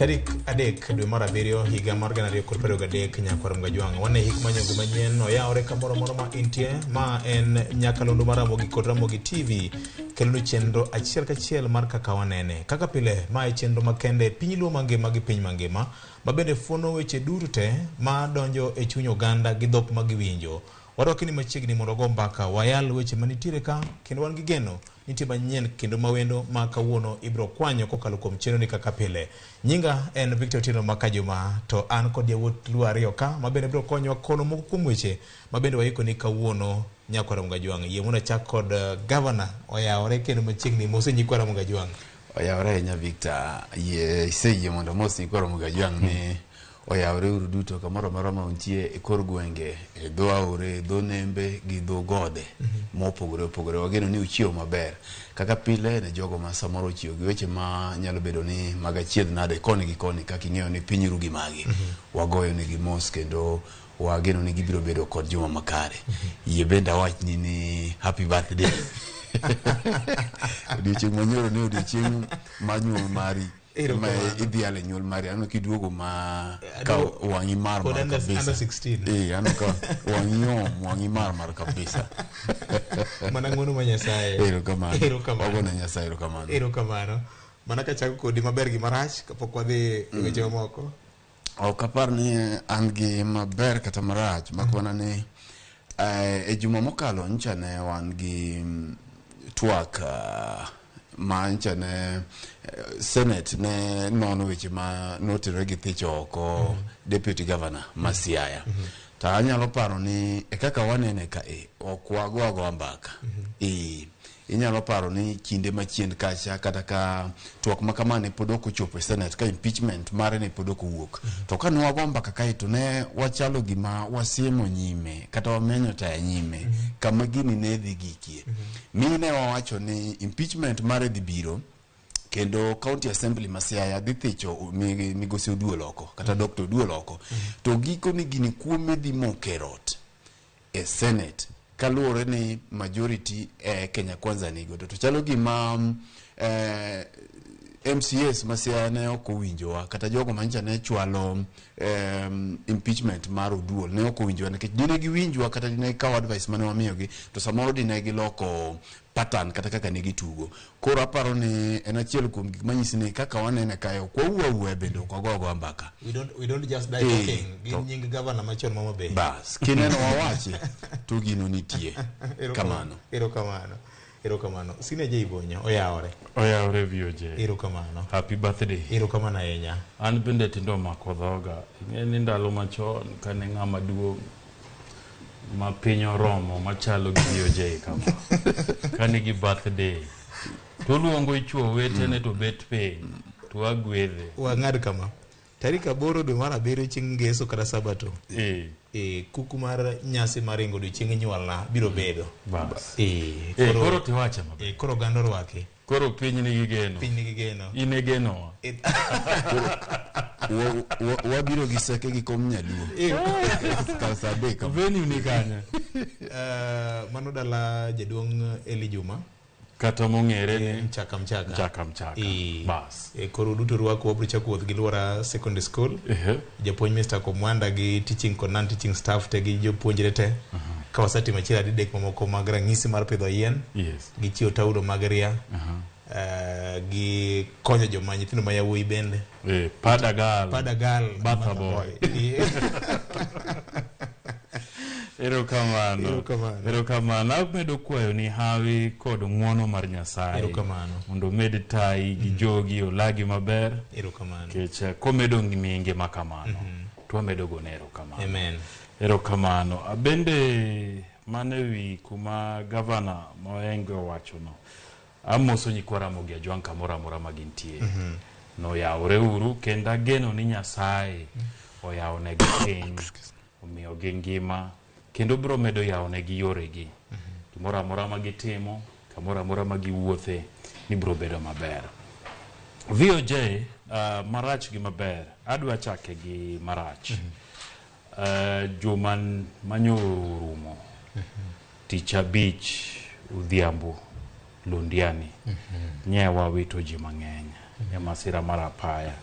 Tarik 3 dwe mar 7 higa mar 2023 nyakwar Mgajwang'. Wan e hik manyongo manyien oyawore kamoro amora ma intie. Ma en nyakalondo mar Ramogi kod Ramogi TV. Kelonu chenro achiel kachiel mar kaka wanene. Kaka pile, ma e chenro makende e piny luo mangima gi piny mangima ma bende fuono weche duto te ma donjo e chuny oganda gi dhok ma giwinjo. Warwaki ni machiegni mondo wago mbaka, wayal weche manitiere ka kendo wan gi geno nitie manyien kendo mawendo ma kawuono ibiro kwanyo kokalo kuom chenro ni kaka pile. Nyinga en Victor Otieno Makajuma to an kod yawuot Luo ariyo ka ma bende biro konyowa kono moko kuom weche ma bende waiko ni kawuono nyakwar Ramogi Ajwang'. Yie mondo achak kod gavana oyawore kendo machiegni mose nyikwa Ramogi Ajwang'. Oyawore ahinya Victor, yie iseyie mondo amos nyikwa Ramogi Ajwang' ni oyawore uru duto kamoro amora ma untie e kor gwenge, e dho aore, e dho nembe gi dho gode mopogore opogore. Wageno ni uchiewo maber. Kaka pile ne jogo ma samoro ochiewo gi weche ma nyalo bedo ni mag achiedh nade koni gi koni kaka ing'eyo ni piny ru gi magi. Wagoyo negi mos kendo wageno ni gibiro bedo kod juma makare. Yie bende awachni ni happy birthday. Odiochieng' manyoro ne odiochieng' mar nyuol mari. Ma idhialo e nyuol mari aneno kiduogo ma ka wang'i mar mar kabisa. Under 16. Aneno ka wang'i yom, wang'i mar mar kabisa. Mana ng'wono ma Nyasaye. Erokamano. Erokamano. Wagone Nyasaye erokamano. Erokamano. Mana kachako kodi maber gi marach kapok wadhi e weche mamoko. Ok apar ni an gi maber kata marach, mak mana ni e juma mokalo ncha ne wan gi twak ma ncha ne Senate ne nono weche ma notenore gi thicho oko Deputy Governor ma Siaya. To anyalo paro ni e kaka wanene ka e, ok wago agoa mbaka. Inyalo paro ni kinde machien kacha kata ka twak ma kama ne pod ok ochopo e Senate ka impeachment mare ne pod ok owuok. To ka ne wago mbaka kae to ne wachalo gima wasiemo nyime kata wamenyo taya nyime kama gini ne dhi gikie. Mi ne wawacho ni impeachment mare dhi biro kendo County Assembly ma Siaya dhi thicho migosi Oduol oko kata Dr. Oduol oko. To giko ni gini kuome dhi moke rot e Senate kaluwore ni majority Kenya Kwanza nigodo. To chalo gima MCAs ma Siaya ne ok owinjowa kata jogo manyicha ne chwalo impeachment mar Oduol ne ok owinjowa nikech dine giwinjwa kata dine gikawo advice mane wamiyogi to samoro dine giloko pattern kata kaka ne gitugo. Koro aparo ni en achiel kuom gik manyisi ni kaka wanene kae ok wawuo awuoya bende ok wago agoa mbaka. We don't just die talking. Gin nying governor machon ma Homa Bay. Bas, kineno wawachi to gino nitie. Kamano. Erokamano. Erokamano. Sine J Bonyo oyawore. Oyawore VOJ. Erokamano. Happy birthday. Erokamano ahinya. An bende tindo omako dhoga. Ing'e ni ndalo machon kane ng'ama duong' ma piny oromo machalo gi VOJ kama. Kane gi birthday to oluongo chwo wetene to bet piny to wagwedhe. Wang'ad kama. Tarik 8 dwe mar 7 chieng' Ngeso kata Sabato. Kuku mar nyasi mar ringo odiochieng' nyuolna biro bedo. Bas. Koro tiwache maber. Koro oganda orwaki. Koro piny nigi geno. Piny nigi geno. In e genowa. Wabiro gi seke gi kom nyaluo. Kar saa 3. Venue ni kanye? Mano dala jaduong' Eli Juma. Kata mong'ere ni Mchaka Mchaka. Mchaka Mchaka. Bas. Koro duto rwako wabiro chako wuoth gi Luora Secondary School. Japuonj Mr. Komwanda gi teaching kod non-teaching staff te gi jopuonjre te. Ka wasetimo achiel adek mamoko mag ranyisi mar pidho yien. Gi chiwo taulo mag ria. Gi konyo joma nyithindo ma yawuoyi bende. Padagal. Padagal. Batha boy. Erokamano. Erokamano. Erokamano. Amedo kwayo ni hawi kod ng'uono mar Nyasaye. Erokamano. Mondo omed tayi gi jogi olagi maber. Erokamano. Nikech komedo miyi ngima kamano, to wamedo gone erokamano. Amen. Erokamano. Bende mano ewi kuma gavana Moenge owachono. Amoso nyikwa Ramogi Ajwang' kamoro amora ma gintie. Noyawore uru kendo ageno ni Nyasaye oyawonegi piny, omiyogi ngima kendo biro medo yawonegi yoregi. Gimoro amora ma gitimo, kamoro amora ma giwuothe, ni biro bedo maber. VOJ marach gi maber, adwa chake gi marach. Juma manyoro orumo, tich abich odhiambo Londiani, nye wawito ji mang'eny e masira mar apaya.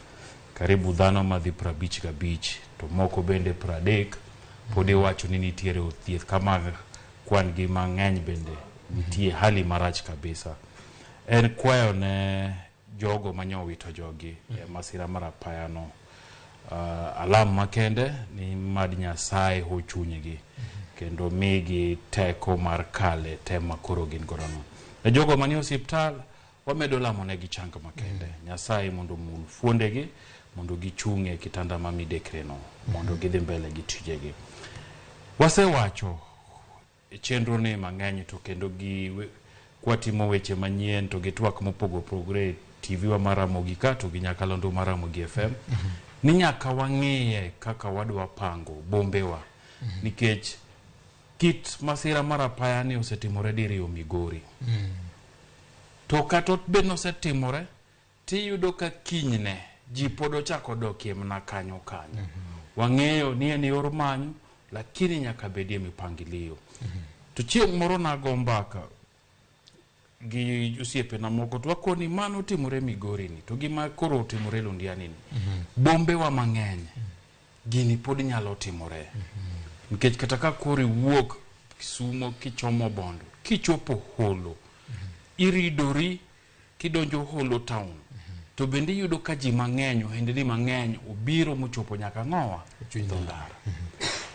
Karibu dhano madhi 55 to moko bende 30 pod iwacho ni nitiere od thieth kama kwan gi mang'eny bende nitie hali marach kabisa. En kwayo ne jogo manyowito jogi e masira mar apaya no. Alam makende ni mad Nyasaye ho chunygi kendo migi teko mar kale tem makoro gin godo no. Ne jogo manie osiptal wamedo lamo negi chang makende. Nyasaye mondo omul fuondegi mondo gichung' e kitanda ma midekre no mondo gidhi mbele gi tijegi. Wasewacho e chenro ni mang'eny to kendo gi kwatimo weche manyien to gi twak mopogore opogore e TV wa mar Ramogi ka to gi nyakalondo mar Ramogi FM ni nyaka wang'iye kaka wadwa pango bombewa nikech kit masira mar apaya ni osetimore diriyo Migori. To kata bed nosetimore tiyudo ka kinyne ji pod ochako dokie mana kanyo kanyo. Wang'eyo ni en yor manyo lakini nyaka bedie mipangilio. To chieng' moro nago mbaka gi osiepena moko to wakoni mano timore Migori ni to gima koro otimore Londiani ni. Bombewa mang'eny gini pod nyalo timore. Nikech kata ka koro iwuok Kisumo kichomo Bondo, kichopo Holo, iridori kidonjo Holo town, to bende iyudo ka ji mang'eny, ohendni mang'eny obiro mochopo nyaka ng'owa dho ndara.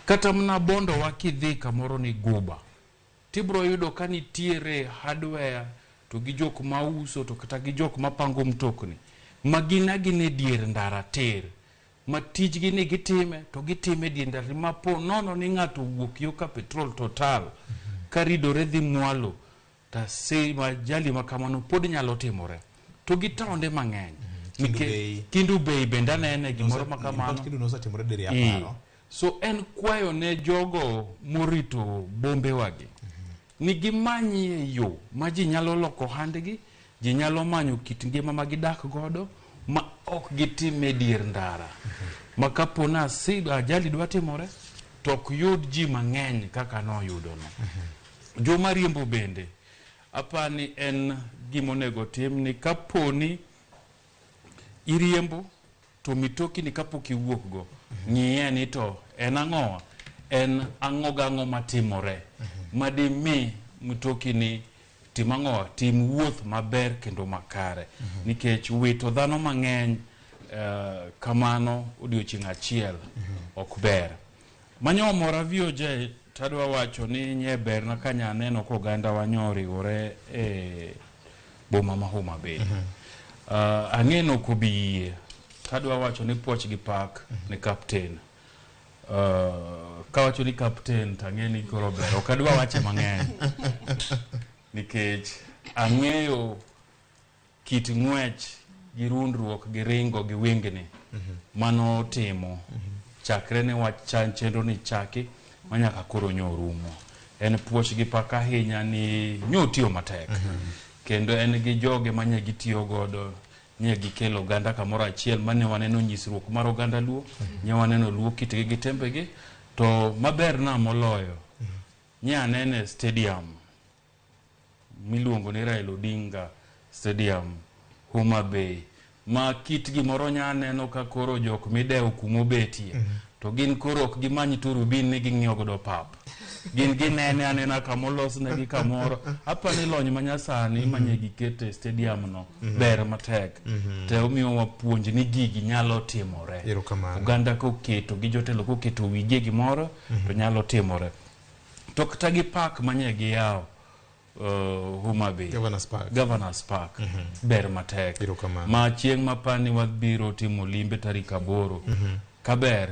Kata mana Bondo wa kidhi kamoro ni Guba, tibro yudo ka nitiere hardware to gi jok mauso to kata gi jok mapango mtokni ma gin agina e dier ndara tir ma tijgi ni gitime to gitime e dier ndara ma po nono ni ng'ato owuok yo ka petrol total ka ridore dhi mwalo to ajali ma kamano pod nyalo timore to gi taonde mang'eny. Kendu Bay. Kendu Bay bende anene gimoro ma kamano. Kendu nosetimore diriyo aparo. So en kwayo ne jogo morito bombewagi ni gimanyie yo ma ji nyalo loko handgi, ji nyalo manyo kit ngima ma gidak godo ma ok gitim e dier ndara. Ma kapo na ajali dwa timore to ok yud ji mang'eny kaka noyudono. Joma riembo bende apani en gimonego tim ni kaponi iriembo to mitokni kapok iwuok go ng'iye ni to en ang'owa, en ang'o gang'o matimore madimi mtokni tim ang'owa, tim wuoth maber kendo makare. Nikech wito dhano mang'eny kamano odiochieng' achiel ok ber. Manyo mora VOJ tadwa wacho ni nye berna ka nya neno ka oganda wa nyo oriwore e boma ma Homa Bay. Ang'e ok obi yie. Tadwa wacho ni puoch gi pak ne captain. Kawacho ni captain to ang'e ni koro ber. Ok adwa wache mang'eny. Nikech ang'eyo kit ng'wech gi rundruok gi ringo gi wingni mano timo chakre ne wach chenro ni chaki manyaka koro nyo rumo. En puoch gi pak ahinya ni nyo tiyo matek. Kendo en gi joge manye gitiyo godo nye gikelo oganda kamoro achiel mane waneno nyisruok mar oganda Luo, nye waneno Luo kitgi gi tembegi, to maber na moloyo nye anene stadium miluongo ni Raila Odinga Stadium Homa Bay ma kit gimoro nya neno ka koro jok midewo kumobetie to gin koro ok gimany turubin ni ging'iyo godo pap. Gin ginene anena kamolosnegi kamoro. Apani lony manyasani manye gikete stadium no ber matek. Te omiyo wapuonj ni gigi nyalo timore. Oganda koketo gi jotelo koketo wigi e gimoro to nyalo timore. To kata gi park manye giyawo Homa Bay, Governors Park. Governors Park ber matek. Ma chieng' mapani wabiro timo limbe tarik 8 kaber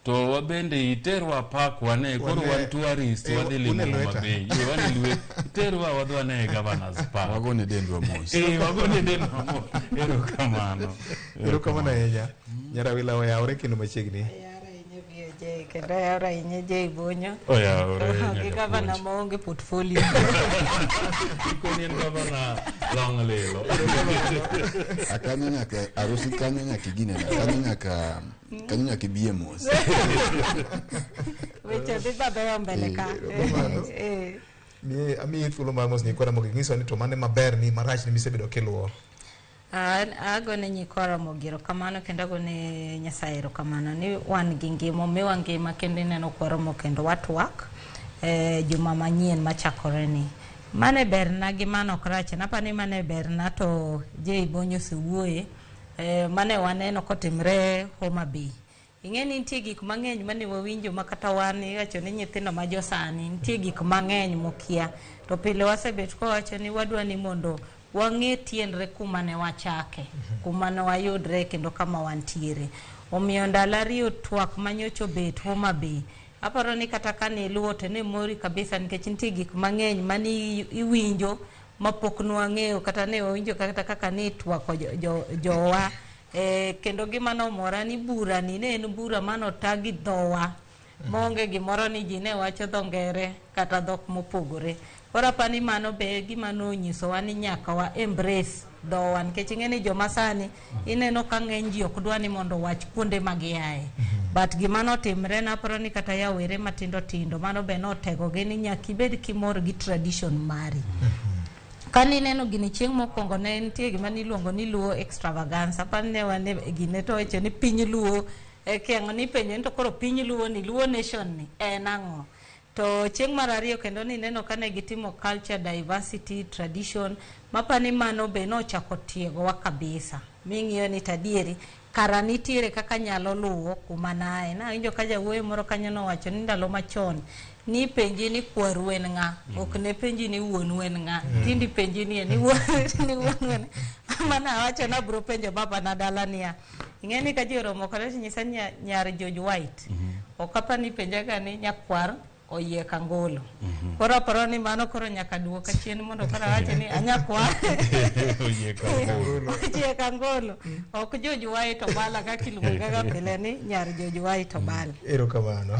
to wabende iterwa park wane koro wan tourist wadhi limo Homa Bay. Wan lwe iterwa wadhi wane Governors Park. Wagone dendwa mos. Wagone dendwa mos. Erokamano. Erokamano ahinya. Nyarawila oyawore kendo machiegni. Kendo oyawore ahinya Jay Bonyo. Oyawore. Gi gavana maonge portfolio. Ikoni en gavana long lilo. Akanyo nyaka arusi kanyo nyaka igine kanyo nyaka ibiye mos. Weche dhi mabeyo mbele ka. Amiyi thuolo mar mos ni kora mondo ing'iswa ni to mane maber ni marach ni misebedo kiluwo. Agone nyikwa Ramogi erokamano kendo agone Nyasaye erokamano ni wan gi ngima, omiwa ngima kendo ineno kwaromo kendo watwak juma manyien machakore ni. Mane berna gi mano ok rach, napani ni mane berna to Jay Bonyo osewuoye, mane waneno kotimre Homa Bay. Ing'e ni nitie gik mang'eny mane wawinjo ma kata wan iwacho ni nyithindo ma josani nitie gik mang'eny mokia. To pile wasebet kwawacho ni wadwa ni mondo wang'e tiendre kuma ne wachake, kuma ne wayudre kendo kama wantiere. Omiyo ndalo ariyo twak manyocha obet Homa Bay, aparo ni kata kane iluwo to ne mori kabisa nikech nitie gik mang'eny mane iwinjo mapok nwang'eyo kata ne wawinjo kata kaka ne itwako jowa. Kendo gima nomora ni bura ni ne en bura manota gi dhowa maonge gimoro ni ji ne wacho dho ngere kata dhok mopogore. Koro apani mano be gima nonyisowa ni nyaka wa embrace dhowa nikech ing'e ni joma sani ineno ka ng'eny ji ok dwa ni mondo owach kuonde ma giaye. But gima notimre naparo ni kata yawere matindo tindo mano be notegogi ni nyaka ibed kimor gi tradition mari. Kane ineno gini chieng' mokwongo ne nitie gima niluongo ni Luo extravaganza. Apani ne wan e gine to wacho ni piny Luo kiang'o ni ipenjo ni to koro piny Luo ni Luo nation ni en ang'o? To chieng' mar ariyo kendo nineno kane gitimo culture, diversity, tradition, mapani mano be nochako tiegowa kabisa. Ming'iyo ni tadieri kara nitiere kaka nyalo luwo kuma naye. Nawinjo ka jawuoyo moro kanyo nowacho ni ndalo machon ni penji ni kwaru en ng'a, ok ne penji ni wuonu en ng'a. Tindi penji ni ni wuonu en. Mana awacho ni abiro penjo baba na dala niya. Ing'e ni ka ji oromo kode to nyisa ni nyar George White. Ok apa ni penjaga ni nyakwar oyiek angolo. Koro aparo ni mano koro nyaka duoka chien mondo koro awache ni anyakwar Oyiek angolo. Oyiek angolo. Ok George White Obala kaka iluonga ga pile ni nyar George White Obala. Erokamano.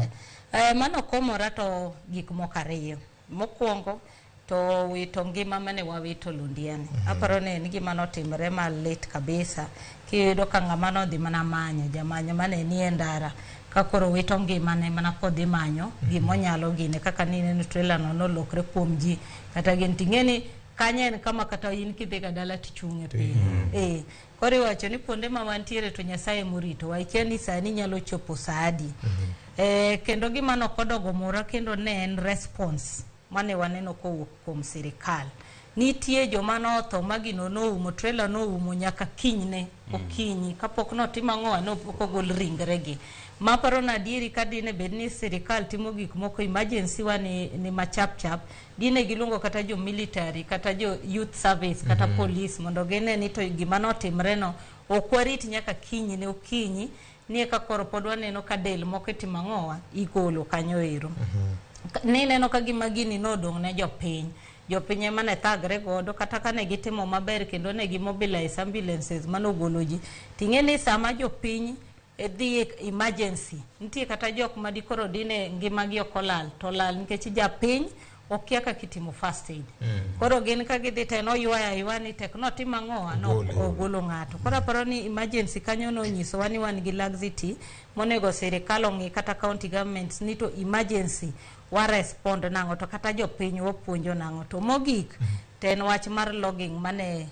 Mano komora to gik moko ariyo. Mokwongo to wito ngima mane wawito Londiani. Aparo ni en gima notimre malit kabisa. Kiyudo ka ng'ama nodhi mana manyo, jamanyo mane nie ndara, ka koro wito ngimane mana kodhi manyo gimonyalo gine kaka nineno trailer no nolokre kuom ji kata gin ting'e ni kanyo en kama kata in kidhi ga dala tichung' e piny. Koro iwacho ni kuonde ma wantiere to Nyasaye moritowa, ikia ni sani nyalo chopo sa adi. Kendo gima nokodogo mora kendo ne en response mane waneno kowuok kuom sirikal. Nitie joma notho ma gino noumo, trailer noumo nyaka kinyne okinyi kapok notim ang'o nopok ogol ringregi. Maparo na adieri ka dine bed ni sirikal timo gik moko emergency wa ni machap chap, dine giluongo kata jo military kata jo youth service kata police mondo gine ni to gima notimre no ok warit nyaka kinyne okinyi ni eka koro pod waneno ka del moko itimo ang'owa igolo kanyo ero. Nineno ka gima gini nodong' ne jopiny. Jopiny ema ne thagre godo kata kane gitimo maber kendo ne gi mobilize ambulances manogolo ji. Ting'e ni sama jopiny dhi e emergency, nitie kata jok ma dikoro dine ngimagi ok olal to lal nikech japiny okia kaka itimo first aid. Koro gin ka gidhi to en oywayo aywa ni tek notim ang'owa no ogolo ng'ato. Koro aparo ni emergency kanyo nonyisowa ni wan gi laxity monego sirikal ong'i kata county governments ni to emergency wa respond nang'o to kata jopiny wapuonjo nang'o. To mogik to en wach mar logging mane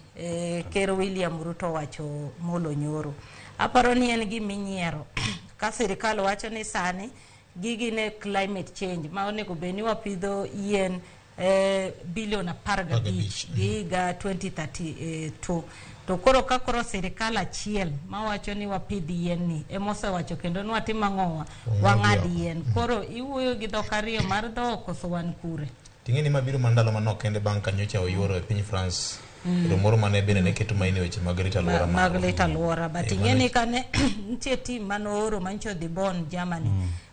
Ker William Ruto owacho molo nyoro. Aparo ni en giminyiero ka sirikal wacho ni sani gigi ne climate change ma onego bed ni wapidho yien bilion 15 gi higa 2032. To koro ka koro sirikal achiel mawacho ni wapidh yien ni emosewacho kendo ni watim ang'owa wang'ad yien. Koro iwuoyo gi dhok ariyo mar dhok koso wan kure? Ting'e ni mabiro mana ndalo manok kende bang' ka nyocha oyuoro e piny France romo moro mane bende ne keto maino e weche mag rito alwora mag rito alwora. But ing'e ni kane nitie team manooro manyocha odhi Bonn, Germany,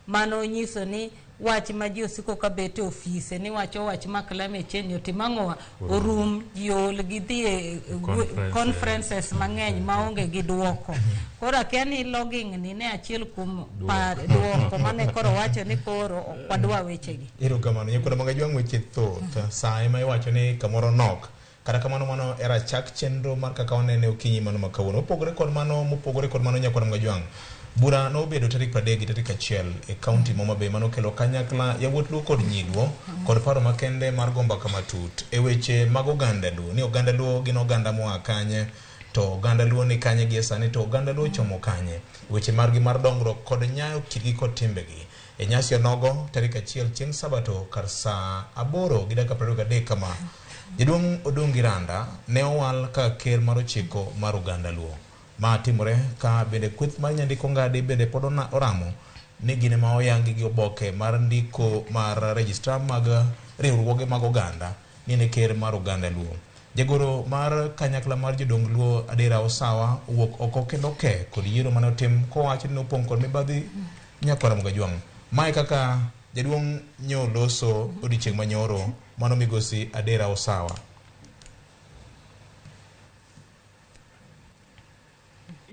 manonyiso ni wach ma ji osiko ka bet e ofise ni wacho wach ma climate change otim ang'owa orum ji ol gidhi e conferences mang'eny maonge gi duoko. Koro akia ni logging ni ne achiel kuom duoko mane koro wacho ni koro ok wadwa wechegi. Erokamano nyikwa mag Ajwang' weche thoth sa ema iwacho ni kamoro nok. Kata kamano mano era chak chenro mar kaka wanene okinyi mano ma kawuono. Mopogore kod mano, mopogore kod mano nyakwa mag Ajwang'. Bura nobedo tarik 30 gi tarik 1 e kaunti ma Homa Bay manokelo kanyakla yawuot Luo kod nyi Luo kod paro makende mar go mbaka matut e weche mag oganda Luo ni oganda Luo gin oganda moa kanye. To oganda Luo ni kanye gie sani, to oganda Luo chomo kanye? Weche margi mar dongruok kod nyayo kitgi kod timbegi. E nyasi onogo, tarik 1 chieng' Sabato kar saa 8:23 kama, Jaduong' Odungi Randa ne owal kaka ker mar 9 mar oganda Luo. Ma timore ka bende kweth mar Nyandiko Ngadi bende pod oramo ni gin ema oyangi gi oboke mar ndiko mar registrar mag riwruoge mag oganda ni ne ker mar oganda Luo. Jagoro mar kanyakla mar jodong Luo Adera Osawa owuok oko kendo ke kod yiero mane otim kowacho ni nopong' kod mibadhi nyakwar Ramogi Ajwang'. Mae kaka jaduong' nyo loso odiochieng' manyoro mano migosi Adera Osawa.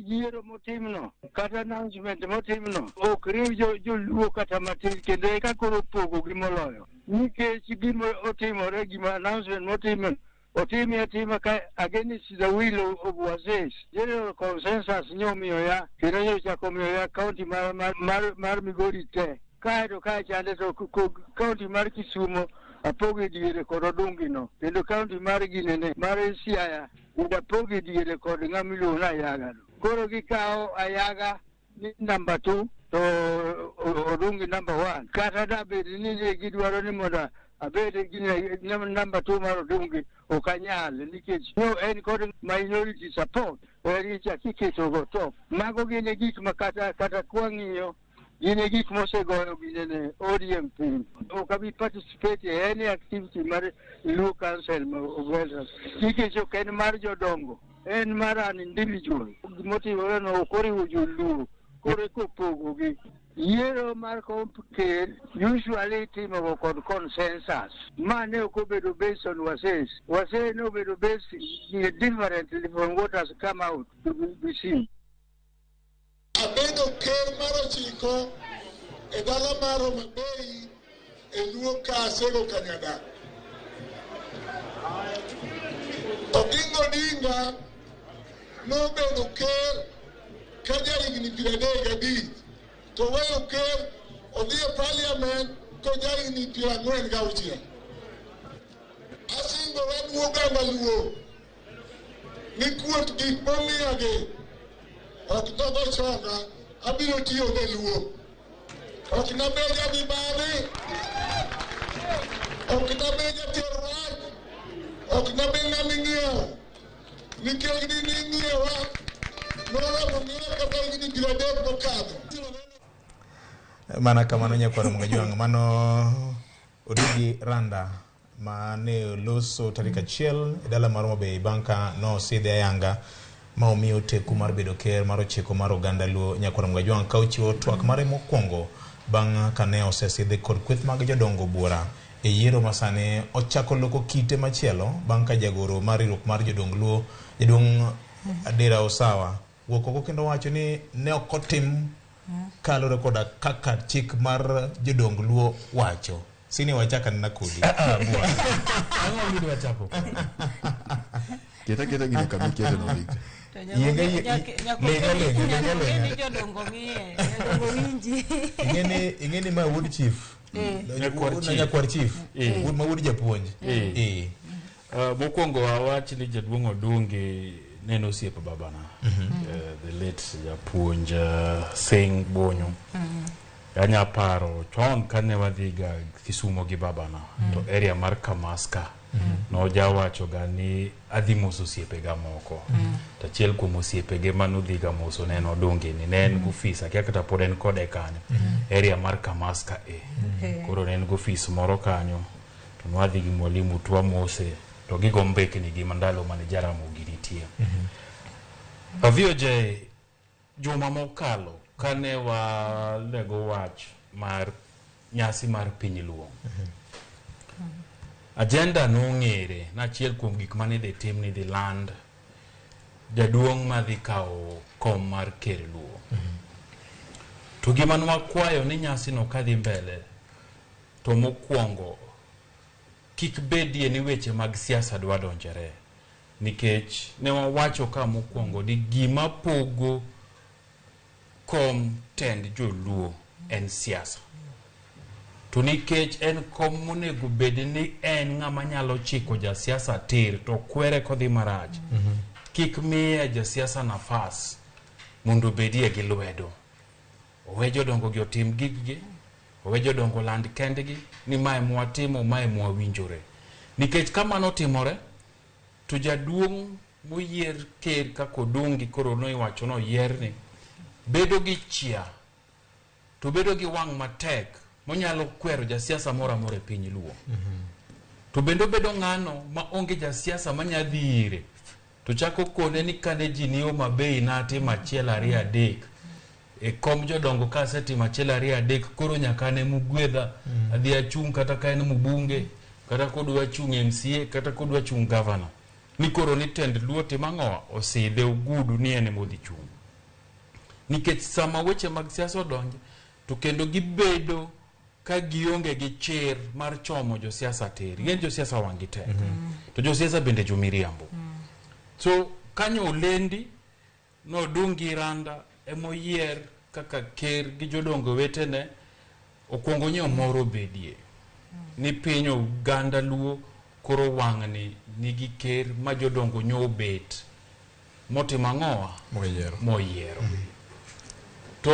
Yiero motimno kata announcement motimno ok riw joluo kata matin, kendo eka koro pogogi moloyo, nikech gima otimore, gima announcement motimno otimi atima ka against the will of Wazees. General consensus nyomiyo ya kendo nyochako miyo ya county mar Migori te, kaeto kae chande to county mar Kisumo apogo e diere kod Odungi no, kendo county mar ginene mar Siaya bende apogo e diere kod ng'ama iluongo ni Ayaga no. Koro gikawo Ayaga ni number 2 to Odungi number 1. Kata da bed ni ne gidwaro ni mondo abed gi number 2 mar Odungi, ok anyal, nikech no en kod minority support, en ichak iketo go top. Mago gin e gik ma kata kwang'iyo gin e gik mosegoyo ginene ODM piny. Ok abi participate e any activity mar Luo Council of Elders, nikech ok en mar jodongo, en mar an individual. Gimotimore no ok oriwo joluo, koro eka opogogi. Yiero mar komp ker usually itimo kod consensus. Ma ne ok obedo based on Wazees. Wazee ne obedo based differently from what has come out to be seen. Abedo ker mar 9 e dala mar Homa Bay e Luo ka Asego Kanyadak. Oginga Odinga nobedo ker ka jahigni 35, to weyo ker odhi e parliament ko jahigni 46. Asingora ne oganda Luo ni kuot gik momiyagi ok nogo chonga, abiro tiyo ne Luo. Ok nabed jamibadhi, ok nabed jater wach, ok nabed ng'ama ing'iewo, nikech ni ning'iewa noromo ng'iewa kata higni 30 mokadho. Mana kamano nyakwar Ramogi Ajwang', mano Odungi Randa mane oloso tarik 1 e dala mar Homa Bay bang' ka nosidhe ayanga ma omiyo teku mar bedo ker mar 9 mar oganda Luo. Nyakwar Ramogi Ajwang' ka ochiwo twak mare mokwongo bang' kane osesidhe kod kweth mag jodongo buora e yiero ma sani ochako loko kite machielo bang' ka jagoro mar riwruok mar jodong Luo jaduong' Adera Osawa wuok oko kendo wacho ni ne ok otim kaluwore koda kaka chik mar jodong Luo wacho. Sini wachaka nena kodi. Ang'o midwa chako? Keta keta gino kama iketo no, Victor. Yienge leng'a leng'a leng'a leng'a. Jodongo ng'iye, jodongo winji. Ing'eni ma wuod chief. Nyakwar chief. Nyakwar chief. Wuod ma wuod japuonj. Mokwongo awach ni jaduong' Odungi ne en osiep babana, the late japuonj Sing Bonyo. Anya paro chon kane wadhi ga Kisumo gi babana to area mar Kamaska nojawacho ga ni adhi moso osiepega moko, to achiel kuom osiepege manodhi ga moso ne en Odungi ni ne en gofis, akia kata pod en kode kanyo area mar Kamaska e. Koro ne en gofis moro kanyo to nwadhi gi mwalimu twamose to gigo mbekni gi mandalo mane Jaramogi nitie. VOJ juma mokalo kane walego wach mar nyasi mar piny Luo, agenda nong'ere nachiel kuom gik mane idhi tim ni idhi land jaduong' madhi kawo kom mar ker Luo. To gima nwakwayo ni nyasino kadhi mbele to mokwongo kik bedie ni weche mag siasa dwa donjore, nikech ne wawacho ka mokwongo ni gima pogo kom tend joluo en siasa, to nikech en kom monego bed ni en ng'ama nyalo chiko jasiasa tir to kwere kodhi marach. Kik miye jasiasa nafas mondo obedie gi lwedo. Owe jodongo gi otim giggi, owe jodongo land kendgi ni mae mwatimo, mae mwawinjore. Nikech ka mano otimore, to jaduong' moyier ker kaka Odungi koro noiwacho noyierni, bedo gi chia to bedo gi wang' matek monyalo kwero jasiasa moro amora e piny Luo. To bende obedo ng'ano ma onge jasiasa manya dhi ire to chako kone ni kane ji ni Homa Bay natimo achiel ariyo adek e kom jodongo kasetimo achiel ariyo adek koro nyaka ne mugwedha adhi achung' kata ka en mbunge kata kodwa chung' MCA kata kodwa chung' governor ni koro ni tend Luo timo ang'o osidhe ogudu ni en emodhi chung'. Nikech sama weche mag siasa odonje to kendo gibedo ka gionge gi chir mar chomo josiasa tir. Ing'e ni josiasa wang' gi tek. To josiasa bende jomiriambo. So kanyo olendi nodungi Randa emoyier kaka ker gi jodongo wetene okwongo nyiewo moro obedie. Ni piny oganda Luo koro wang'ni nigi ker ma jodongo nyo obet motimo ang'owa Moyiero. moyiero. To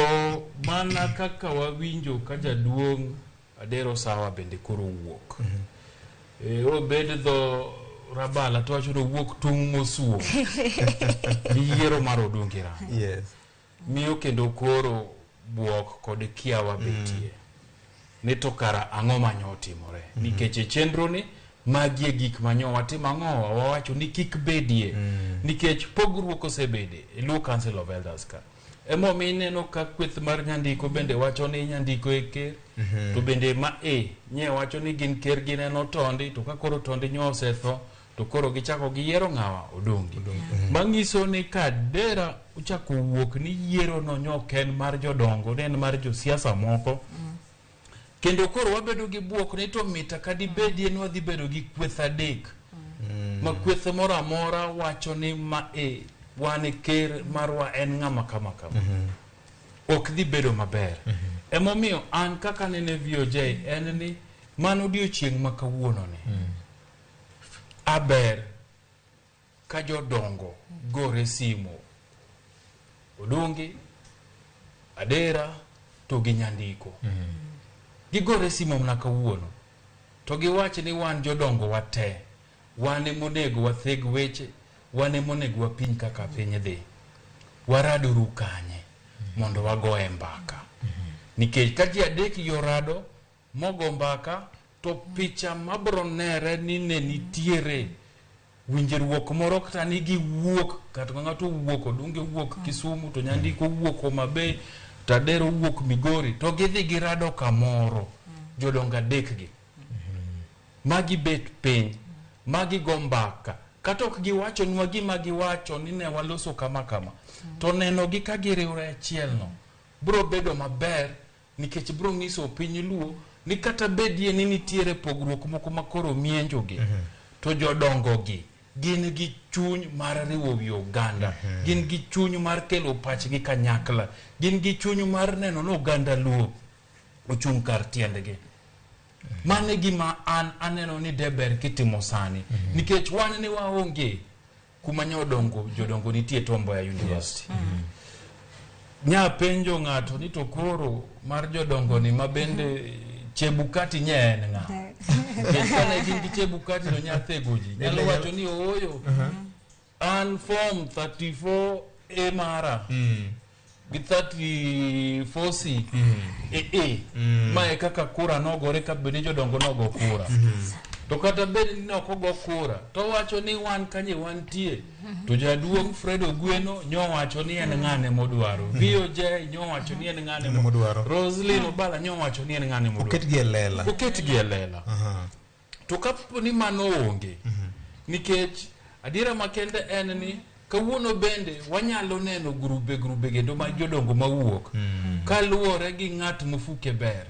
mana kaka wawinjo ka jaduong' Adero Sawa bende koro wuok. Obed dho Rabala to wacho ni owuok tung' mosuo gi yiero mar Odungi Randa. Yes. Miyo kendo koro buok kod kiawa betie. Ni to kara ang'o manyo otimore. Nikech e chenro ni magi e gik manyo watimo ang'o wawacho ni kik bedie. Nikech pogruok osebede e Luo Council of Elders ka. Emomiyo ineno ka kweth mar Nyandiko bende wacho ni Nyandiko e ker. To bende ma e nye wacho ni gin ker gineno Tondi to ka koro Tondi nyo osetho to koro gichako giyiero ng'awa Odungi. Manyiso ni Kadera ochako wuok ni yiero no nyo ok en mar jodongo ne en mar josiasa moko. Kendo koro wabedo gi buok ni to mita kadibedie ni wadhi bedo gi kweth adek. Ma kweth moro amora wacho ni ma e wan e ker marwa en ng'ama kama kama. Ok dhi bedo maber. Emomiyo an kaka nene VOJ en ni mano odiochieng' ma kawuono ni. Aber ka jodongo gore simo Odungi, Adera to gi Nyandiko. Gigore simo mana kawuono to giwach ni wan jodongo wate, wan emonego watheg weche, wan emonego wapiny kaka piny dhi. Waraduru kanye mondo wagoye mbaka. Nikech ka ji adek gi orado mogo mbaka to picha mabro nere ni ne nitiere winjruok moro kata ni giwuok kata ka ng'ato owuok Odungi owuok Kisumu to Nyandiko owuok Homa Bay to Adero owuok Migori to gidhi girado kamoro jodongo adek gi ma gibet piny ma gigo mbaka kata ok giwachonwa gima giwacho ni ne waloso kama kama to neno gi ka giriwre achiel no bro bedo maber nikech bro nyiso piny Luo ni kata bedie ni nitiere pogruok moko ma koro mienjogi to jodongo gi gin gi chuny mar riwo wi oganda, gin gi chuny mar kelo pachgi kanyakla, gin gi chuny mar neno ni oganda Luo ochung' kar tiendgi. Mano e gima an aneno ni deber kitimo sani nikech wan ni waonge kuma nyodongo jodongo nitie Tom Mboya University. Nya penjo ng'ato ni to koro mar jodongo ni ma bende Chebukati nye en ng'a? Nikech kane gin gi Chebukati to nya thego ji. Nyalo wacho ni ooyo. An form 34 A mara gi 34C AA. Ma e kaka kura nogore ka bende jodongo nogo kura. To kata bed ni ok ogo kura, to wacho ni wan kanye wantie. To jaduong' Fred Ogweno nyowacho ni en ng'ane modwaro. VOJ nyowacho ni en ng'ane modwaro. Roslyn Obala nyowacho ni en ng'ane modwaro. Oketgi e lela. Oketgi e lela. To kapo ni mano onge, nikech adiera makende en ni kawuono bende wanyalo neno grube grube kendo mag jodongo mawuok kaluwore gi ng'at mofuke ber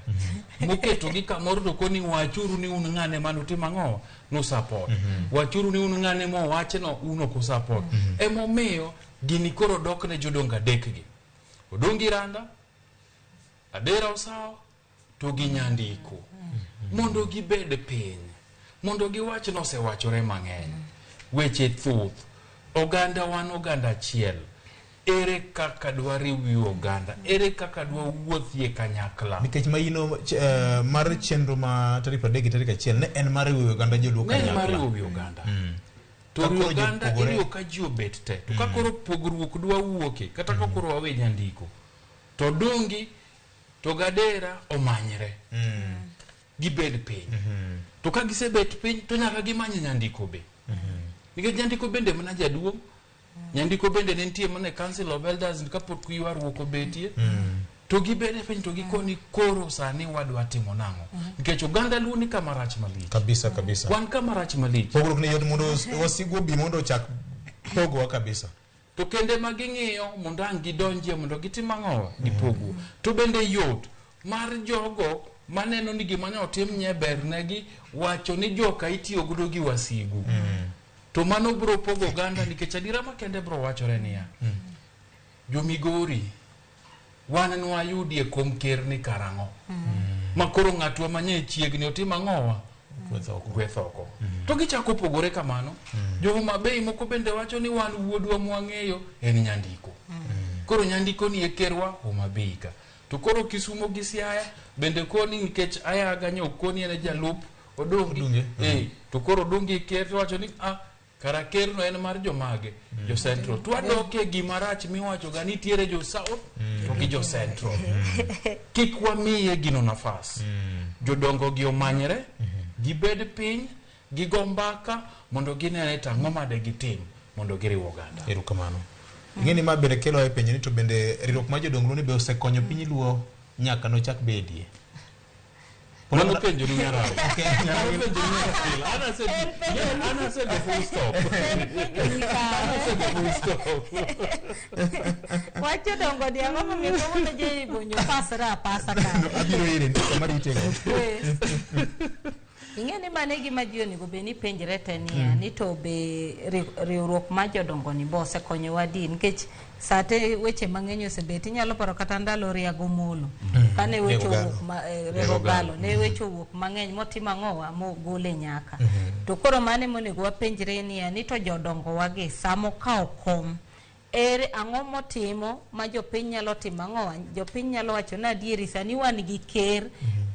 moketo gi kamoro to koni wachuru ni un ng'ane mane utimo ang'o nu support wachuru ni un ng'ane mowachno un ok usupport emomiyo gini koro dok ne jodongo adek gi Odungi Randa, Adera Osawo to gi Nyandiko mondo gibed piny mondo giwach nosewachore mang'eny weche thuth Oganda wan oganda achiel. Ere kaka dwariw wi oganda? Ere kaka dwawuothie kanyakla? Nikech maino mar chenro ma tarik 30 gi tarik 1 ne en mar riwo oganda joluo Ne en mar kanyakla. riwo wi oganda. To Ka riwo koro ji oganda opogore. iriwo ka ji obet te. To ka koro pogruok dwa wuoke, kata ka koro wawe nyandiko, to Odungi to Gadera omanyre. Gibed piny. To ka gisebet piny, to nyaka gimany nyandiko be. Nikech nyandiko bende mana jaduong'. Nyandiko bende ne nitie mana e Council of Elders kapok ywaruok obetie. To gibede piny to gikoni koro sani wadwa timo nang'o. Nikech oganda Luo ni kama rach malich. Kabisa kabisa. Wan kama rach malich. Pogruok ne yot mondo wasigu obi mondo ochak pogowa kabisa. To kende ma ging'iyo mondo ang' gidonjie mondo gitim ang'owa gipogwa. To bende yot mar jogo maneno ni gima ne otim nye bernegi wacho ni joka itiyo godo gi wasigu. To mano biro pogo oganda nikech adiera makende biro wachore niya. Jomigori wan nwayudie kom ker ni karang'o. Ma koro ng'atwa manye chiegni otim ang'owa gweth oko. To gichako pogore kamano. Jo Homa Bay moko bende wacho ni wan wuodwa mwang'eyo en Nyandiko. Koro Nyandiko ni e kerwa Homa Bay ka. To koro Kisumo gi Siaya bende koni nikech Ayaga nyo koni en e jalup Odungi. Odungi, To koro Odungi ker to wacho ni kara kerno en mar jomage, jo Central. To wadoke gima rach miwacho ga nitiere jo South to gi jo Central. Kik wamiye gino nafas. Jodongo gi omanyre, gibed piny, gigo mbaka mondo ginene to ang'o ma de gitim mondo giriw oganda. Erokamano. Ing'e ni ma bende kelo e penjo ni to bende riwruok mar jodong Luo ni be osekonyo piny Luo nyaka nochak bedie. Mano penjo ni nyarawo. Mano penjo ni nyarawo. An asego full stop. An asego full stop. Wach jodongo ni ang'o momiyo kawuono Jerry Bonyo pasre apasa ka. Abiro ire ndiko maritego. Ing'e ni mano e gima ji onego bed ni penjre te niya, ni to be riwruok mar jodongo ni be osekonyowa di nikech sate weche mang'eny osebet inyalo paro kata ndalo Riago Molo kane weche owuok Riago Galo ne weche owuok mang'eny motimo ang'owa mogole nyaka. To koro mano ema onego wapenjre niya ni to jodongo wagi samokawo kom ere ang'o motimo ma jopiny nyalo timo ang'owa? Jopiny nyalo wacho ni adieri sani wan gi ker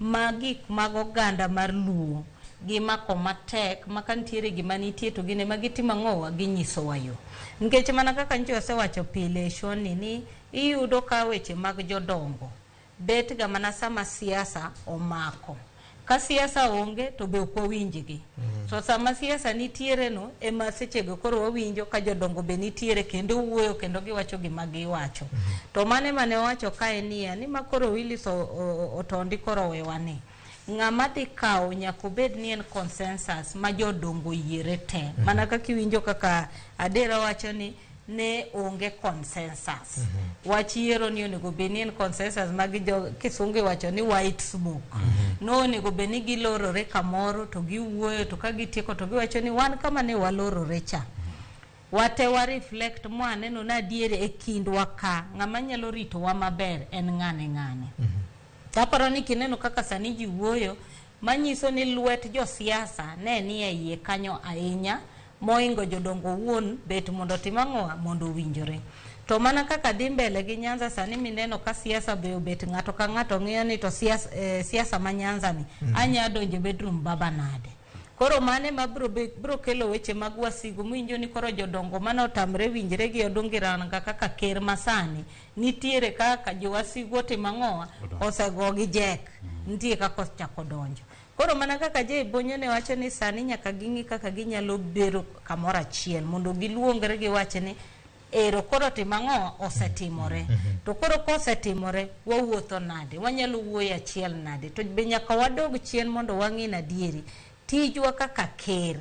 ma gik mag oganda mar Luo gimako matek ma ka nitiere gima nitie to gin ema gitimo ang'owa ginyisowa yo. Nikech mana kaka nyocha wasewacho pile e show ni iyudo ka weche mag jodongo bet ga mana sama siasa omako. Ka siasa onge to be ok wawinjgi. So sama siasa nitiere no ema sechego koro wawinjo ka jodongo be nitiere kendo wuoyo kendo giwacho gima giwacho. To mane mane owacho kae niya ni ma koro Willis Otondi koro owewa ni. Ng'ama dhi kawo nyaka obed ni en consensus ma jodongo oyiere te. Mana kaka iwinjo kaka Adera wacho ni ne onge consensus. Wach yiero ni onego bed ni en consensus ma gi jo kisungu iwacho ni white smoke. No onego bed ni gilorore kamoro to giwuoyo to ka gitieko to giwacho ni wan kama ne walorore cha. Wate wa reflect mwaneno ni adier e kindwa ka ng'ama nyalo ritowa maber en ng'ane ng'ane. Taparo ni kineno kaka sani ji wuoyo manyiso ni lwet josiasa ne ni e iye kanyo ahinya moingo jodongo owuon bet mondo otim ang'owa mondo owinjore. To mana kaka dhi mbele gi Nyanza sani mineno ka siasa be obet ng'ato ka ng'ato ng'iyo ni to siasa ma Nyanza ni anya donjo e bedroom baba nade. Koro mane ma biro kelo weche mag wasigu mwinjo ni koro jodongo mane otamre winjre gi Odungi Ranga kaka ker masani nitiere kaka jowasigu otimo ang'owa osego gi jek nitie kaka ochako donjo. Koro mana kaka Jay Bonyo ne wacho ni sani nyaka ging'i kaka ginyalo bedo kamoro achiel mondo giluongre giwach ni ero koro timo ang'o osetimore. To koro kosetimore wawuotho nade, wanyalo wuoyo achiel nade, to be nyaka wadog chien mondo wang'i ni adieri tijwa kaka ker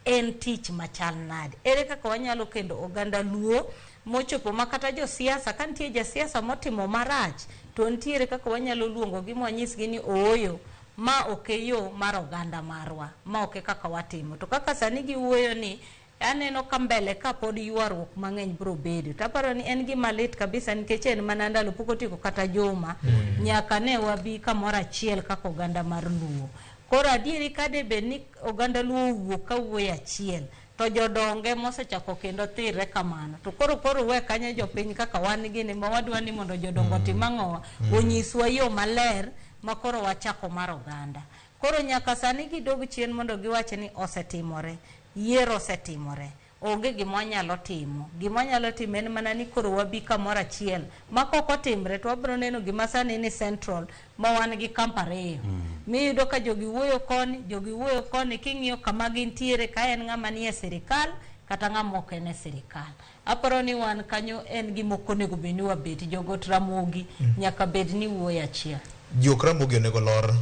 en tich machal nade, ere kaka wanyalo kendo oganda Luo mochopo ma kata josiasa ka nitie jasiasa motimo marach to nitiere kaka wanyalo luongogi mwanyisgi ni ooyo ma ok e yo mar oganda marwa, ma ok e kaka watimo. To kaka sani giwuoyo ni aneno ka mbele ka pod ywaruok mang'eny biro bedo. To aparo ni en gima lit kabisa nikech en mana ndalo pok otieko kata juma nyaka ne wabi kamoro achiel kaka oganda mar Luo. Koro adieri ka de bed ni oganda Luo owuok ka wuoyo achiel To jodonge mosechako kendo thirre kamano. To koro koro we kanyo jopiny kaka wan gini ma wadwa ni mondo jodongo otim ang'owa, onyiswa yo maler ma koro wachako mar oganda. Koro nyaka sani gidog chien mondo giwach ni osetimore, yiero osetimore. Onge gima wanyalo timo. Gima wanyalo timo en mana ni koro wabi kamoro achiel. Ma kok otimre to wabiro neno gima sani ni central ma wan gi camp ariyo. Miyudo ka jogi wuoyo koni, jogi wuoyo koni, king'iyo kama gintiere ka en ng'ama nie sirikal kata ng'ama ok en e sirikal. Aparo ni wan kanyo en gima ok onego bed ni wabet. Jogot Ramogi nyaka bed ni wuoyo achiel. Jok Ramogi onego lor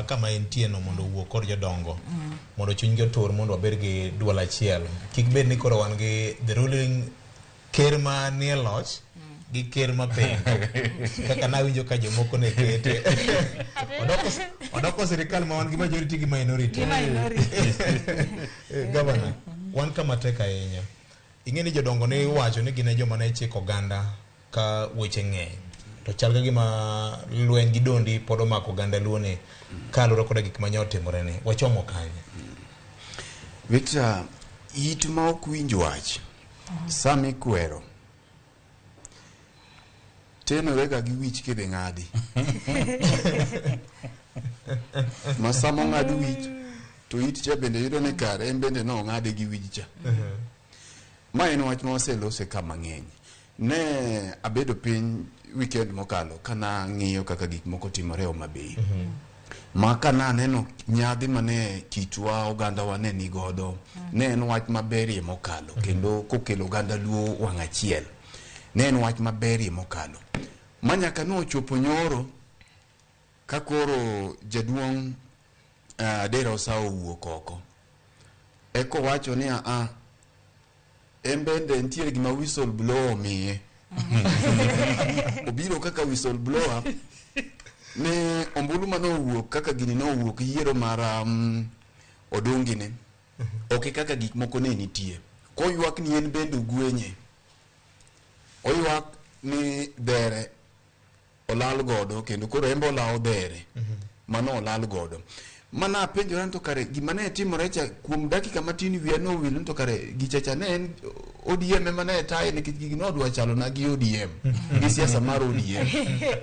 kama entie no mondo owuo kod jodongo mondo chunygi otur mondo wabed gi duol achiel. Kik bed ni koro wan gi the ruling ker manie loch gi ker mapiny kaka nawinjo ka jomoko ne kete. Odoko sirikal ma wan gi majority gi minority. Gi minority. Governor, wan kama tek ahinya. Ing'e ni jodongo ne iwacho ni gin e joma ne chiko oganda ka weche ng'eny. To chal ka gima lweny gi dondi pod omako oganda Luo ni kaluwore koda gik manye otimore ni. Wachomo kanye? Victor, it ma ok winj wach sama ikwero tenore ga gi wich kidhi ng'adi. Ma sama ong'ad wich to it cha bende yudo ni kare en bende ne ong'ade gi wich cha. Ma en wach ma waselose ka mang'eny. Ne abedo piny weekend mokalo kana ng'iyo kaka gik moko timore Homa Bay. Ma kana aneno nyadhi mane kitwa ogandawa ne nigodo ne en wach maberie mokalo kendo kokelo oganda Luo wang' achiel. Ne en wach maberie mokalo. Ma nyaka nochopo nyoro ka koro jaduong' Adera Osawo owuok oko. Eko wacho ni a en bende nitiere gima whistle blower omiye. Obiro kaka whistle blower ne ombulu mane owuok kaka gini ne owuok yiero mar Odungi ni ok kaka gik moko ne nitie. Koywak ni en bende ogwenye. Oywak ni dhere olal godo kendo koro en be olawo dhere mano olal godo. Mana apenjora ni to kare gima ne timore cha kuom dakika matin wiya nowil ni to kare gicha cha ne en ODM ema ne taye nikech gigi nodwa chalo na gi ODM gi siasa mar ODM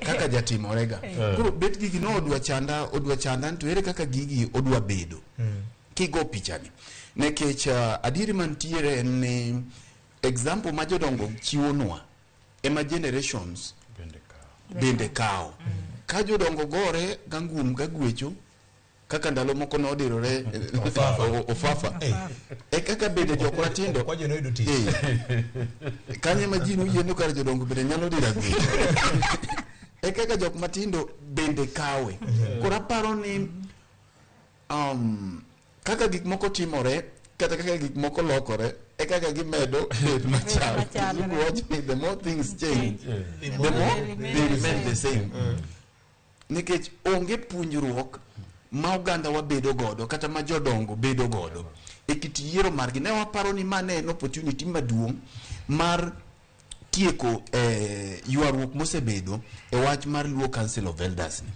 kaka jatimore ga. Koro bet gigi nodwa chanda odwa chanda ni to ere kaka gigi odwa bedo kigo pichani. Nikech adieri mantiere en ni example ma jodongo chiwonwa ema generations bende kawo. Ka jodongo gore ga ngum ga gwecho kaka ndalo moko nodirore Ofafa. E kaka bende jok matindo Kwajo noyudo tich. Kanyo ema ji noyie ni kare jodongo bende nyalo diro agwecho. E kaka jok matindo bende kawe. Koro aparo ni kaka gik moko timore kata kaka gik moko lokore e kaka gimedo bet machal. Machalre. Wacho ni the more things change, the more they remain the same. Nikech onge puonjruok ma oganda wa bedo godo kata ma jodongo bedo godo e kit yiero margi. Ne waparo ni ma ne en opportunity maduong' mar tieko ywaruok mosebedo e wach mar Luo Council of Elders ni.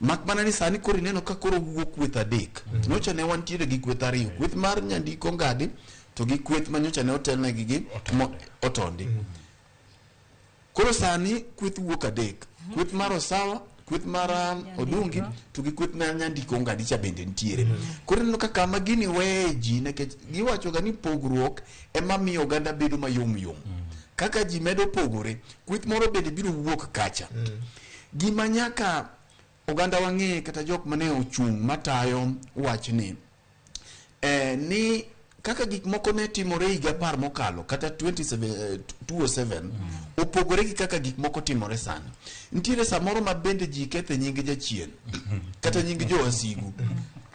Mak mana ni sani koro ineno ka koro wuok kweth adek. Nyocha ne wantiere gi kweth ariyo, kweth mar Nyandiko Ngadi to gi kweth ma nyocha ne otelnegi gi Otondi. Koro sani kweth wuok adek, kweth mar Osawa, kweth mar Odungi to gi kweth mar Nyandiko Ngadi cha bende nitiere. Koro ineno ka kama gini weye ji nikech giwacho ga ni pogruok ema miyo oganda bedo mayom yom. Kaka ji medo pogore, kweth moro bende biro wuok kacha. Gima nyaka oganda wang'e kata jok mane ochung' matayo wachni ni kaka gik moko ne timore higa 10 mokalo kata 207 opogore gi kaka gik moko timore sani. Nitiere samoro ma bende ji kethe nying jachien kata nying jowasigu.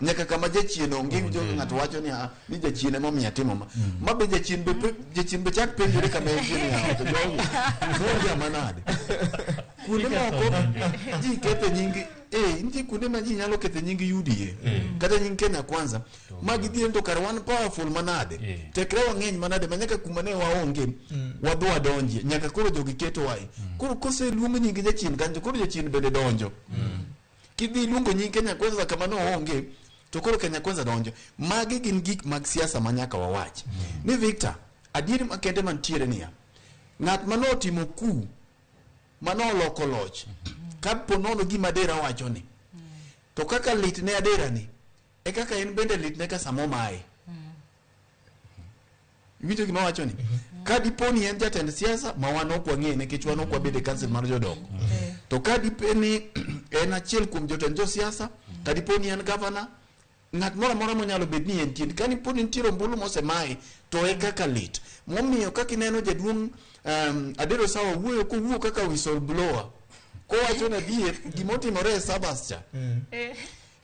Nyaka kama jachien onge jo ng'ato wacho ni ni jachien ema omiyo atimo ma. Ma be jachien be jachien be chak penjore kama entie ni to jogi noja manade. Kuonde moko ji kethe nying nitie kuonde ma ji nyalo kethe nying UDA kata nying Kenya Kwanza ma gidhi to kare wan powerful manade tekre wang'eny manade ma nyaka kuma ne waonge wadhi wadonjie nyaka koro jogi ketowae. Koro koseluong nying jachien kanyo koro jachien bende donjo. Kidhi luongo nying Kenya Kwanza kama ne oonge To koro Kenya Kwanza donjo. Magi gin gik mag siasa ma nyaka wawach. Ni Victor, adieri makende mantiere niya, ng'at manotimo coup manoloko loch kapo nono gima Adera wacho ni to kaka lit ne Adera ni e kaka en bende lit ne ka sama omaye. Iwinjo gima wacho ni? Ka dipo ni en jatend siasa ma wan ok wang'eyo nikech wan ok wabedo e council mar jodongo. To ka dipo ni en achiel kuom jotend josiasa, ka dipo ni en governor, ng'at moro amora monyalo bet ni entie. Ka dipo ni nitiere ombulu mosemaye to e kaka lit. Momiyo kaka ineno jaduong' Adero Sawa wuoyo kowuoyo kaka whistle blower. Kowacho ni adier gimotimore e Sabas cha.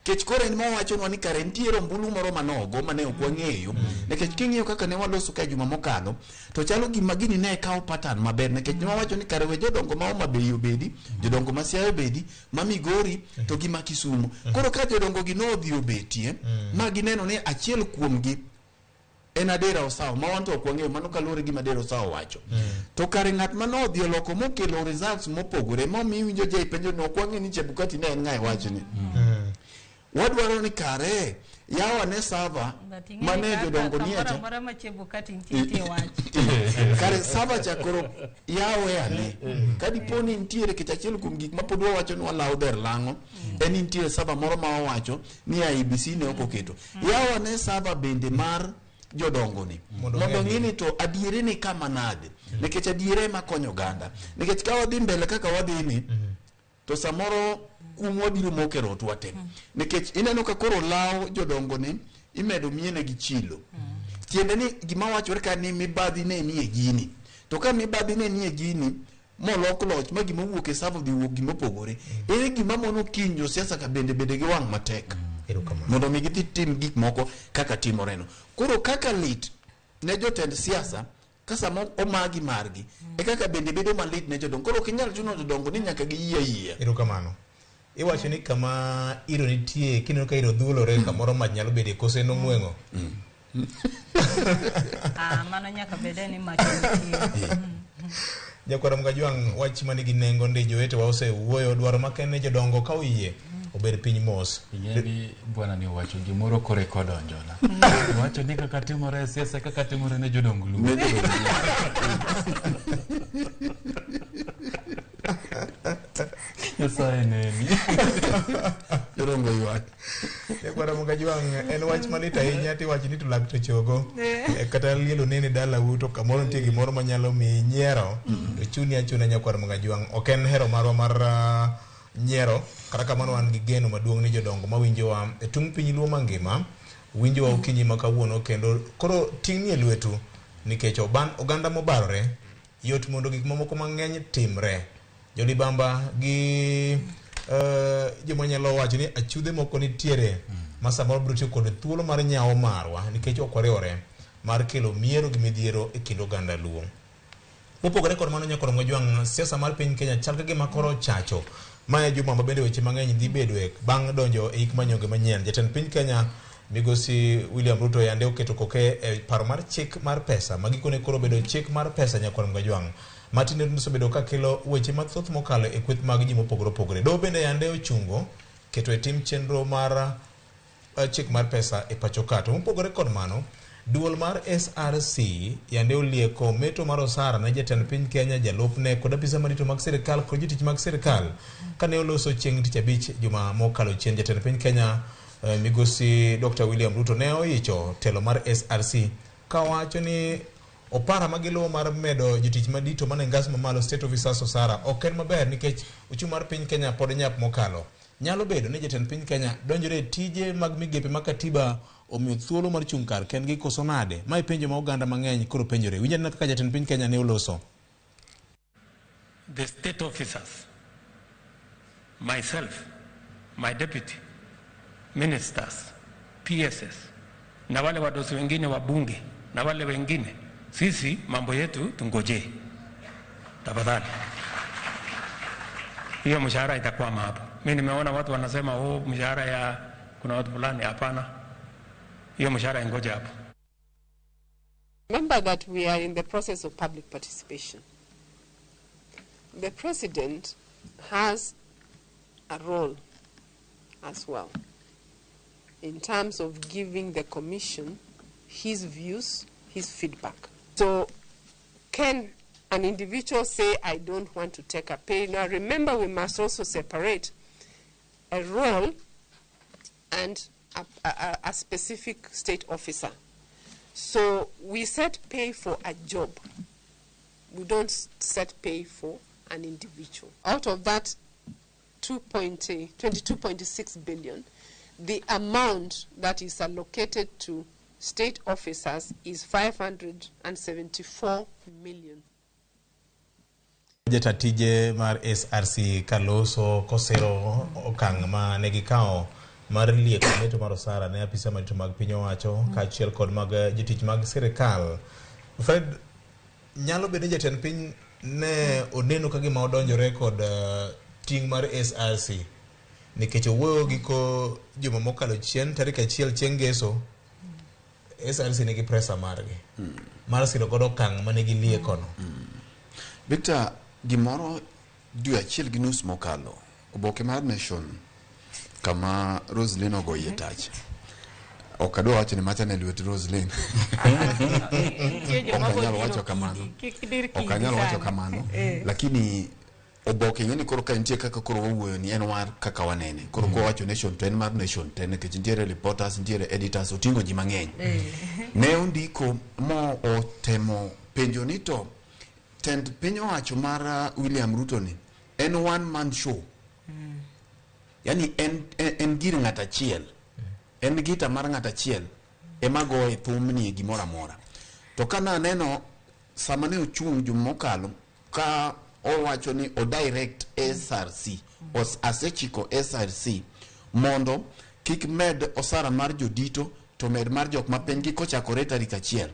Kech koro en mowachonwa ni kare nitiere ombulu moro manogo mane ok wang'eyo. Nikech king'iyo kaka ne waloso ka juma mokalo, to chalo gima gini ne kawo pattern maber. Nikech ne wawacho ni kare we jodongo ma Homa Bay obedi, jodongo ma Siaya obedi, ma Migori to gi ma Kisumu. Koro ka jodongo gi nodhi obetie, ma gineno ni achiel kuomgi en Adera Osawa, ma wan to ok wang'eyo, mano kaluwore gi Adera Osawa wacho. To kare ng'at ma nodhi oloko mokelo results mopogore, momiyo iwinjo jai penjo ni ok wang'e ni Chebukati ne en ng'a e wachni. Wadwaro ni kare yawa ne sava mane jodongo nie cha mora ma Chebukati nitie wach. Kare sava cha koro yawe ane. Ka dipo ni nitiere kech achiel kuom gik ma pod wawacho ni walawo dher lang'o, en ni nitiere sava moro ma wawacho ni IEBC ne ok oketo. Yawa ne sava bende mar jodongo ni mondo ng'i ni to adiere ni kama nade, nikech adiere ema konyo oganda. Nikech ka wadhi mbele kaka wadhi ni, to samoro kum wabiro moke rotwa te. Nikech ineno ka koro law jodongo ni imedo miene gi chilo. Tiende ni gima wachore ka ni mibadhi ne nie gini. To ka mibadhi ne nie gini, molok loch ma gima owuok e savo dhi wuok gima opogore. Ere gima mono kiny josiasa ka bende bede gi wang' matek. Mondo mi gidhi tim gik moko kaka timoreno. Koro kaka lit ne jotend siasa ka sama omagi margi, e kaka bende bedo malit ne jodongo. Koro ok inyal chuno jodongo ni nyaka giyie ayie. Erokamano. Iwacho ni kama iro nitie, kineno ka iro dhuolore kamoro mach nyalo bede kose nong'weng'o. Mano nyaka bede ni mach nitie. Jakwara Mgajwang', wach manigi nengo ndi jowetewa osewuoyo, dwaro makende jodongo ka oyie obed piny mos. Ing'e bwana ni owacho gimoro kore kodonjona. Owacho ni kaka timore e siasa kaka timore ne jodong Luo. Nyasaye neni. Jodongo ywak. Jakwara Mgajwang', en wach malit ahinya tiwacho ni to lak to chogo. Kata lielo nene dalau to kamoro nitie gimoro manyalo miyi nyiero, to chuni achuna Nyakwar Mgajwang'. Ok en hero marwa mar nyiero, kata kamano wan gi geno maduong' ni jodongo mawinjowa e tung' piny Luo mangima winjowa okinyi ma kawuono, kendo koro ting'ni e lwetu nikech oganda mobarore yot mondo gik mamoko mang'eny timre. Jolibamba gi joma nyalo wacho ni achudhe moko nitiere ma samoro biro tiyo kod thuolo mar nyawo marwa nikech ok wariwore mar kelo miero gi midhiero e kind oganda Luo. Mopogore kod mano, Nyakwar Mgajwang', siasa mar piny Kenya chal ka gima koro chacho. Mae juma ma bende weche mang'eny dhi bedoe bang' donjo e hik manyonge manyien. Jatend piny Kenya Migosi William Ruto yande oketo koke e paro mar chik mar pesa ma gikone koro bedo chik mar pesa. Nyakwar Mgajwang', ma tinde osebedo ka kelo weche mathoth mokalo e kweth mag ji mopogore opogore. Doho bende yande ochungo keto e tim chenro mar chik mar pesa e pacho ka. To mopogore kod mano, duol mar SRC yande olieko meto mar osara ne jatend piny Kenya, jalupne kod apisa marito mag sirikal kod jotich mag sirikal. Kane oloso chieng' tich abich juma mokalo chien, jatend piny Kenya Migosi Dr. William Ruto ne oicho telo mar SRC kawacho ni opara magiluwo mar medo jotich madito mane ngas mamalo state officers osara ok en maber nikech ochumi mar piny Kenya pod nyap mokalo. Nyalo bedo ni jatend piny Kenya donjore e tije mag migepe ma katiba omiyo thuolo mar chung' kar kendgi koso nade? Mae penjo ma oganda mang'eny koro penjore. Winj anena kaka jatend piny Kenya ne oloso. The state officers, myself, my deputy, ministers, PSS, na wale wadosi wengine wa bunge, na wale wengine, sisi mambo yetu tungojee. Tafadhali. Hiyo mshahara itakwama hapo. Mimi nimeona watu wanasema oh, mshahara ya kuna watu fulani. Hapana. Hiyo mshahara ingoje hapo. Remember that we are in the process of public participation. The president has a role as well. in terms of giving the commission his views, his feedback. So can an individual say, I don't want to take a pay? Now remember, we must also separate a role and a specific state officer. So we set pay for a job. We don't set pay for an individual. Out of that 22.6 billion, the amount that is allocated to state officers is 574 million. Jata tije mar SRC kaloso kosero okang' ma ne gikawo mar lieko meto mar osara ne apisa marito mag piny owacho kaachiel kod mag jotich mag sirikal. Fred, nyalo bedo ni jatend piny ne oneno ka gima odonjore kod ting' mar SRC nikech owuoyo giko juma mokalo chien tarik 1 chieng' ngeso. SRC nigi presa margi mar siro godo okang' mane giliekono. Victor, gimoro dwe 1.5 mokalo, oboke mar Nation kama Roslyn ogoyie tach. Ok adwa wacho ni macha ne lwet Roslyn. Ok anyal wacho kamano. Ok anyal wacho kamano. Lakini oboke ing'e ni koro ka nitie kaka koro wawuoyo ni en war kaka wanene. Koro kwa wacho Nation to en mar Nation te nikech nitiere reporters, nitiere editors, oting'o ji mang'eny. Ne ondiko mo otemo penjo ni to tend piny owacho mar William Ruto ni en one man show. Yani en gir ng'at achiel. En gita mar ng'at achiel ema goye thumni e gimoro amora. To ka naneno sama ne ochung' juma mokalo ka owacho ni o direct SRC, asechiko SRC mondo kik med osara mar jodito to med mar jok ma piny gi kochakore tarik 1.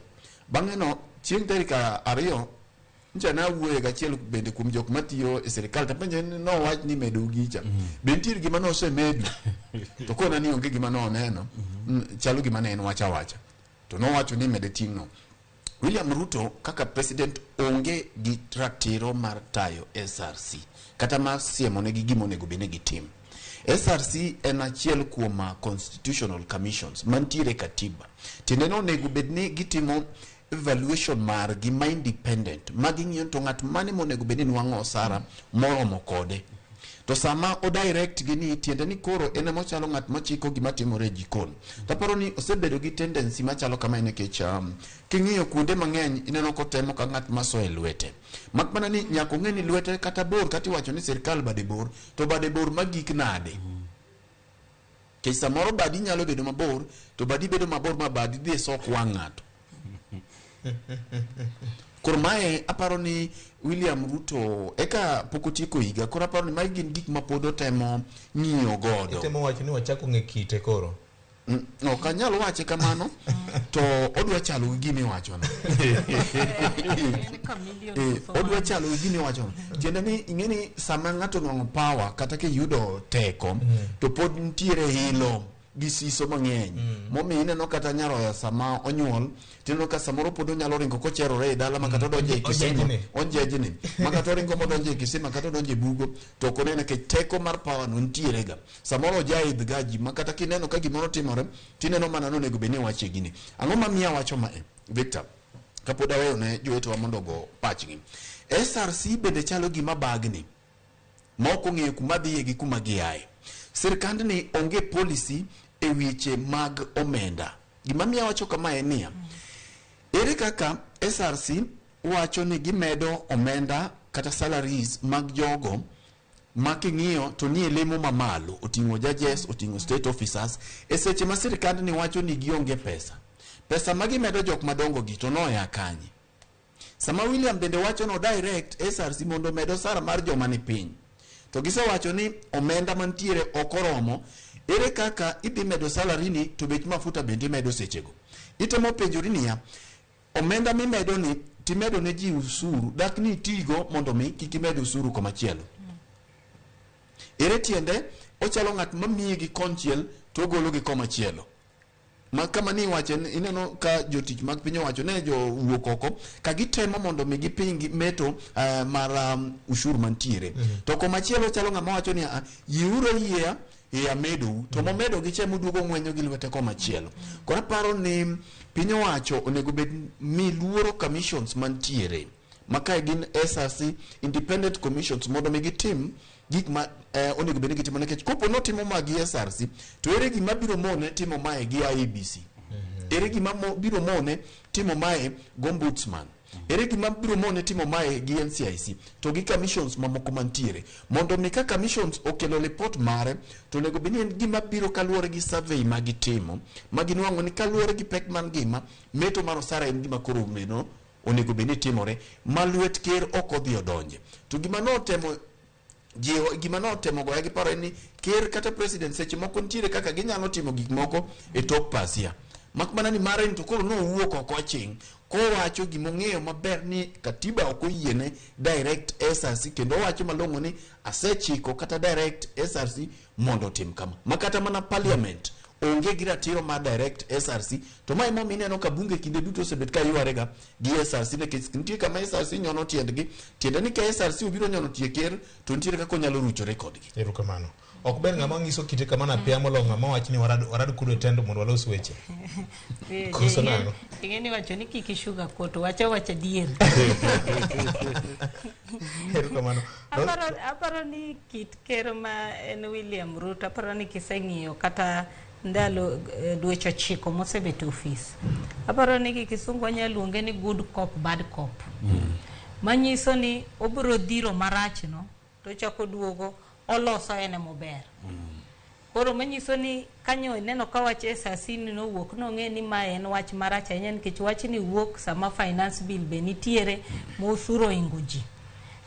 Bang'e no chieng' tarik 2 ncha na wuoye gachiel bende kuom jok matiyo e sirikal to penjo ni nowach ni medo gicha. Be nitie gima nosemedu? To kona ni onge gima noneno, chalo gima ne en wacha wacha. To nowacho ni mede ting'no. William Ruto kaka president onge gi ratiro mar tayo SRC kata mar siemo negi gima onego bed ni gitim. SRC en achiel kuom constitutional commissions mantiere katiba. Tiende ni onego bed ni gitimo evaluation margi ma independent ma ging'iyo to ng'at mane monego bed ni nwang'o osara moromo kode. To sama o direct gi ni tiende ni koro en ema ochalo ng'at machiko gima timore e jikon. Taparo ni osebedo gi tendency machalo kama nikech king'iyo kuonde mang'eny ineno kotemo ka ng'at maso e lwete. Mak mana ni nyaka ong'e ni lwete kata bor kata iwacho ni sirikal bade bor to bade bor magik nade. Nikech samoro badi nyalo bedo mabor to badi bedo mabor ma badi dhi e sok wang' ng'ato. Koro mae aparo ni William Ruto eka pok otieko higa, koro aparo ni magi gin gik ma pod otemo ng'iyo godo. Itemo wacho ni wachako ng'e kite koro. Ok anyal wache kamano, to odwa chalo gi gima iwachono. Odwa chalo gi gima iwachono. Tiende ni ing'e ni sama ng'ato onwang'o power kata kiyudo teko, to pod nitiere hilo gi siso mang'eny. Momiyo ineno kata nyaroya sama onyuol, tineno ka samoro pod onyalo ringo kocherore e dala ma kata odonjo e kisima. Ojejni. Ma kata oringo modonjo e kisima kata odonjo e bugo, to ok onene nikech teko mar power no nitiere ga. Samoro ojaidh ga ji ma kata kineno ka gimoro timore, tineno mana ni onego bed ni iwache gini. Ang'o mamiyo awacho mae, Victor? Kapod aweyo ne jowetewa mondo ogo pachgi. SRC bende chalo gima bagni ma ok ong'eyo kuma dhiye gi kuma giaye. Sirkandni onge policy e weche mag omenda. Gima miyo awacho kama en niya, ere kaka SRC wacho ni gimedo omenda kata salaries mag jogo ma king'iyo to nie lemo mamalo, oting'o judges, oting'o state officers, e seche ma sirkandni wacho ni gionge pesa. Pesa ma gimedo jok madongo gi to noya kanye? Sama William bende wacho no direct SRC mondo omed osara mar joma ni piny. To gisewacho ni omenda mantiere ok oromo, ere kaka idhi medo salary ni to bech mafuta bende imedo sechego. Itemo penjori niya, omenda mimedo ni timedo ne ji usuru, dak ni itigo mondo mi kik imed usuru komachielo. Ere tiende ochalo ng'at mamiyi gi konchiel to ogolo gi komachielo. Ma kama ni iwache ni- ineno ka jotich mag piny owacho ne jowuok oko ka gitemo mondo mi giping meto mar ushuru mantiere. To komachielo chalo ng'ama wacho ni "Ah, yiuru ayiea e amedou to momedo gi cha moduogo ng'wenyo gi lwete komachielo. Koro aparo ni piny owacho onego bed mi luoro commissions mantiere ma kae gin SRC independent commissions mondo mi gitim gik ma onego bed ni gitimo, nikech kopo notimo ma gi SRC to ere gima biro mone timo mae gi IEBC? Ere gima biro mone timo mae gi ombudsman? Ere gima biro mone timo mae gi NCIC to gi commissions mamoko mantiere? Mondo mi ka commissions okelo report mare to onego bed ni en gima biro kaluwore gi survey ma gitimo ma ginwang'o ni kaluwore gi pek mar ngima, meto mar osara en gima koro meno onego bed ni timore ma lwet ker ok odhi odonje. To gima notemo jiwo, gima notemo goya gi paro en ni ker kata president seche moko nitiere kaka ginyalo timo gik moko e tok pasia, mak mana ni mare ni to koro nowuok oko aching' kowacho gimong'eyo maber ni katiba ok oyiene direct SRC, kendo owacho malong'o ni asechiko kata direct SRC mondo otim kama, ma kata mana parliament onge gi ratiro mar direct SRC. To ma emomiyo ineno ka bunge kinde duto osebet ka yware ga gi SRC, nikech nitie kama SRC nyono tiendgi, tiende ni ka SRC obiro nyono tie ker to nitiere kaka onyalo ruchore kodgi. Erokamano. Ok ber ng'ama nyiso kite kamano apiya moloyo ng'ama wach ni warad kudo e tendo mondo walos weche. Koso nang'o? Ing'e ni wacho ni kik isugar coat, wacho wacho adier. Erokamano. Aparo ni kit ker ma en William Ruto, aparo ni kiseng'iyo kata ndalo dweche 9 mosebet e ofis, aparo ni gi kisungu wanyalo luonge ni good cop bad cop, manyiso ni obiro dhiro marach no to chako duogo oloso en emober. Koro manyiso ni kanyo ineno ka wach SRC ni nowuok, nong'e ni mae en wach marach ahinya, nikech wachni wuok sama finance bill be nitiere ma osuru oingo ji.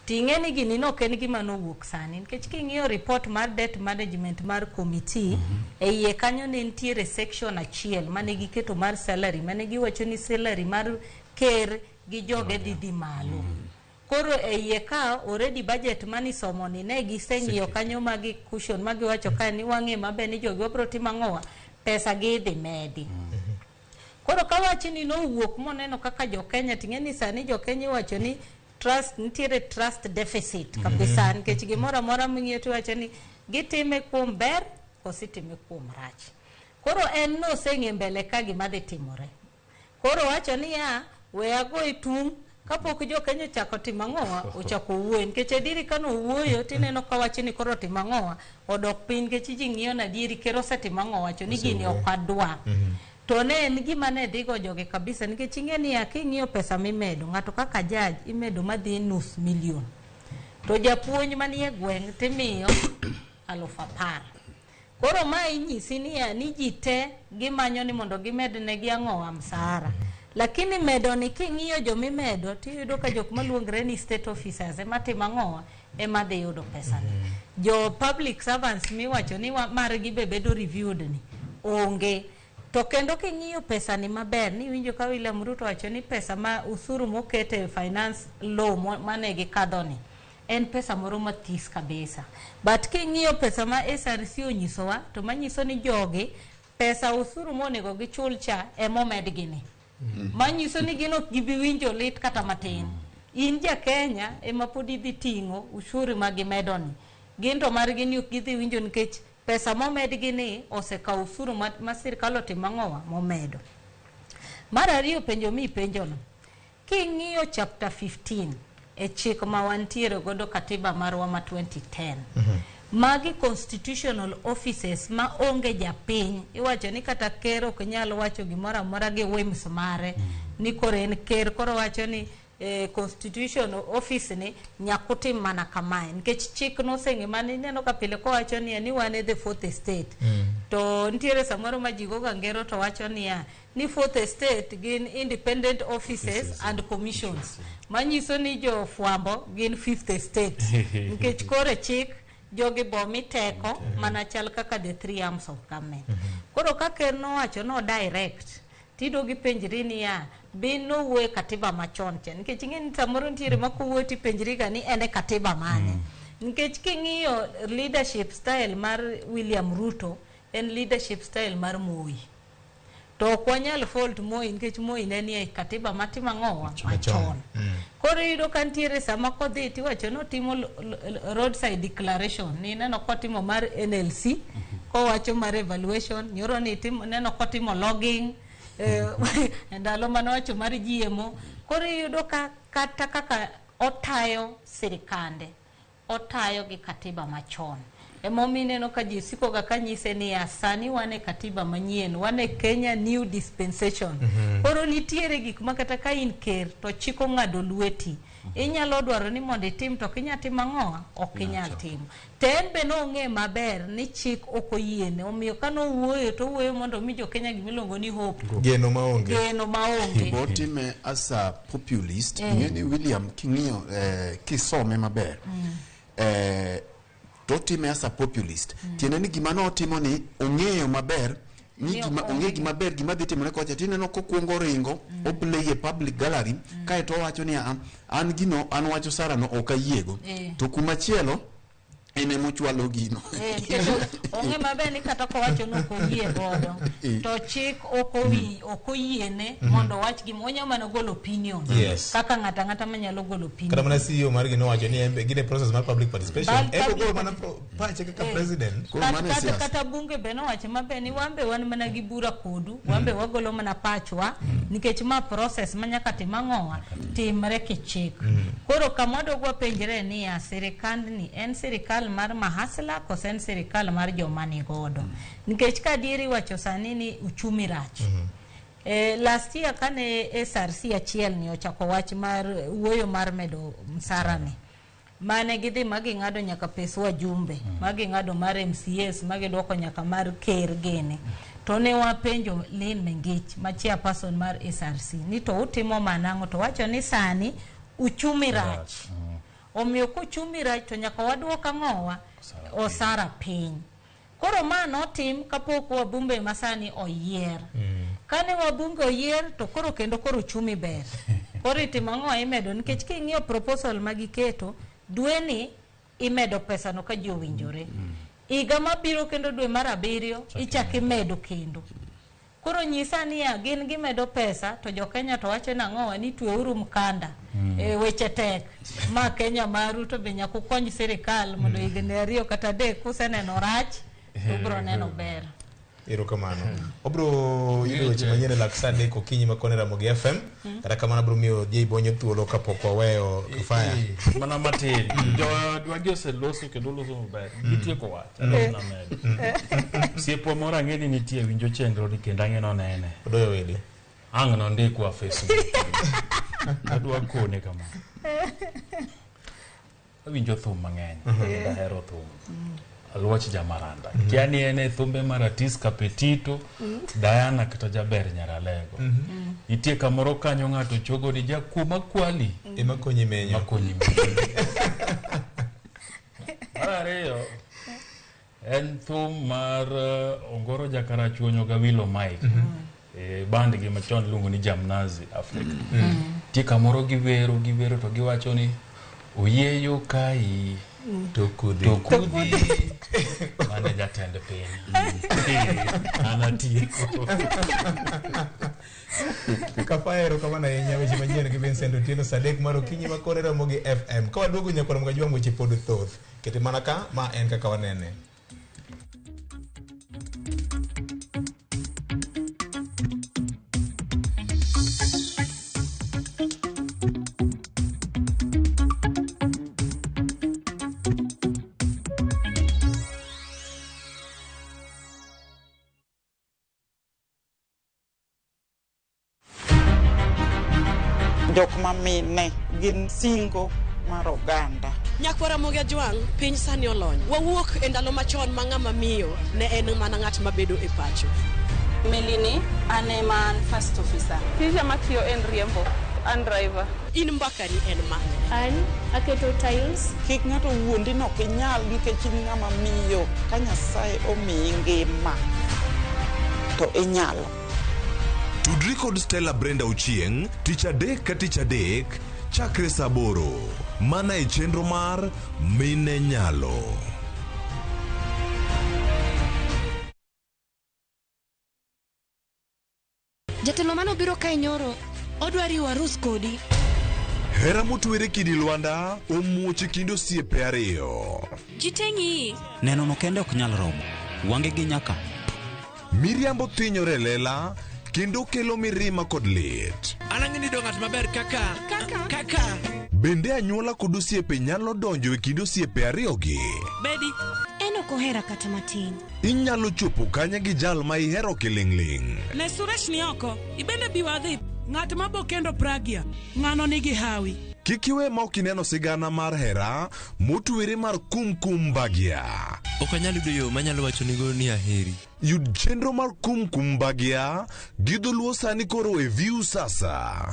Ting'e ni gini nok en gima nowuok sani, nikech king'iyo report mar debt management mar committee, e iye kanyo ne nitiere section achiel mane giketo mar salary, mane giwacho ni salary mar ker gi joge dhi malo. Koro e iye ka already budget manisomo ni ne giseng'iyo kanyo magi cushion magiwacho ka ni wang'e maber ni jogi wabro timo ang'owa, pesa gi idhi medi. Koro ka wachni nowuok moneno kaka jo Kenya, ting'e ni sani jo Kenya iwacho ni trust nitiere, trust deficit kabisa, nikech gimoro amora ming'iyo tiwacho ni gitime kuom ber koso itime kuom rach. Koro en noseng'e mbele ka gima dhi timore. Koro wacho niya, we agoye tung' kapok jo Kenya ochako timo ang'owa, ochako wuoyo, nikech adieri kano wuoyo tineno ka wachni koro timo ang'owa, odok piny, nikech ji ng'iyo na adieri ker osetimo ang'o, wacho ni gini ok adwa. To ne en gima ne dhi go jogi kabisa, nikech ing'e niya, king'iyo pesa mimedo ng'ato kaka judge imedo madhi nus million, to japuonj manie gweng' timiyo 10,000. Koro ma inyisi niya ni ji te gimanyo ni mondo gimed negi ang'owa msahara, lakini medo ni king'iyo jomimedo tiyudo ka jok maluongre ni state officers ema timo ang'owa, ema dhi yudo pesani. Jo public servants miwacho ni margi be bedo reviewed ni onge. To kendo king'iyo pesani maber, niwinjo ka William Ruto wacho ni pesa ma usuru moket e finance law mane gikadho ni en pesa moro mathis kabisa. But king'iyo pesa ma SRC onyisowa, to manyiso ni jogi pesa usuru monego gichul cha emomedgi ni. Manyiso ni gin ok gibi winjo lit kata matin. In ja Kenya ema pod idhi ting'o ushuru ma gimedo ni. Gin to margi ni ok gidhi winjo, nikech pesa momedgi ni osekawo usuru ma sirkal otimo ang'owa momedo. Mar ariyo, penjo mi ipenjono. King'iyo chapter 15 e chik ma wantiere godo, katiba marwa ma 2010, magi constitutional offices ma onge japiny, iwacho ni kata ker ok nyal wacho gimoro amora gi whims mare ni koro en ker, koro wacho ni constitution office ni nyaka utim mana kamae, nikech chik noseng'e mane ineno ka pile kowacho niya ni wan e the fourth estate. To nitiere samoro ma ji goga ngero to wacho niya ni fourth estate gin independent offices and commissions, manyiso ni jofwambo gin fifth estate, nikech koro e chik jogi bo mi teko mana chal kaka the three arms of government. Koro ka ker nowacho no direct, tido gipenjri niya be nowuoyo e katiba machon cha, nikech ing'e ni samoro nitiere ma kowuoyo tipenjri ga ni en e katiba mane, nikech king'iyo leadership style mar William Ruto en leadership style mar Moi. To ok wanyal fault Moi nikech Moi ne nie katiba matimo ang'owa machon. Koro iyudo ka nitiere sama kodhi tiwacho ni otimo roadside declaration ni neno kotimo mar NLC kowacho mar evaluation nyoro ni itimo, neno kotimo logging ndalo manowacho mar GMO. Koro iyudo ka kata kaka otayo sirikande otayo gi katiba machon. Emomiyo ineno ka ji siko ga kanyise niya sani wan e katiba manyien, wan e Kenya new dispensation. Koro nitiere gik ma kata ka in ker to chik ong'ado lweti. Inyalo dwaro ni mondo itim to ok inyal timo ang'owa? Ok inyal timo. To en be nong'e maber ni chik ok oyiene. Omiyo kanowuoyo to owuoyo mondo omi jo Kenya gimiluongo ni hope. Geno maonge. Geno maonge. Botime as a populist, ing'e ni William king'iyo kisome maber totime as a populist. Tiende ni gima notimo ni ong'eyo maber ni Ni gima ok ong'e gima ber gima dhi timore kocha tineno kokwongo ringo oplay e public gallery kaeto owacho ni "Ah, an gino an wacho Sara no ok ayiego." To kumachielo en emochwalo gino. Nikech ong'e maber ni kata kowacho ni ok oyie godo to chik ok oyiene mondo owach gima onyalo mana golo opinion. Kaka ng'ato ang'ata manyalo golo opinion. Kata mana CEO margi nowacho ni en be gin e process mar public participation. En ogolo mana pache kaka president. Koro mano e siasa. Kata bunge be nowacho maber ni wan be wan mana gi bura kodu, wan be wagolo mana pachwa nikech ma process ma nyaka tim ang'owa timre kichik. Koro kama wadog wapenjre niya sirikandni en sirikal mar mahasla koso en sirikal mar joma nigodo. Nikech ka adieri iwacho sani ni uchumi rach. Last year kane SRC achiel ni ochako wach mar wuoyo mar medo msara ni mane gidhi ma ging'ado nyaka pes wajumbe, ma ging'ado mar MCAs, ma gidwoko nyaka mar ker gene. To ne wapenjo Lynn Mengich ma chairperson mar SRC ni to utimo manang'o to wacho ni sani uchumi rach. Omiyo kuchumi rach to nyaka waduok ang'owa osara piny. Koro ma notim kapok wabunge masani oyier. Kane wabunge oyier to koro kendo koro uchumi ber. Koro itimo ang'o imedo nikech king'iyo proposal ma giketo dweni imedo pesa no ka ji owinjore. Higa mabiro kendo dwe mar 7 ichak imedo kendo. Koro nyisa niya gin gimedo pesa to jo Kenya to wacho nang'owa ni tweuru mkanda. Weche tek ma Kenya maru to be nyaka ukony sirikal mondo higni 2 kata 3 kuseneno rach to ubiro neno ber. Erokamano. Obiro yudo weche manyien e lak saa 3 okinyi ma koni Ramogi FM. Kata kamano abiro miyo Jay Bonyo thuolo kapok waweyo Kafaya. Mana matin. Jowadwa gi oseloso kendo loso maber. Gitieko wach. Adwa medo. Osiepwa moro ang'e ni nitie winjo chenro ni kendo ang'e nonene. Odoyo wede. Ang' nondikwa Facebook. Adwa kone kama. Awinjo thum mang'eny. Kendo ahero thum. Aluoch Jamaranda. Kia ni en e thumbe mar Atis Kapetito, Diana kata Jaber Nyaralego. Nitie kamoro kanyo ng'ato chogo ni jakuo makwali. Ema konyi menyo. Makonyi menyo. Mar ariyo, en thum mar Ongoro Jakarachuonyo ga Wilo Mike. Band gi machon iluongo ni Jamnazi Africa. Nitie kamoro giwero to giwacho ni oyieyo kai to kudhi. To kudhi. Mane jatend piny. An atieko. Kafaya erokamano ahinya weche manyien gi Vincent Otieno saa 3 mar okinyi ma koni Ramogi FM. Ka waduogo nyaka Ramogi Ajwang' weche pod thoth. Kete mana ka ma en kaka wanene. Jok mamine gin singo mar oganda. Nyakwa Ramogi Ajwang', piny sani olony. Wawuok e ndalo machon ma ng'ama miyo ne en mana ng'at mabedo e pacho. Melini, an ema an first officer. Tija matiyo en riembo, an driver. In mbakani en mane? An aketo tiles. Kik ng'ato wuondi ni ok inyal nikech in ng'ama miyo. Ka Nyasaye omiyi ngima, to inyalo. Tudri kod Stella Brenda Ochieng' tich adek ka tich adek chakre saa 8 mana e chenro mar Mine Nyalo. Jatelo mane obiro kae nyoro, odwa riwo arus kodi. Hera motwere kidi lwanda omuoch e kind osiepe ariyo. Ji te ng'iyi. Neno no kende ok nyal romo. Wange gi nyaka. Miriambo thinyore e lela kendo kelo mirima kod lit. An ang'e ni yudo ng'at maber kaka Kaka. Kaka. Bende anyuola kod osiepe nyalo donjo e kind osiepe ariyogi? Bedi. En ok ohera kata matin. Inyalo chopo kanye gi jal ma ihero kiling'ling'? Ne Suresh ni oko. Ibende bi wadhi. Ng'at ma bo kendo Pragya. Ng'ano nigi hawi. Kik iwe ma ok ineno sigana mar hera motwere mar Kumkum Bhagya. Ok anyal yudo yo manyalo wachonigo ni aheri. Yud chenro mar Kumkum Bhagya gi dholuo sani koro e View Sasa.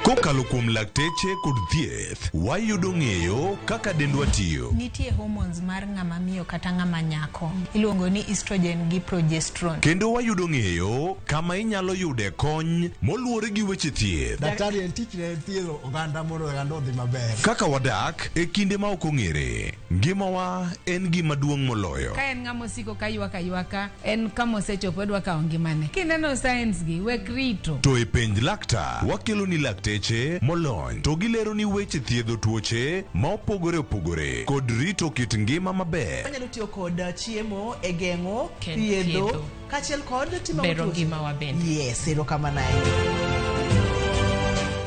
Kokalo kuom lakteche kod thieth, wayudo ng'eyo kaka dendwa tiyo. Nitie hormones mar ng'ama miyo kata ng'ama nyako. Iluongo ni estrogen gi progesterone. Kendo wayudo ng'eyo kama inyalo yude kony moluwore gi weche thieth. Daktari en tich ne thiedho oganda mondo oganda odhi maber. Kaka wadak e kinde ma ok ong'ere, ngimawa en gima duong' moloyo. Ka en ng'ama osiko ka ywak aywaka, en kama osechopo odwa kawo ngimane. Kineno signs gi, wek rito. To e penj laktar, wakelo ni lakteche molony to gilero ni weche thiedho tuoche ma opogore opogore kod rito kit ngima maber. Wanyalo tiyo kod chiemo e geng'o, Ken thiedho, thiedho. kaachiel kod timo Bero tuoche. ngimawa bende. Yes, erokamano ahinya.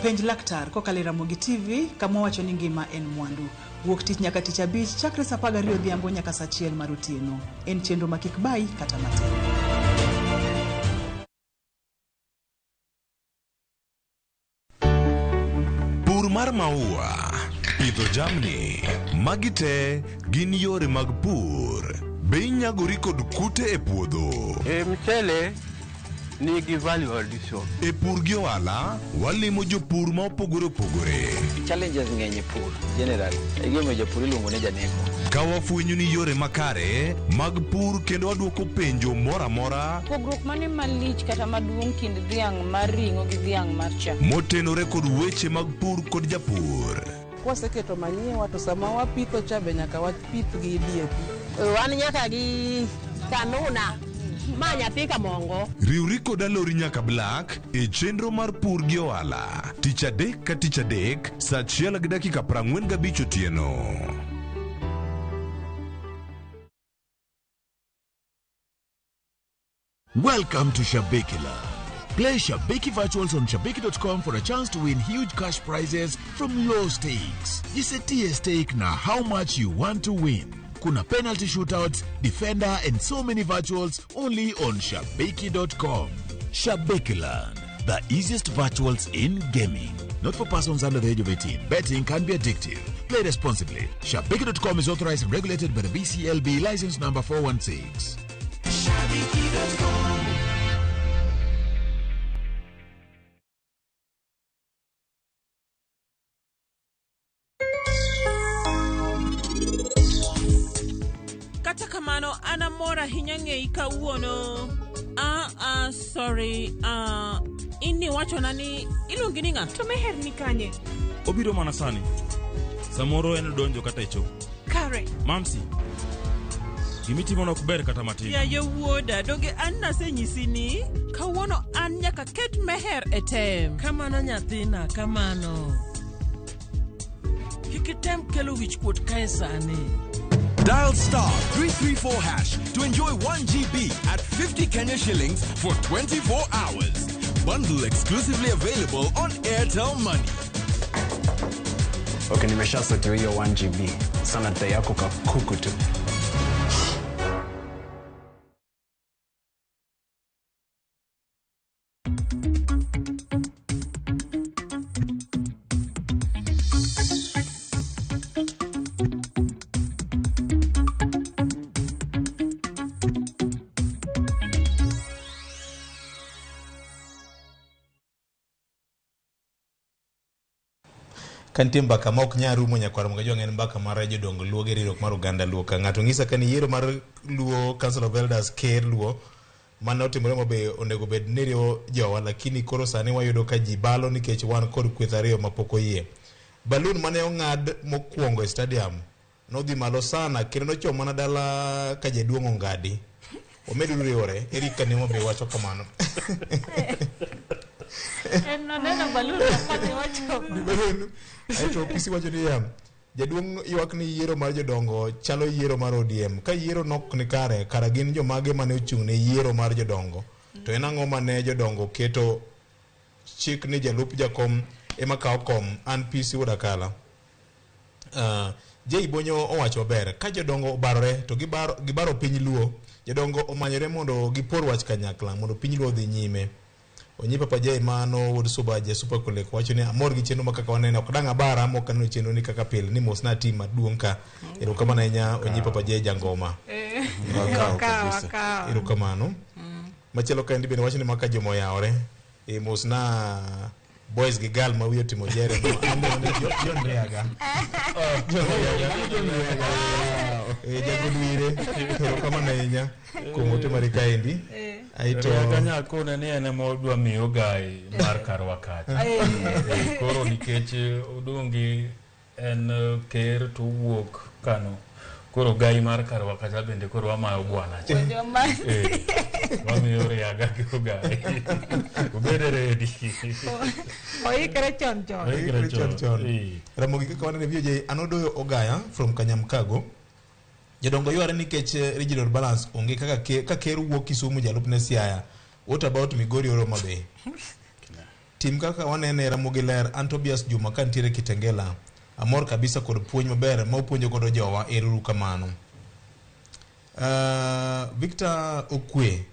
Penj laktar kokalo e Ramogi TV kama wacho ni ngima en mwandu. Wuok tich nyaka tich abich chakre saa 12 odhiambo nyaka saa 1 mar otieno. En chenro ma kik bayi kata matin. Pur mar maua, pidho jamni, magi te gin yore mag pur. Be inyagori kod kute e puodho? E mchele nigi value addition. E pur gi ohala, walimo jopur ma opogore opogore. Challenges ng'eny e pur generally. E gimomiyo japur iluongo ni janeko. Ka wafwenyo ni yore makare mag pur kendo waduoko penjo moro amora Pogruok mane malich kata maduong' kind dhiang' mar ring'o gi dhiang' mar chak? motenore kod weche mag pur kod japur. Kwaseketo manyiwa to sama wapitho cha be nyaka wapith gi DAP. Wan nyaka gi kanuna ma nyathi kamongo. Riwri kod Alori nyaka Black e chenro mar pur gi ohala tich adek ka tich adek saa 1:45 otieno. Welcome to Shabiki Land. Play Shabiki Virtuals on Shabiki.com for a chance to win huge cash prizes from low stakes. Jisetie stake na how much you want to win. Kuna penalty shootouts, defender, and so many virtuals only on Shabiki.com. Shabiki Land, the easiest virtuals in gaming. Not for persons under the age of 18. Betting can be addictive. Play responsibly. Shabiki.com is authorized and regulated by the BCLB license number 416. Kata kamano an amor ahinya ng'eyi kawuono. Ah, ah, sorry. Ah, in ni wachona ni iluongi ni ng'a? To Meher ni kanye? Obiro mana sani. Samoro en odonjo kata e cho. Kare. Mamsi. Gimitimono ok ber kata matin. Yaye wuoda, donge an nasenyisi ni kawuono an nyaka ket Meher e tem. Kamano nyathina, kamano. Kik item kelo wichkuot kae sani. Dial star 334 hash to enjoy 1 GB at 50 Kenya shillings for 24 hours. Bundle exclusively available on Airtel Money. Okay, nimeshasotiwa hiyo 1 GB. Sana dai yako kakuku tu. Ka nitie mbaka ma ok nyal rumo nyakwar Mgajwang' en mbaka mar jodong Luo gi riwruok mar oganda Luo. Ka ng'ato ng'isa ka ni yiero mar Luo Council of Elders ker Luo mane otimore mabe onego bed ni riwo jowa, lakini koro sani wayudo ka ji balo nikech wan kod kweth ariyo mapok oyie. Balloon mane ong'ad mokwongo e stadium nodhi malo sana kendo nochomo mana dala ka jaduong' ongadi. Omedu riwore, Eric Kanemo be wacho kamano. En noneno balloon kapok ochopo. Balloon. Aeto Opisi wacho niya, jaduong' ywak ni yiero mar jodongo chalo yiero mar ODM. Ka yiero nok ni kare, kara gin jomage mane ochung' ne yiero mar jodongo? To en ang'o mane jodongo keto chik ni jalup jakom ema kawo kom? An PC Wuod Akala. Jay Bonyo owacho maber, ka jodongo obarore to gibaro piny Luo, jodongo omanyore mondo gipor wach kanyakla mondo piny Luo odhi nyime. Onyi Papa Jay mano wuod Suba ja Super Kolek wacho ni amor gi chenro ma kaka waneno, ok dang' abara mok aneno chenro ni kaka pile ni mos na team maduong' ka. Erokamano ahinya Onyi Papa Jay jangoma. Wakawo. Erokamano. Machielo kaendi bende wacho ni maka joma oyawore. E mos na boys gi girl ma wiye otimo jere no. An ni John Riaga. John Riaga. John Riaga. E jagodwire. Erokamano ahinya kuom ote mari kaendi. Aito Riaga nyakone ni en ema odwa miyo gai mar karwa kacha. Koro nikech odongi en ker to owuok kano. Koro gai mar karwa kacha bende koro wamayo bwana cha. Wamiyo Riaga gi ogai. Obed ready. Oikre chon chon. Oikre chon chon. Ramogi kaka wanene VOJ anodoyo Ogaya from Kanyamkago. Jodongo yware nikech regional balance onge kaka ka ker wuok Kisumu jalupne Siaya. What about Migori or Homa Bay? Tim kaka wanene Ramogi ler an Tobias Juma ka nitiere Kitengela. Amor kabisa kod puonj maber ma upuonjo godo jowa, eruru kamano. Victor Okwe,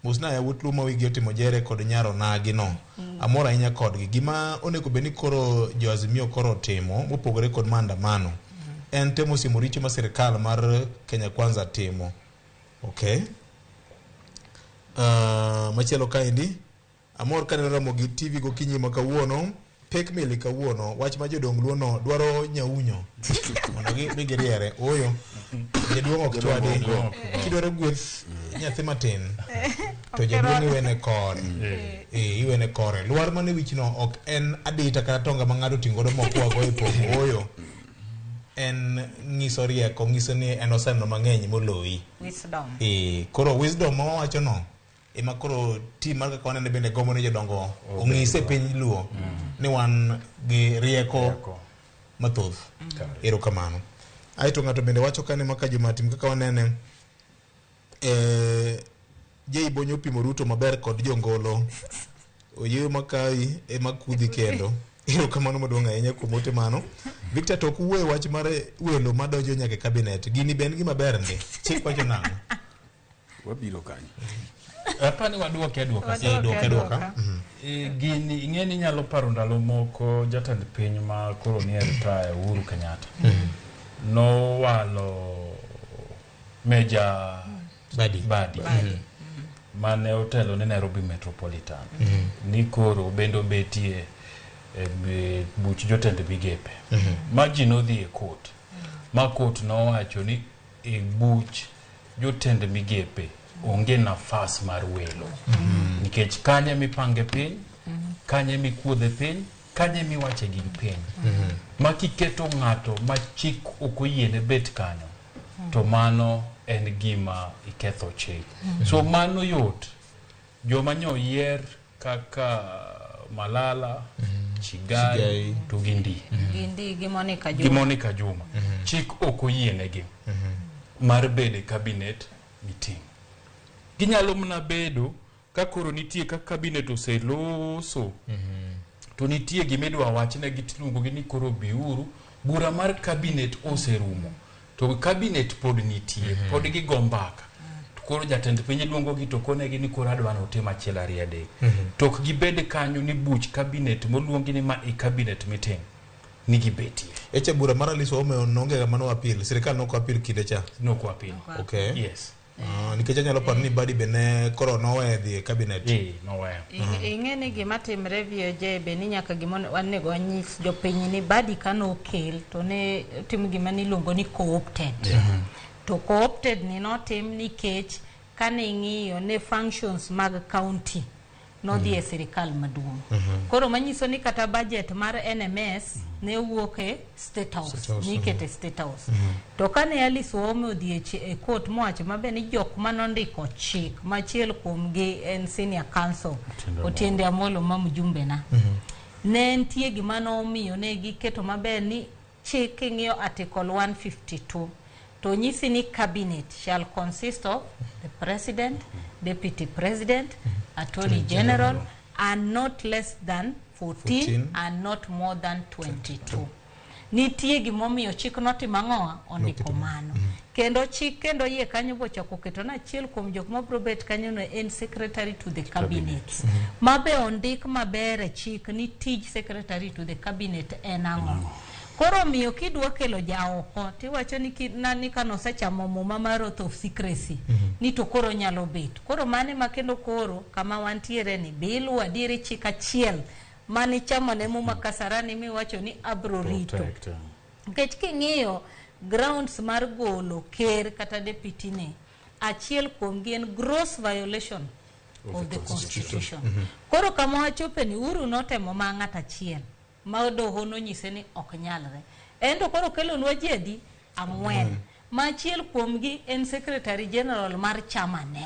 mosna yawuot Luo ma wigi otimo jere kod nyar onagi no. Amor ahinya kodgi. Gima onego bed ni koro jo Azimio koro otimo mopogore kod maandamano en temo siemo richo ma sirikal mar Kenya Kwanza timo. Okay. Machielo kaendi, amor kaneno Ramogi TV gokinyi ma kawuono. Pek mili kawuono, wach ma jodong Luo no dwaro nyaunyo mondo mi giriere. Ooyo, jaduong' ok chwadi. Kidwaro gweth nyathi matin to jaduong' iwene kore. Iwene kore. Lwar mane wichno ok en adita kata tonga ma ng'ato oting'o godo mokwago e pong'. Ooyo, en ng'iso rieko, ng'iso ni en oseneno mang'eny moloyi. Wisdom. Koro wisdom ma wawacho no ema koro team mar kaka wanene bende gombo ni jodongo ong'ise piny Luo ni wan gi rieko mathoth. Erokamano. Aeto ng'ato bende wacho kane maka Juma tim kaka wanene Jay Bonyo pimo Ruto maber kod jongolo. Oyieyo makayi ema kudhi kendo. Erokamano maduong' ahinya kuom ote mano. Victor to ok wuoye wach mar welo madonjo nyaka e cabinet. Gini be en gima ber ndi. Chik wacho nang'o? Wabiro kanyo. Apani waduoke aduoka. Duoke aduoka. Gini ing'e ni inyalo paro ndalo moko jatend piny ma koro nie retire Uhuru Kenyatta. Nowalo Major Badi. Mane otelo ne Nairobi Metropolitan. Ni koro bende obetie e buch jotend migepe. Ma ji nodhi e court. Ma court nowacho ni e buch jotend migepe onge nafas mar welo. Nikech kanye mipange piny, kanye mikuodhe piny, kanye miwache gig piny. Ma kiketo ng'ato ma chik ok oyiene bet kanyo, to mano en gima iketho chik. So mano yot. Joma nyo yier kaka Malala, Chigai, to gi Ndii. Gindi gi Monica Gi Juma. Monica Juma. Chik ok oyienegi mar bedo e cabinet meeting. Ginyalo mana bedo ka koro nitie ka cabinet oseloso to nitie gima idwa wachnegi tiluongogi ni koro biuru, bura mar cabinet oserumo to cabinet pod nitie, pod gigo mbaka. To koro jatend piny luongogi to konegi ni koro adwa ni utim achiel ariyo adek. To ok gibed kanyo ni buch cabinet moluongi ni ma e cabinet meeting ni gibetie. Eche bura mar Alice Wahome nonge mano appeal. Sirikal noko appeal kinde cha. Noko appeal. Okay. Yes. Nikech anyalo paro ni Badi be ne koro noweyo dhi e cabinet. Noweyo. Ing'e ni gima timre VOJ be ni nyaka gima onego wanyis jopiny ni Badi kanokel to ne otim gima niluongo ni co-opted. To co-opted ni notim nikech kane ing'iyo ne functions mag county nodhi e sirikal maduong'. Koro manyiso ni kata budget mar NMS ne wuok e State House, State House, nikete State House. To kane Alice Wahome odhi e court mowacho maber ni jok manondiko chik machiel kuomgi en senior counsel Otiende Amollo ma mjumbe na. Ne nitie gima nomiyo ne giketo maber ni chik king'iyo article 152 to nyisi ni cabinet shall consist of the president, deputy president, attorney general and not less than 14, 14. and not more than 22. Nitie gimomiyo chik notimo ang'owa ondiko mano. Kendo chik kendo yie kanyo bochako keto na achiel kuom jok mabiro bet kanyo no en secretary to the cabinet. Mabe ondik maber e chik ni tij secretary to the cabinet en ang'o. Koro miyo kidwa kelo jaoko tiwacho ni nani kanosechamo muma mar oath of secrecy ni to koro nyalo bet. Koro mane ma kendo koro kama wantiere ni bilu adieri chik achiel mane ichamo ne muma Kasarani miwacho ni abro rito. Protect, Nikech king'iyo grounds mar golo ker kata deputy ne, achiel kuomgi en gross violation of the constitution. Koro kama wachope ni Uhuru notemo ma ng'at achiel ma doho nonyise ni ok nyalre. En to koro kelonwa ji adi? Ang'wen. Ma achiel kuomgi en secretary general mar chama ne.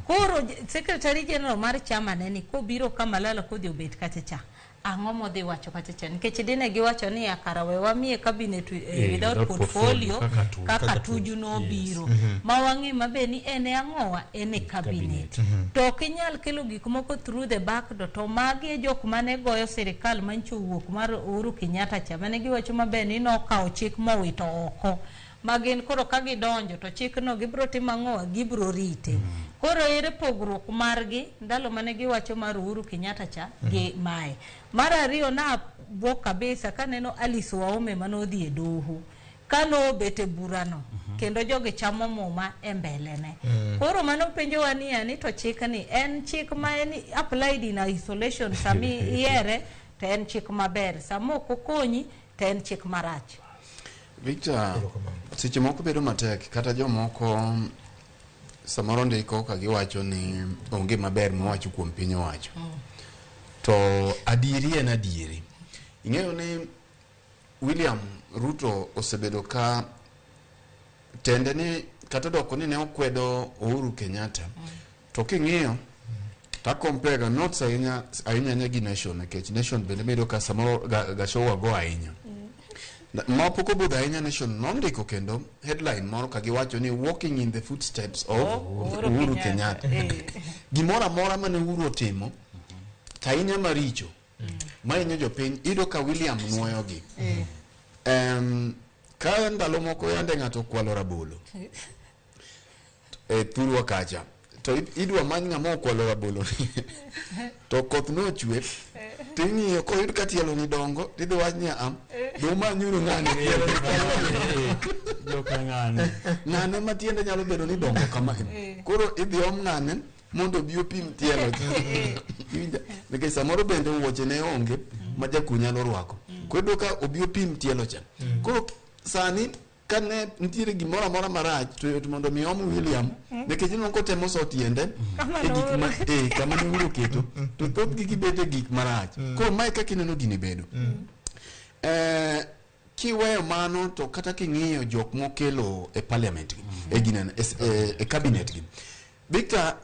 Koro secretary general mar chama ne ni kobiro ka Malala kodhi obet kacha cha. Ang'o modhi wacho kacha cha? Nikech dine giwacho ni kara we wamiye cabinet without portfolio kaka Tuju nobiro. Ma wang'e maber ni en e ang'owa en e cabinet. To ok inyal kelo gik moko through the back door to magi e jok mane goyo sirikal mancho owuok mar Uhuru Kenyatta cha mane giwacho maber ni nokawo chik mowito oko. Ma gin koro ka gidonjo to chikno gibro timo ang'owa gibro rite. Koro ere pogruok margi ndalo mane giwacho mar Uhuru Kenyatta cha gi mae. Mar ariyo na buok kabisa kaneno Alice Wahome manodhi e doho. Kano obet e burano kendo jogi chamo muma e mbelene. Koro mano penjowa niya ni to chik ni en chik ma en applied in isolation sami ihere to en chik maber sama ok okonyi to en chik marach. Victor, seche moko bedo matek kata jomoko samoro ndiko ka giwacho ni onge maber mowacho kuom piny owacho. To adieri en adieri. Ing'eyo ni William Ruto osebedo ka tende ni kata doko ni ne okwedo Uhuru Kenyatta. To king'iyo ta compare ga notes ahinya ahinya ahinya gi Nation nikech Nation bende bedo ka samoro Gachagua go ahinya. Ma pok obudho ahinya Nation nondiko kendo headline moro ka giwacho ni walking in the footsteps of Uhuru Uhuru Kenyatta. Kenyatta. Gimoro amora mane Uhuru otimo to ahinya maricho mahinyo jopiny iyudo ka William nuoyogi. Ka ndalo moko yande ng'ato okwalo rabolo e thurwa kacha to idwa many ng'ama okwalo rabolo to koth nochwe ting'iyo koyud ka tielo ni dongo tidhi wach ni am do manyuru ng'ani Joka ng'ani. Ng'ane ma tiende nyalo bedo ni dongo kama koro idhi om ng'ane mondo obi opim tielo. Iwinja? Nikech samoro bende wuoche ne onge ma jakuo nyalo rwako koro iyudo ka obi opim tielo cha. Koro sani kane nitiere gimoro amora marach to yot mondo mi om William nikech ineno kotemo so tiende Kama e gik ma nooro. kama ne Uhuru oketo to thothgi gibet e gik marach. Koro mae kaka ineno gini bedo kiweyo mano to kata king'iyo jok mokelo e parliament gi e ginene e cabinet gi Victor,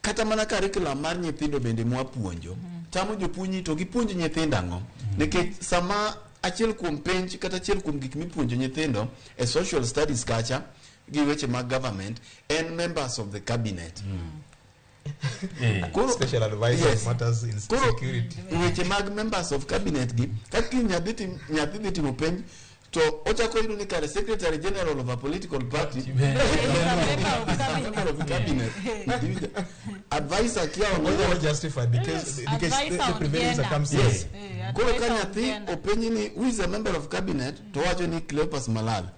kata mana curriculum mar nyithindo bende mwapuonjo tamo jopuonj ni to gipuonj nyithindo ang'o nikech sama achiel kuom penj kata achiel kuom gik mipuonjo nyithindo e social studies kacha gi weche mag government en members of the cabinet. Special advisor Yes. matters in Koro, security. Weche mag members of cabinet gi kaka nyathi dhi timo penj to ochako yudo ni kare secretary general of a political party member of cabinet. Iwinjo? Advisor kia Well justified because the prevailing circumstances. Yes. Koro ka nyathi openji ni who is a member of cabinet to wacho ni Cleopas Malala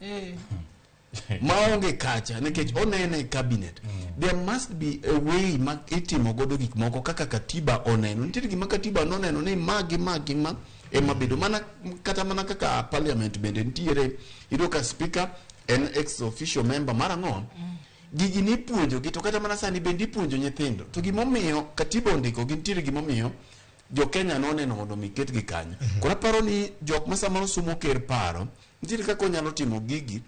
maonge kacha nikech onene e cabinet. There must be a way ma itimo godo gik moko kaka katiba oneno. Nitiere gima katiba noneno ni ma gi ma gi ma ema bedo mana kata mana kaka parliament bende nitiere iyudo ka speaker en ex officio member mar ang'o. Gigi nipuonjogi to kata mana sani bende ipuonjo nyithindo. To gimomiyo katiba ondiko gi nitiere gimomiyo jo Kenya noneno mondo mi ketgi kanyo. Koro aparo ni jok ma samoro sumo ker paro, nitiere kaka onyalo timo gigi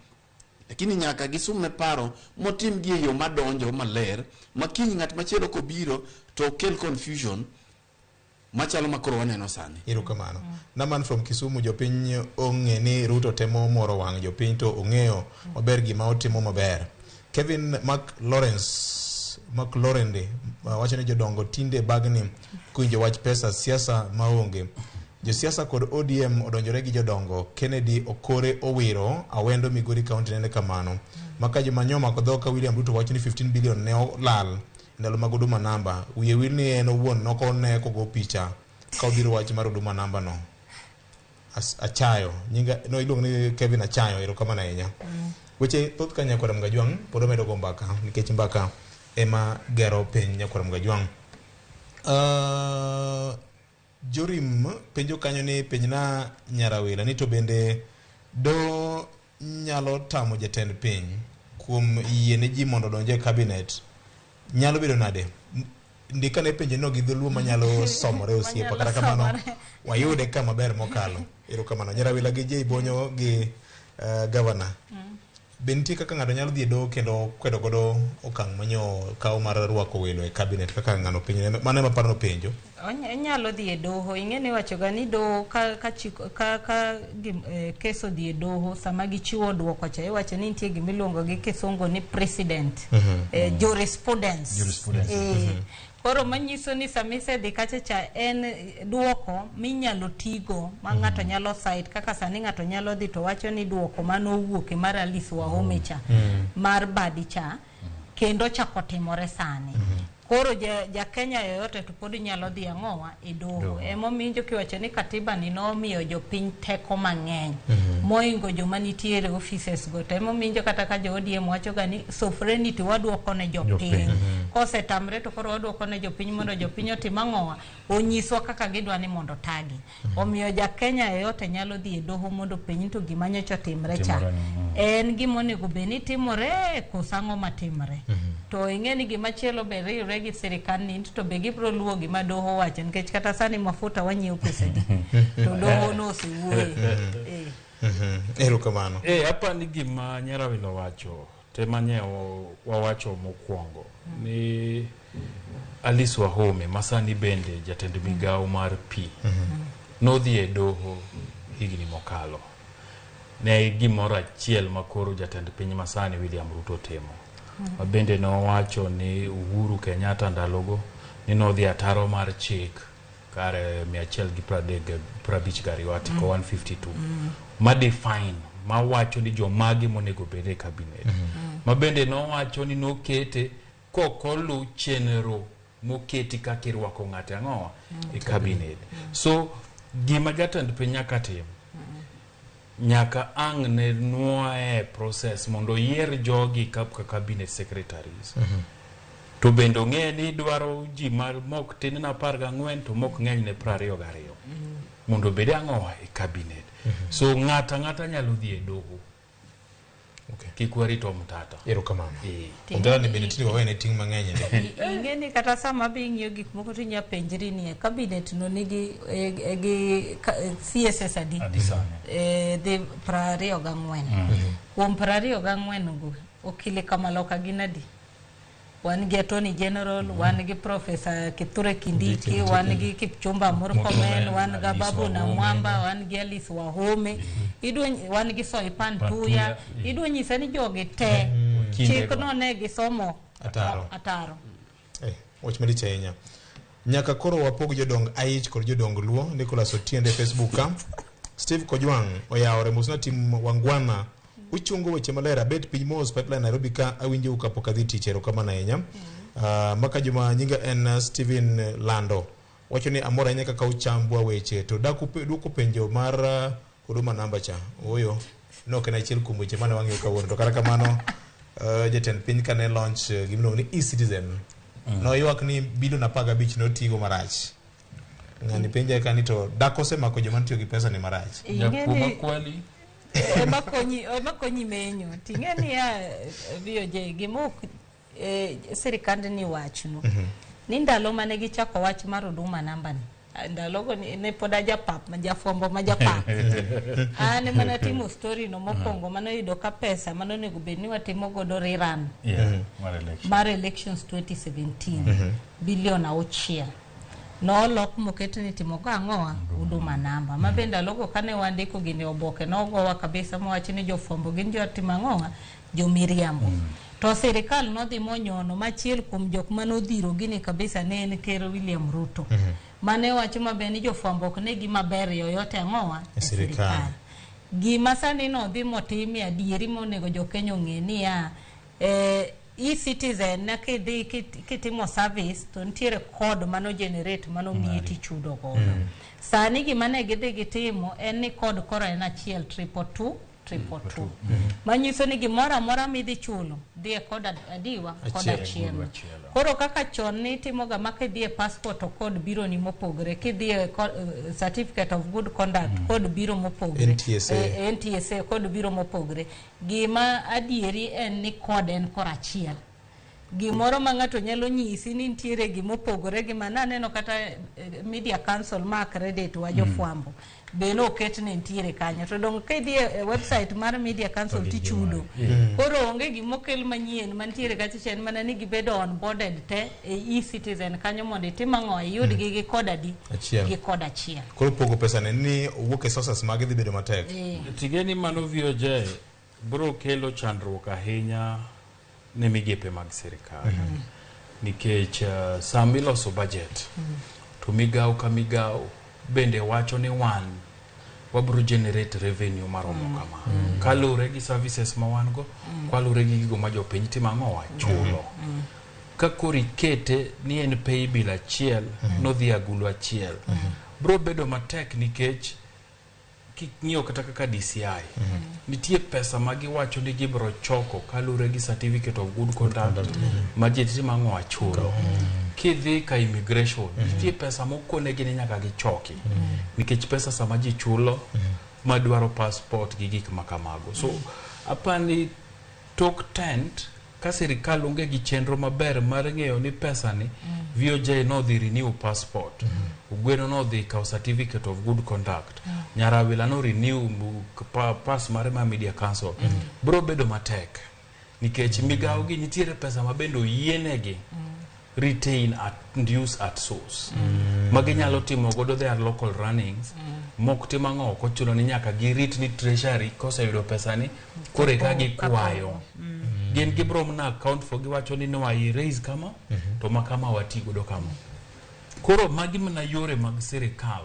lakini nyaka gisume paro motim gi e yo madonjo maler ma kiny ng'at machielo kobiro to ok kel confusion machalo ma koro waneno sani. Erokamano. Naman from Kisumu, jopiny ong'e ni Ruto temo moro wang' jopiny to ong'eyo maber gima otimo maber. Kevin Mark Lawrence Mark Lorende wacho ni jodongo tinde bagni kuwinjo wach pesa siasa maonge. Josiasa kod ODM odonjore gi jodongo. Kennedy Okore Owiro, Awendo Migori County nene kamano. Maka joma nyoma dhoka William Ruto wacho ni 15 billion ne olal ndalo mag Huduma Namba. Wiye wil ni en owuon nokone kogo picha ka obiro wach mar Huduma Namba no. Achayo nyinga no iluongo ni Kevin Achayo, erokamano ahinya. Weche thoth ka Nyakwar Mgajwang' pod omedo go mbaka nikech mbaka ema gero piny Nyakwar Mgajwang'. Jorim penjo kanyo ni penjna Nyarawila ni to bende do nyalo tamo jatend piny kuom yie ne ji mondo odonj e cabinet nyalo bedo nade? Ndika ne penjo no gi dholuo manyalo somore osiepa, kata kamano wayude ka maber mokalo. Erokamano Nyarawila gi Jay Bonyo gi governor. Be nitie kaka ng'ato nyalo dhi e doho kendo kwedo godo okang' manyo kaw mar rwako welo e cabinet kaka ng'ano penjo mano ema paro penjo. Inyalo dhi e doho. Ing'e ni iwacho ga ni doho ka kes odhi e doho sama gichiwo duoko cha iwacho ni nitie gimiluongo gi kisungu ni precedent. Jurisprudence. Jurisprudence. Koro manyiso ni sama isedhi kacha cha en duoko minyalo tigo ma ng'ato nyalo cite kaka sani ng'ato nyalo dhi to wacho ni duoko manowuok e mar Alice Wahome cha mar Badi cha kendo chako timore sani. Koro ja Kenya yoyote to pod nyalo dhi ang'owa e doho. Emomiyo kiwacho ni katiba ni nomiyo jopiny teko mang'eny moingo joma nitiere offices go. To emomiyo kata ka jo ODM wacho ga ni sovereignty waduoko ne jopiny. Kosetamre to koro waduoko ne jopiny mondo jopiny otim ang'owa onyiswa kaka gidwa ni mondo tagi. Omiyo ja Kenya yoyote nyalo dhi e doho mondo penj to gima nyocha otimre cha. En gima onego bed ni timore koso ang'o matimore. To ing'e ni gima chielo be riwre gi sirikal ni to be gibiro luwo gima doho wacho nikech kata sani mafuta wanyiewo pesa adi to doho no osewuoye. Erokamano. Apani gima Nyarawila wacho temanye wawacho mokwongo ni Alice Wahome masani bende jatend migawo mar pi nodhi e doho higni mokalo ne gimoro achiel makoro jatend piny masani William Ruto timo. Ma bende nowacho ni Uhuru Kenyatta ndalogo ni nodhi ataro mar chik kare 152 article 152 ma define mawacho ni jomage monego bed e cabinet. Ma bende nowacho ni nokete kokolu chenro moketi kaka irwako ng'ato ang'owa e cabinet. So gima jatend piny nyaka tim nyaka ang' ne nuoye process mondo oyier jogi kaka cabinet secretaries. To bende ong'e ni dwaro ji mok tin na 14 to mok ng'eny ne 22 mondo obed ang'owa e cabinet. So ng'ata ng'ata nyalo dhi e doho. Kik warito mtata. Erokamano. Mtata ni bende tinde wawene ting' mang'eny. Ing'e ni kata sama be ing'iyo gik moko to inya penjri ni e cabinet no nigi gi CSS adi? Dhi 24. Kuom 24 go okile kamaloka gin adi? Wan gi Attorney General, wan gi Professor Kithure Kindiki, wan gi Kipchumba Murkomen, wan gi Ababu Namwamba, wan gi Alice Wahome, wan gi Soipan Tuya. Idwa nyisa ni jogi te chik no ne gisomo ataro. Wach malich ahinya. Nyaka koro wapog jodong Aich kod jodong Luo. Nicholas Otiende Facebook ka. Steve Kojwang' oyawore mosna tim Wangwana. Uchungo weche maler abet piny mos pipeline Nairobi ka awinjo kapok adhi tich erokamano ahinya. Maka juma nyinga en Steven Lando. Wacho ni amor ahinya kaka uchambwa weche to duoko penjo mar Huduma Namba cha. Ooyo nok en achiel kuom weche mane wang'iyo kawuono. To kata kamano jatend piny kane launch gimiluongo ni e-citizen noywak ni bilion 15 notigo marach. Ng'ani penja ka ni to dak osemako joma notiyo gi pesa ni marach. Jakuo makwali. Ema konyi, ema konyi menyo. Ting'e niya, VOJ, gima ok sirikand ni wachno. Ni ndalo mane gichako wach mar Huduma namba ni. Ndalogo ne pod ajapap, ma jafwambo ma japap. An ema natimo story no mokwongo manoyudo ka pesa manonego bed ni watimo godo rerun mar election. Mar elections 2017 bilion 6 nolok moket ni timo go ang'owa Huduma namba ma be ndalogo kane wandiko gini oboke nogowa kabisa mowachi ni jofwambo gin jotimo ang'owa jomiriambo. To sirikal nodhi monyono machiel kuom jok manodhiro gini kabisa ne en Ker William Ruto mane wacho maber ni jofwambo ok ne gima ber yoyote ang'owa e sirikal. Gima sani nodhi motimi adieri monego jokenya ong'e niya, e-citizen na kidhi kitimo service to nitiere code mano generate mano miyi tichudo godo. Sani gima ne gidhi gitimo en ni code koro en 1 222 222. Manyiso ni gimoro amora midhi chulo dhi e code adiwa code Achiel. achiel. Koro kaka chon nitimoga ma kidhi e passport to code biro ni mopogore, kidhi e certificate of good conduct code biro mopogore, NTSA. NTSA code biro mopogore. Gima adieri en ni code en kor achiel. Gimoro ma ng'ato nyalo nyisi ni nitiere gimopogore gi ma naneno kata Media Council ma accredit wa jofwambo be noket ni nitiere kanyo, to dong kidhi e website mar Media Council tichudo. Koro onge gimokel manyien mantiere kacha cha, en mana ni gibedo onboarded te e e-citizen kanyo mondo itim ang'o iyudgi gi code adi Achiel. gi code achiel. Koro pogo pesa ne ni owuok e sources mage dhi bedo matek. Tigeni mano VOJ bro kelo chandruok ahinya ne migepe mag sirikal nikech sama iloso budget to migawo ka migawo bende wacho ni wan wabro generate revenue maromo kama kaluwore gi services ma wan go, kaluwore gi gigo ma jopiny timo ang'owa chulo. Ka koro ikete ni en pay bill achiel nodhi agulu achiel, bro bedo matek nikech king'iyo kata kaka DCI nitie pesa ma giwacho ni gibro choko kaluwore gi certificate of good conduct ma ji timo ang'o chulo. Kidhi ka immigration nitie pesa mokonegi ni nyaka gichoki nikech pesa sama ji chulo madwaro passport gi gik ma kamago. So apani tok tent ka sirikal onge gi chenro maber mar ng'eyo ni pesa ni VOJ nodhi renew passport, Ogweno nodhi kawo certificate of good conduct, Nyarawila no renew pass mare mar Media Council, bro bedo matek nikech migawo gi nitiere pesa ma bende oyienegi retain at and use at source ma ginyalo timo godo their local runnings mok timo ang'o ok ochuno ni nyaka girit ni treasury koseyudo pesa ni koro eka gikwayo. Gin gibro mana account for giwacho ni no I raise kama to ma kama wati godo kama. Koro magi mana yore mag sirikal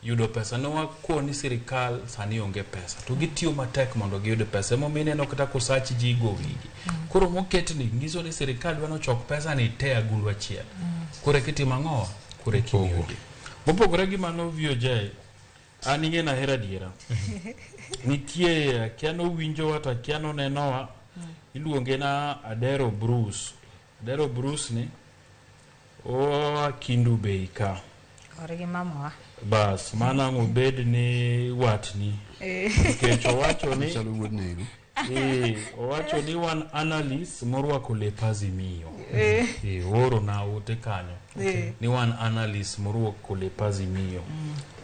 yudo pesa. Newakoni sirikal sani onge pesa to gitiyo matek mondo giyud pesa, emomiyo ineno kata kosach ji go wigi koro moketni nyiso ni sirikal dwa nochok pesa ni te agulu achiel koro eka itimo ang'o koro eka imiyogi. Mopogore gi mano VOJ an ing'e nahero adiera nitie akia nowinjowa to akia nonenowa iluonge na Adero Bruce. Adero Bruce ni oa Kindu Bay ka. Korgi mamawa. Bas mano ang' obed ni watni nikech owacho ni Chalo wuod nero. Owacho ni wan analyst morwako lep Azimio. Ooro na ote kanyo ni wan analyst morwako lep Azimio.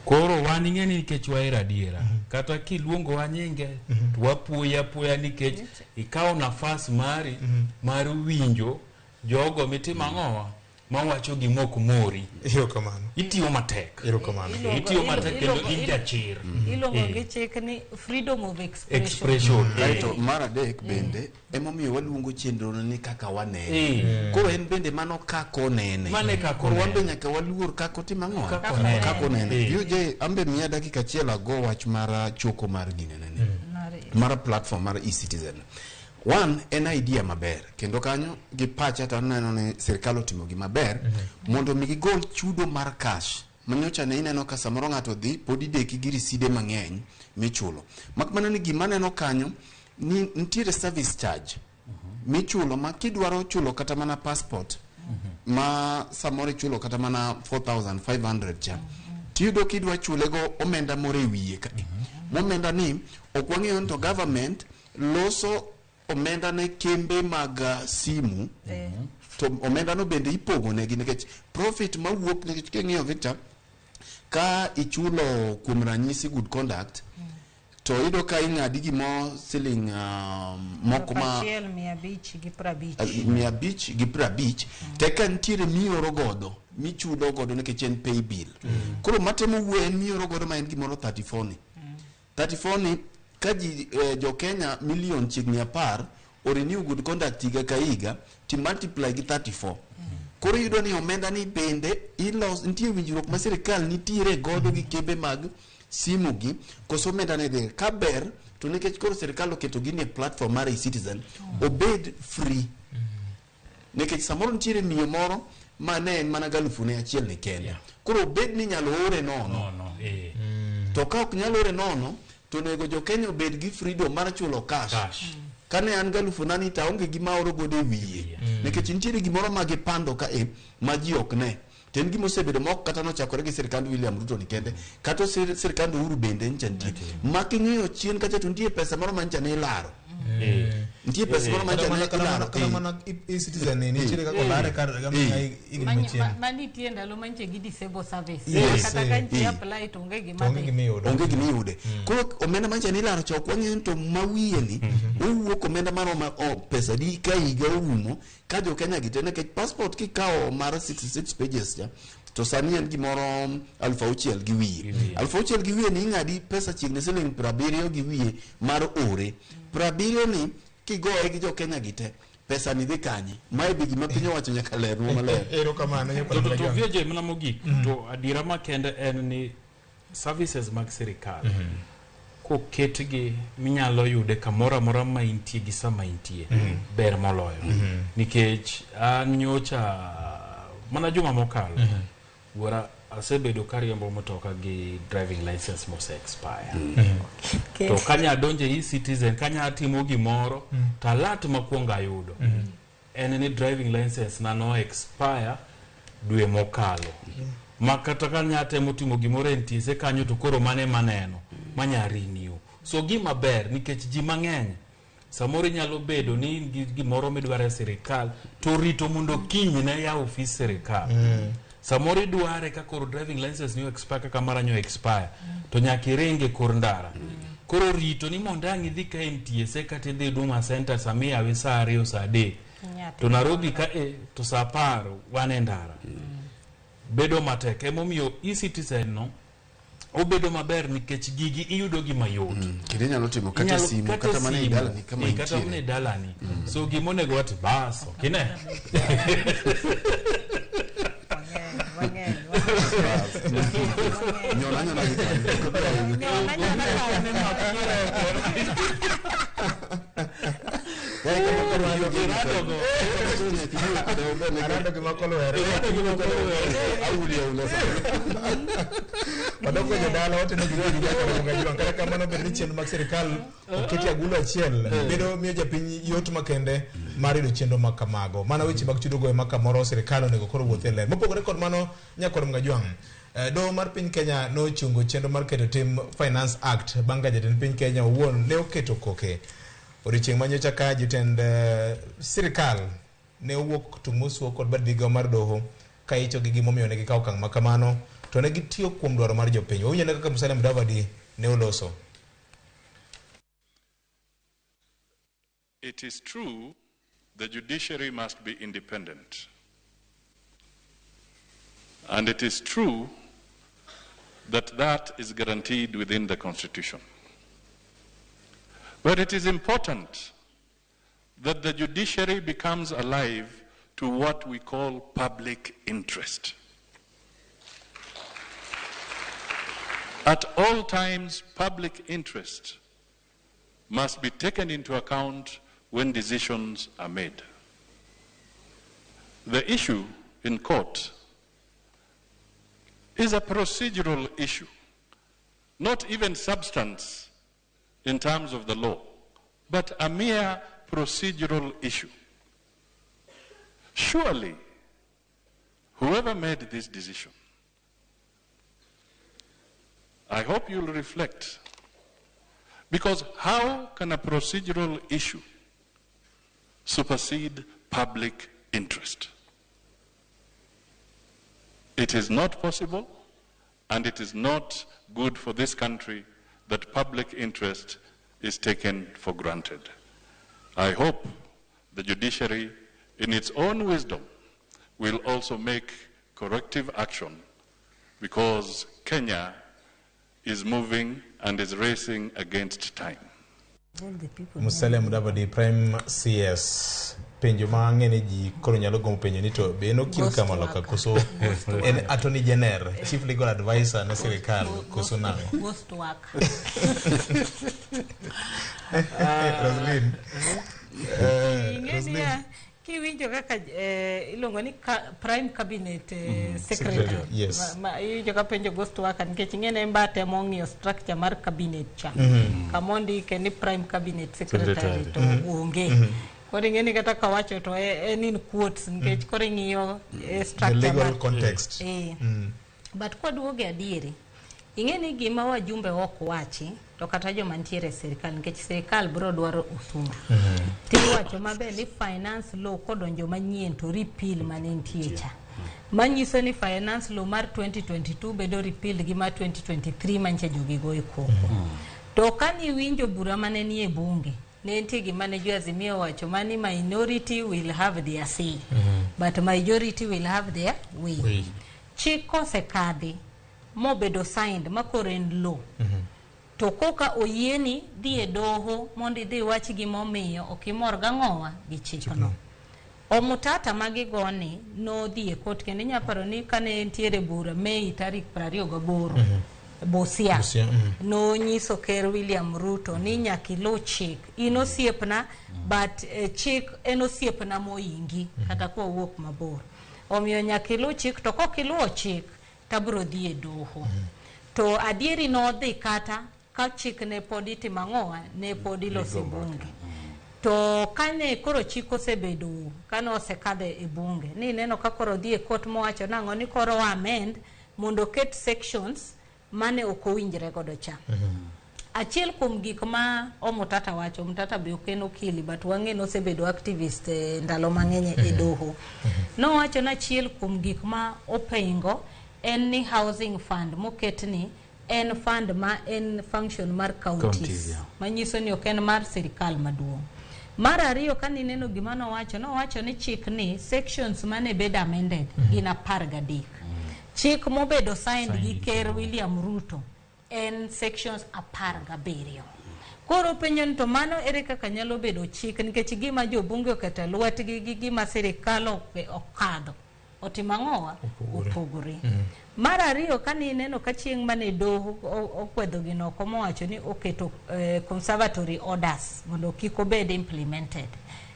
Koro wan ing'e ni nikech wahero adiera kata kiluongowa nyinge to wapuoyi apuoya nikech ikawo nafas mari mar winjo jogo mitimo ang'owa mawacho gima ok mori. Erokamano. Itiyo matek. Erokamano. Itiyo matek kendo in jachir. Iluongo gi chik ni freedom of expression. Expression. Kaeto mar adek bende emomiyo waluongo chenro ni kaka wanene. Koro en bende mano kaka onene. Mano e kaka Koro wan be onene. nyaka waluor kaka otimo ang'o? Kaka onene. Kaka onene. VOJ ambe miya dakika achiel ago wach mar choko mar ginene ni. Mar platform mar e-citizen. One, en idea maber kendo kanyo gi pacha to aneno ni sirikal otimo gima ber mondo mi gigol chudo mar cash manyocha ne ineno ka samoro ng'ato dhi pod ideki gi riside mang'eny michulo. Mak mana ni gima aneno kanyo ni nitiere service charge michulo ma kidwaro chulo kata mana passport ma samoro ichulo kata mana 4500 cha tiyudo kidwa chule go omenda moro e wiye ka. Momenda ni ok wang'eyo ni to government loso omenda ne kembe mag simu to omenda no bende ipogo negi nikech profit mawuok nikech king'iyo Victor ka ichulo kuom ranyisi good conduct to iyudo ka ing'adi gimo siling moko ma 1550. 550 te ka nitiere mioro godo michulo godo nikech en pay bill. Koro matemo wuoyo en mioro godo ma en gimoro 34 ni 34 ni ka ji jo Kenya milion chiegni 10 o renew good conduct higa ka higa ti multiply gi 34. Koro iyudo ni omenda ni bende ilos nitie winjruok ma sirikal nitiere godo gi kembe mag simu gi koso omenda ne dhi ka ber to nikech koro sirikal oketo gini e platform mar e-citizen obed free. Nikech samoro nitiere miyo moro ma ne en mana galufu ne achiel ni kende. Koro obed ni inyalo ore nono. To ka ok nyal ore nono to onego jo Kenya obed gi freedom mar chulo cash. Kane an galufu nani to aonge gima aoro godo e wiye. Nikech nitiere gimoro ma gipando ka e ma ji ok ne. To en gima osebedo ma ok kata nochakore gi sirikand William Ruto ni kende kata sirikand Uhuru bende ncha nitie. Ma king'iyo chien kacha to nitie pesa moro ma ncha ne ilaro. Nitie pesa moro ma ncha ne ilaro. Kata mana e-citizen ni nitiere kaka olare kar higni machien. Manitie ndalo manche gi disable service. Yes. Kata ka nitie apply to onge gima dhi. Onge gima iyude. Koro omenda mancha ne ilaro cha ok wang'eyo ni to mawiye ni owuok omenda maromo pesa di ka higa orumo ka jo Kenya gi te nikech passport kikawo mar 66 pages cha to sani en gimoro 6,000 gi wiye. 6,000 gi wiye ni ing'adi pesa chiegni siling 70 gi wiye mar ore. 70 ni kigoye gi jo Kenya gi te pesa ni dhi kanye? Mae be gima piny owacho nyaka lernwa maler. Erokamano. To VJ mana mogik to adiera makende en ni services mag sirikal koketgi minyalo yude kamoro amora ma intie gi sama intie ber moloyo. Nikech an nyocha mana juma mokalo wuora asebedo kariembo mtoka gi driving license mose expire. To kanya donje e-citizen kanya timo gimoro to alert makwongo ayudo en ni driving license na no expire dwe mokalo. Ma kata kanya temo timo gimoro e NTSA kanyo to koro mane maneno manya renew. So gima ber nikech ji mang'eny samoro inyalo bedo ni in gi gimoro midwaro e sirikal to rito mondo kiny ne yaw ofis sirikal. Samoro idware ka koro driving license ni expire kaka mara nyo expire to nyaka iringe kor ndara. Koro rito ni mondo ang' idhi ka NTSA kata idhi Huduma Center sama iyawe saa 2 saa 3 to Nairobi ka to saa 10 wan e ndara. Bedo matek emomiyo e-citizen no obedo maber nikech gigi iyudo gi mayot. Kendo inyalo timo kata simu kata mana e dalani kama intiere. Kata mana e dalani. So gima onego wati bas ok ine. Nyona nyona gi kanyo. Arado gima kolwere. Wadoko jodala wateno gi wegi nyaka Ramogi Kata kamano bende ni chenro mag sirikal oketi agulu achiel bedo miyo japiny yot makende mar yudo chenro ma kamago. Mana weche mag chudo go ema kamoro sirikal onego koro wuoth e ler. Mopogore kod mano nyakwar Mgajwang', doho mar piny Kenya nochungo chenro mar keto tim Finance Act bang' ka jatend piny Kenya owuon ne oketo koke. Odiochieng' manyocha ka jotend sirikal ne owuok tumusuo kod bad migao mar doho ka icho gi gimomiyo ne gikawo okang' ma kamano to ne gitiyo kuom dwaro mar jopiny. Wawinjo ne kaka Musalia Mudavadi ne oloso. It is true the judiciary must be independent. And it is true that that is guaranteed within the Constitution. But it is important that the judiciary becomes alive to what we call public interest. At all times, public interest must be taken into account when decisions are made. The issue in court is a procedural issue, not even substance in terms of the law, but a mere procedural issue. Surely, whoever made this decision, I hope you'll reflect Because how can a procedural issue supersede public interest? It is not possible, and it is not good for this country that public interest is taken for granted. I hope the judiciary, in its own wisdom, will also make corrective action, because Kenya is moving and is racing against time. Musalia Mudavadi, Prime CS, penjo ma ang'e ni ji koro nyalo gombo penjo ni to be en okil kamaloka koso en Attorney General, Chief Legal Advisor ne sirikal koso nang'o? Ghost work. Roslyn. Ing'e niya, kiwinjo kaka iluongo ni prime cabinet secretary. Yes. Iwinjo ka penjo ghost worker nikech ing'e ni en ba temo ng'iyo structure mar cabinet cha. Kama ondike ni prime cabinet secretary to onge. Koro ing'e ni kata kawacho to en in quotes nikech koro ing'iyo structure The legal mar context. But kwaduoge adieri, ing'e ni gima wajumbe ok wachi to kata joma nitiere e sirikal, nikech sirikal biro dwaro osuru. Tiwacho maber ni finance law kodonjo manyien to repeal mane nitie cha. Manyiso ni finance law mar 2022 bedo repealed gi mar 2023 manche jogi goyo koko. To kaniwinjo bura mane nie bunge, ne nitie gima ne jo Azimio owacho mani minority will have their say, but majority will have their way. Chik kosekadhi mobedo signed makoro en law, to koka oyieni dhi e doho mondo idhi iwach gimomiyo ok imor gang'owa gi chikno. Omutata magigoni nodhi e kot kendo inya paro ni kane nitiere bura Mei tarik 28 Busia, nonyiso Ker William Ruto ni nyaka iluw chik. In osiepna, but chik en osiepna moingi kata kwawuok mabor. Omiyo nyaka iluw chik, to kok iluwo chik tabro dhi e doho. To adieri nodhi kata ka chik ne pod itimo ang'owa, ne pod iloso e bunge. To kane koro chik osebedo, kane osekadhe e bunge, ni ineno ka koro odhi e kot mowacho nang'o ni koro amend mondo oket sections mane ok owinjre godo cha. Achiel kuom gik ma Omutata wacho, Omutata be ok en okili, but wang'e ni osebedo activist ndalo mang'eny e doho. Nowacho ni achiel kuom gik ma opingo en ni housing fund moketni en fund ma en function mar counties, manyiso ni ok en mar sirikal maduong'. Mar ariyo, kane ineno gima nowacho, nowacho ni chik ni sections mane bedo amended gin 13. Chik mobedo signed gi Ker William Ruto en sections 17. Koro penjo ni to mano ere kaka nyalo bedo chik, nikech gima jobunge oketo e lwetgi gi gima sirikal okadho otimo ang'owa? Opogore. Mar ariyo, kane ineno ka chieng' mane doho okwedho gino oko mowacho ni oketo conservatory orders mondo kik obed implemented,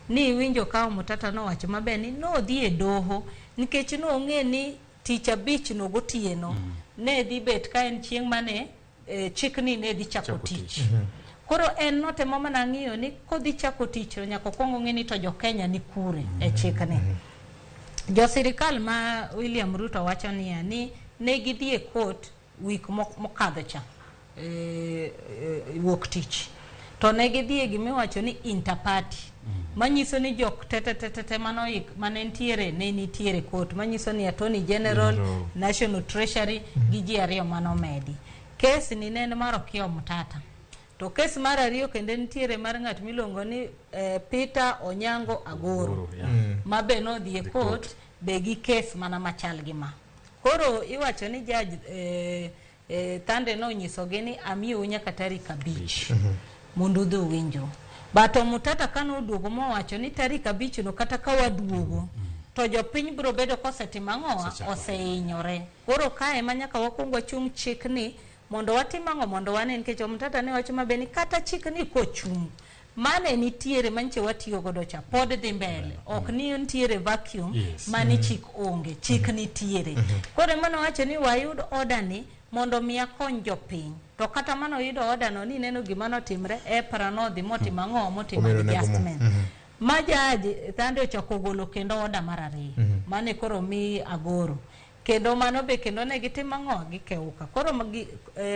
ni iwinjo ka Omutata nowacho maber ni nodhi e doho nikech nong'e ni tich abich no gotieno ne dhi bet ka en chieng' mane chikni ne dhi chako tich. Koro en notemo mana ng'iyo ni kodhi chako tich to nyaka okwong ong'e ni to jo Kenya ni kure e chikni. Jo sirikal ma William Ruto wacho niya ni ne gidhi e court week mokadho cha wuok tich, to ne gidhi e gimiwacho ni interparty, manyiso ni jok te manoik mane nitiere ne nitiere court, manyiso ni Attorney General, National Treasury gi ji ariyo manomedi. Kes ni ne en mar Okiya Omutata. To kes mar ariyo kendo nitiere mar ng'at miluongo ni Peter Onyango Agoro, ma be nodhi e court be gi kes mana machal gi ma. Koro iwacho ni judge Thande nonyisogi ni amiyou nyaka tarik 5 mondo udhi uwinjru. But Omutata kane oduogo mowacho ni tarik 5 no kata ka waduogo to jopiny biro bedo kosetimo ang'owa, osehinyore. Koro kae ema nyaka wakwong wachung chik ni mondo watim ang'o, mondo wane, nikech Omutata ne wacho maber ni kata chik ni kochung mane nitiere manche watiyo godo cha pod dhi mbele, ok ni nitiere vacuum mani chik onge, chik nitiere. Koro ema nowacho ni wayud order ni mondo mi akony jopiny. To kata mano oyudo order no ni neno gima notimre, EPRA nodhi motimo ang'o, motimo adjustment. Ma jaji Thande ochako golo kendo order mar ariyo, mane koro mi Agoro. Kendo mano be kendo ne gitimo ang'o, gikeuka. Koro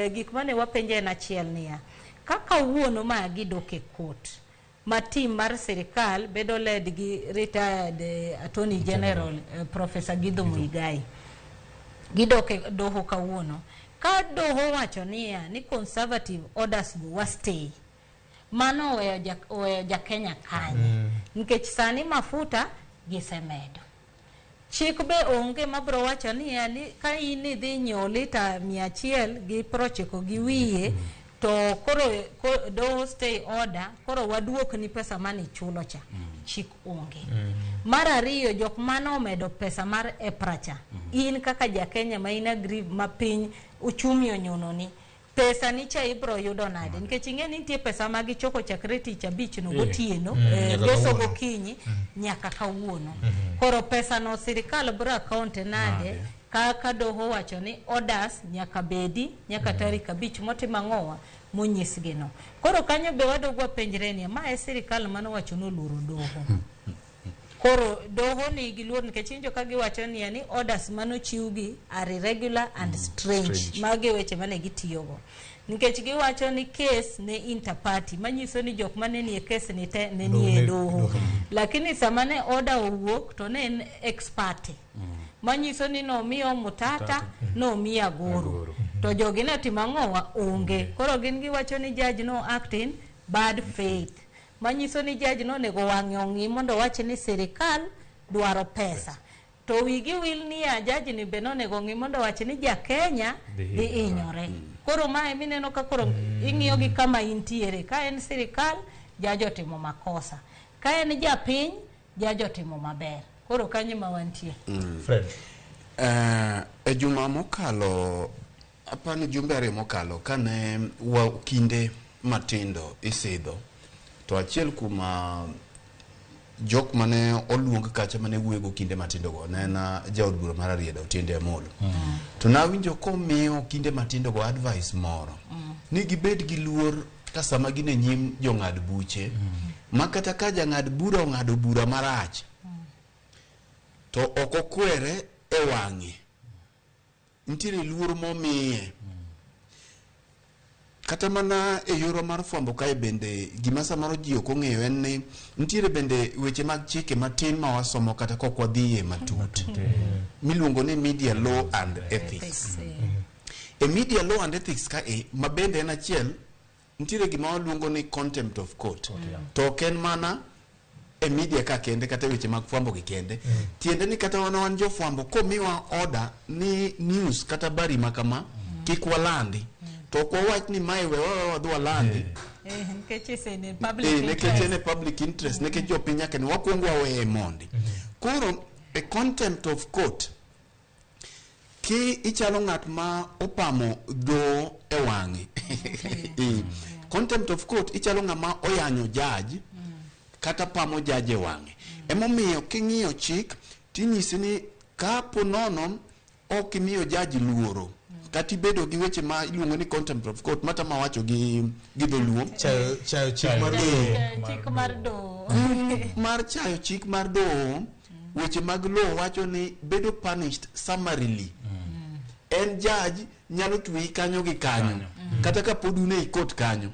gik mane wapenje en achiel niya, Kaka wuono ma gidok e court, ma team mar sirikal bedo led gi retired Attorney General Professor Githu Muigai. Gidok e doho kawuono. Ka doho wacho niya ni conservative orders go wa stay. Mano oweyo ja Kenya kanye. Nikech sani mafuta gisemedo. Chik be onge mabro wacho niya ni ka in idhi nyiewo lita 190 gi wiye to koro doho stay order koro waduokni pesa mane ichulo cha. Chik onge. Mar ariyo, jok mane omedo pesa mar EPRA cha, in kaka ja Kenya ma in aggrieved ma piny uchumi onyunoni, pesa ni cha ibro yudo nade? Nikech ing'e ni nitie pesa ma gichoko chakre tich abich no gotieno, ngeso gokinyi nyaka kawuono. Koro pesa no sirikal bro account nade? Kaka doho wacho ni orders nyaka bedi nyaka tarik 5 motimo ang'owa monyisgi no. Koro kanyo be wadogo wapenjre ni ma e sirikal mane owacho ni oluoro doho. Koro doho ni giluor nikech iwinjo ka giwacho niya ni orders manochiwgi are irregular and strange. Magi weche mane gitiyogo. Nikech giwacho ni case ne interparty, manyiso ni jok mane nie case ni te ne nie doho. Lakini sama ne order owuok to ne en ex parte. Manyiso ni nomiyo Mutata, nomiyo Agoro. To jogi ne timo ang'owa onge. Koro gin giwacho ni judge no act in bad faith. Manyiso ni judge no onego wang'e ong'i mondo owach ni sirikal dwaro pesa. To wigi wil niya judge ni be nonego ong'i mondo owach ni ja Kenya dhi hinyore. Koro mae mineno ka koro ing'iyo gi kama intiere. Ka en sirikal, judge otimo makosa. Ka en japiny, judge otimo maber. Koro kanyo ma wantie. Fred. E juma mokalo, apani jumbe ariyo mokalo, kane wa kinde matindo isidho, to achiel kuom jok mane oluong kacha mane wuoyo go kinde matindo go ne en jaod bura mar Rarieda Otiende Amolo. To nawinjo komiyo kinde matindo go advice moro ni gibed gi luor ka sama gin e nyim jong'ad buche, ma kata ka jang'ad bura ong'ado bura marach to ok okwere e wang'e, nitiere luor momiye. Kata mana e yorwa mar fwambo kae bende gima samoro ji ok ong'eyo en ni nitiere bende weche mag chike matin ma wasomo kata kok wadhiye matut miluongo ni media law and ethics. E media law and ethics kae ma bende en achiel, nitiere gima waluongo ni contempt of court. To ok en mana e media ka kende kata weche mag fwambo gi kende. Tiende ni kata wan jofwambo komiwa order ni news kata habari ma kama kik walandi, to ok wawach ni mae we wadhi walandi. Nikech en public Nikech interest. en e public interest, nikech jopiny nyaka ni wakwongo waweye mondi. Koro e contempt of court, ki ichalo ng'at ma opamo dho e wang'e. Contempt of court ichalo ng'ama oyanyo judge kata pamo judge e wang'e. Emomiyo king'iyo chik tinyisi ni kapo nono ok imiyo judge luoro, kata ibedo gi weche ma iluongo ni contempt of court mata mawacho gi dholuo. Chayo chik mar doho. Chik mar doho. Mar chayo chik mar doho, weche mag law wacho ni bedo punished summarily. En judge nyalo tweyi kanyo gi kanyo. Kata ka pod un ei court kanyo.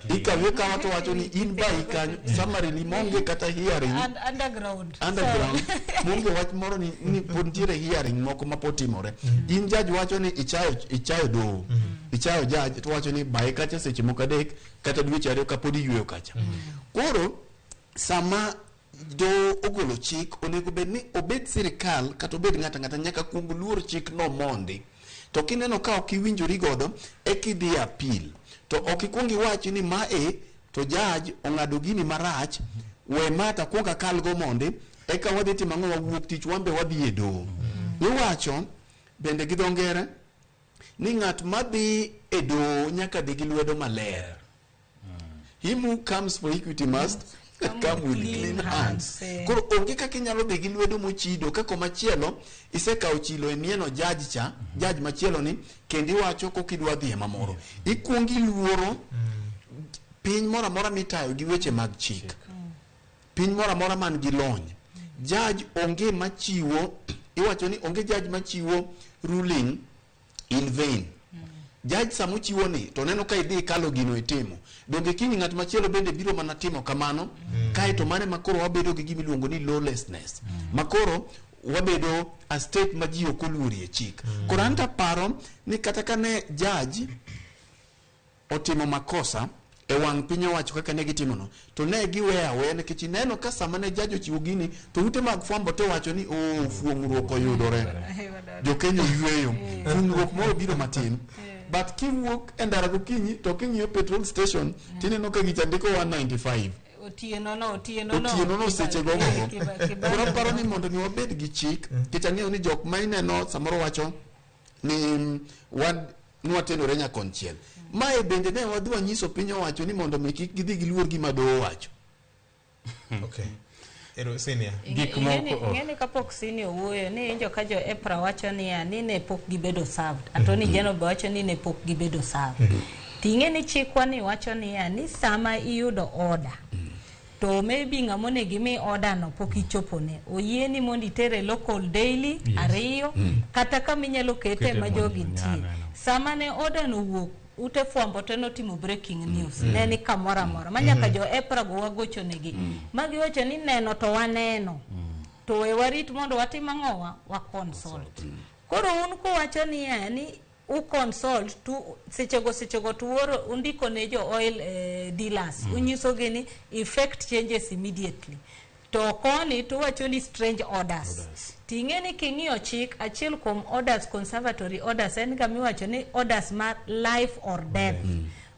Ikawi kawa to wacho ni in bayi kanyo summarily maonge kata hearing. Underground. Underground. Maonge wach moro ni pod nitiere hearing moko ma pod timore. In judge wacho ni ichayo doho. Ichayo judge to wacho ni bayi kacha seche moko 3 kata dweche 2 kapod iyweyo kacha. Koro sama doho ogolo chik onego bed ni obed sirikal kata obed ng'ato ang'ata nyaka kuong luor chik no mondi. To kineno ka ok iwinjori godo eka idhi appeal. To ok ikuong iwach ni mae to judge ong'ado gini marach, we ma to akuong akal go mondi eka wadhi timo ang'o, wawuok tich wan be wadhi e doho. Iwacho bende gi dho ngere ni ng'at madhi e doho nyaka dhi gi lwedo maler. Him who comes for equity must come with clean hands. Koro onge kaka inyalo dhi gi lwedo mochido ka komachielo isekawo chilo e mieno judge cha, judge machielo ni, kendo iwacho kok idwa dhi e mamoro. Ikuong iluoro piny moro amora mitayo gi weche mag chik. Piny moro amora man gi lony. Judge onge machiwo, iwacho ni onge judge machiwo ruling in vain. Judge sama ochiwo ni to neno ka idhi ikalo gino itimo. Donge kiny ng'at machielo bende biro mana timo kamano. Kaeto mane makoro wabedo gi gima iluongo ni lawlessness. Makoro wabedo a state ma ji ok oluorie chik. Koro an to aparo ni kata ka ne judge otimo makosa e wang' piny owacho kaka ne gitimono to ne giweyo aweya nikech ineno ka sama ne judge ochiwo gini to ute mag fwambo te wacho ni oh fuong'ruok oyudore jokenya oyweyo fuong'ruok moro biro matin but kiwuok e ndara gokinyi to king'iyo petrol station tineno ka gicha ndiko 195 Otieno no, otieno no. otieno no seche gogogo Kiba- koro aparo ni mondo mi wabed gi chik nikech ang'eyo ni jok ma ineno samoro wacho ni nwatenore nyakonchiel mae bende ne wadhi wanyiso piny owacho ni mondo mi kik gidhi giluor gima doho owacho Okay. Ero senior. Ing'eni kapok senior owuoyo ni injo ka jo EPRA wacho niya ni ne pok gibedo served. Attorney General be wacho ni ne pok gibedo served. Ting'e ni chikwa ni wacho niya ni sama iyudo order to maybe ng'ama onego imi order no pok ichopone oyieni mondo itere local daily Yes. ariyo kata kama inyalo kete Kete ma mondo jogi nitie nyaneno. sama ne order no owuok ute fwambo te notimo breaking news Mm. ne ni kamoro amora ma nyaka Mm. jo EPRA go wagochonegi ma giwacho ni neno to waneno to we warit mondo watim ang'owa wa consult koro un kuwacho niya ni u consult tu sechego sechego to uoro undiko ne jo oil dealers unyisogi ni effect changes immediately to koni to uwacho ni strange orders ting'e ni king'iyo chik achiel kuom orders conservatory orders en ga miwacho ni orders mar life or death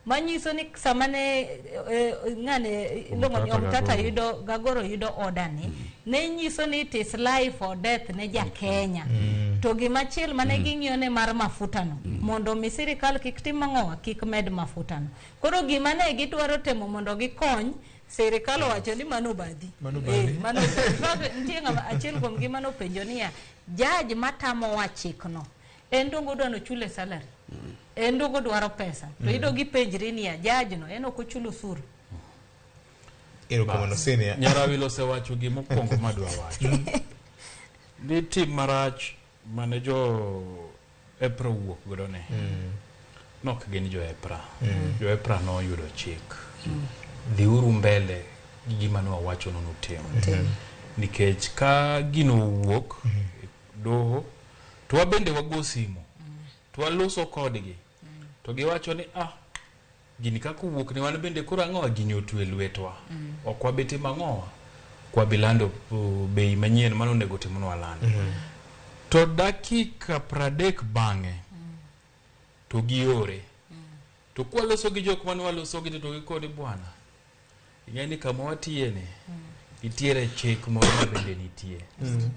manyiso ni sama ne ng'ane iluongo ni Omtata Omtata Gagoro. yudo Gagoro yudo order ni ne nyiso ni it is life or death ne ja Kenya to gimachiel mane ging'iyo ne mar mafuta no mondo mi sirikal kik tim ang'owa kik med mafuta no koro gima ne gidwaro temo mondo gikony sirikal owacho ni mano obadhi Mano obadhi. Eh, mano obadhi. In fact, nitie ng'ama achiel kuom gi manopenjo niya judge matamowa chikno en dongo odwa nochule salary en dongo dwaro pesa to Mm. ido gipenjri niya judge no en ok ochul osuru Erokamano senior. Nyarawilo osewacho gimokwongo madwa wacho ni tim marach mane jo EPRA owuok godo ni nok gin jo EPRA jo EPRA noyudo chik dhiuru mbele gi gima ne wawacho ni utim nikech ka gino owuok e doho to wabende wago simu to waloso kodgi to giwacho ni ah gini kaka owuok ni wan bende koro ang'owa gini otwe lwetwa ok wabi timo ang'owa ok wabi lando bei manyien mane onego timnwa lando to dakika 30 bang'e to giore to kwaloso gi jok mane waloso gi to gikoni bwana ing'e ni kama watiye ni nitiere chik moro ma bende nitie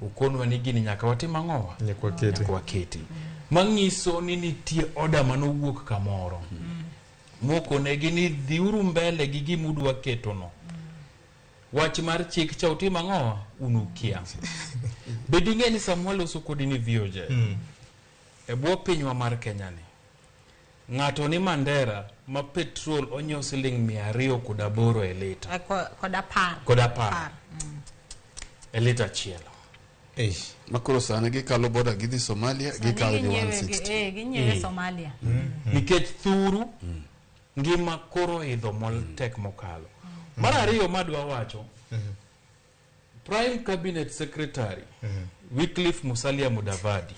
okonwa ni gini nyaka watim ang'owa Nyaka waketi. nyaka waketi mang'iso ni nitie oda manowuok kamoro mokonegi ni dhiuru mbele gi gima udwa ketono wach mar chik cha utim ang'owa unukia bed ing'e ni sama waloso kodi ni VOJ e bwo pinywa mar Kenya ni ng'ato ni Mandera ma petrol onyiewo siling 208 e lita Kod apar kod apar e lita achiel makoro sani gikalo boda gidhi Somalia gikawo gi 160 ginyiewe Eh. Somalia nikech thuru ngima koro idho tek mokalo mar ariyo madwa wacho Prime Cabinet Secretary Wycliffe Musalia Mudavadi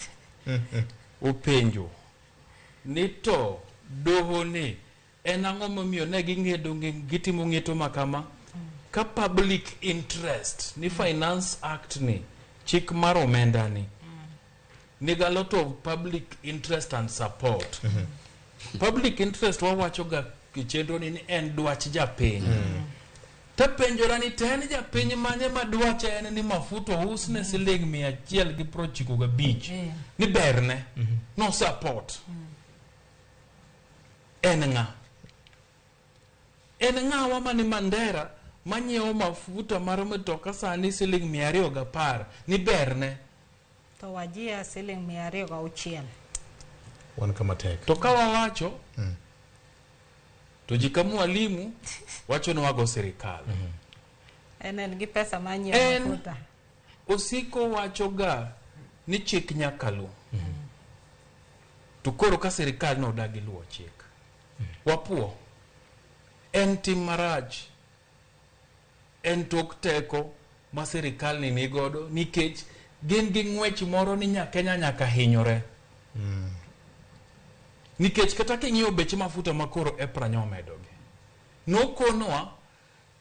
openjo ni to doho ni en ang'o momiyo ne ging'edo gitimo ng'eto ma kama ka public interest ni Finance Act ni chik mar omenda ni niga a lot of public interest and support public interest wawacho ga e chenro ni en dwach japiny tapenjora ni to en japiny mane ma dwache en ni mafuta ousne siling 195 ni berne no support en ng'a en ng'awa mani Mandera manyiewo mafuta mar mtoka sani siling 210 ni berne to wajia siling 206 Wan kama tek. to ka wawacho to ji ka mwalimu wacho ni wago sirikal en gi pesa mar nyiewo En- mafuta osiko wacho ga ni chik nyaka lu To koro ka sirikal nodagi luwo chik, wapuo. En tim marach, en tok teko ma sirikal ni nigodo, nikech gin gi ng'wech moro ni Kenya nyaka hinyore. Nikech kata king'iyo bech mafuta ma koro EPRA nyomedogi, nokonwa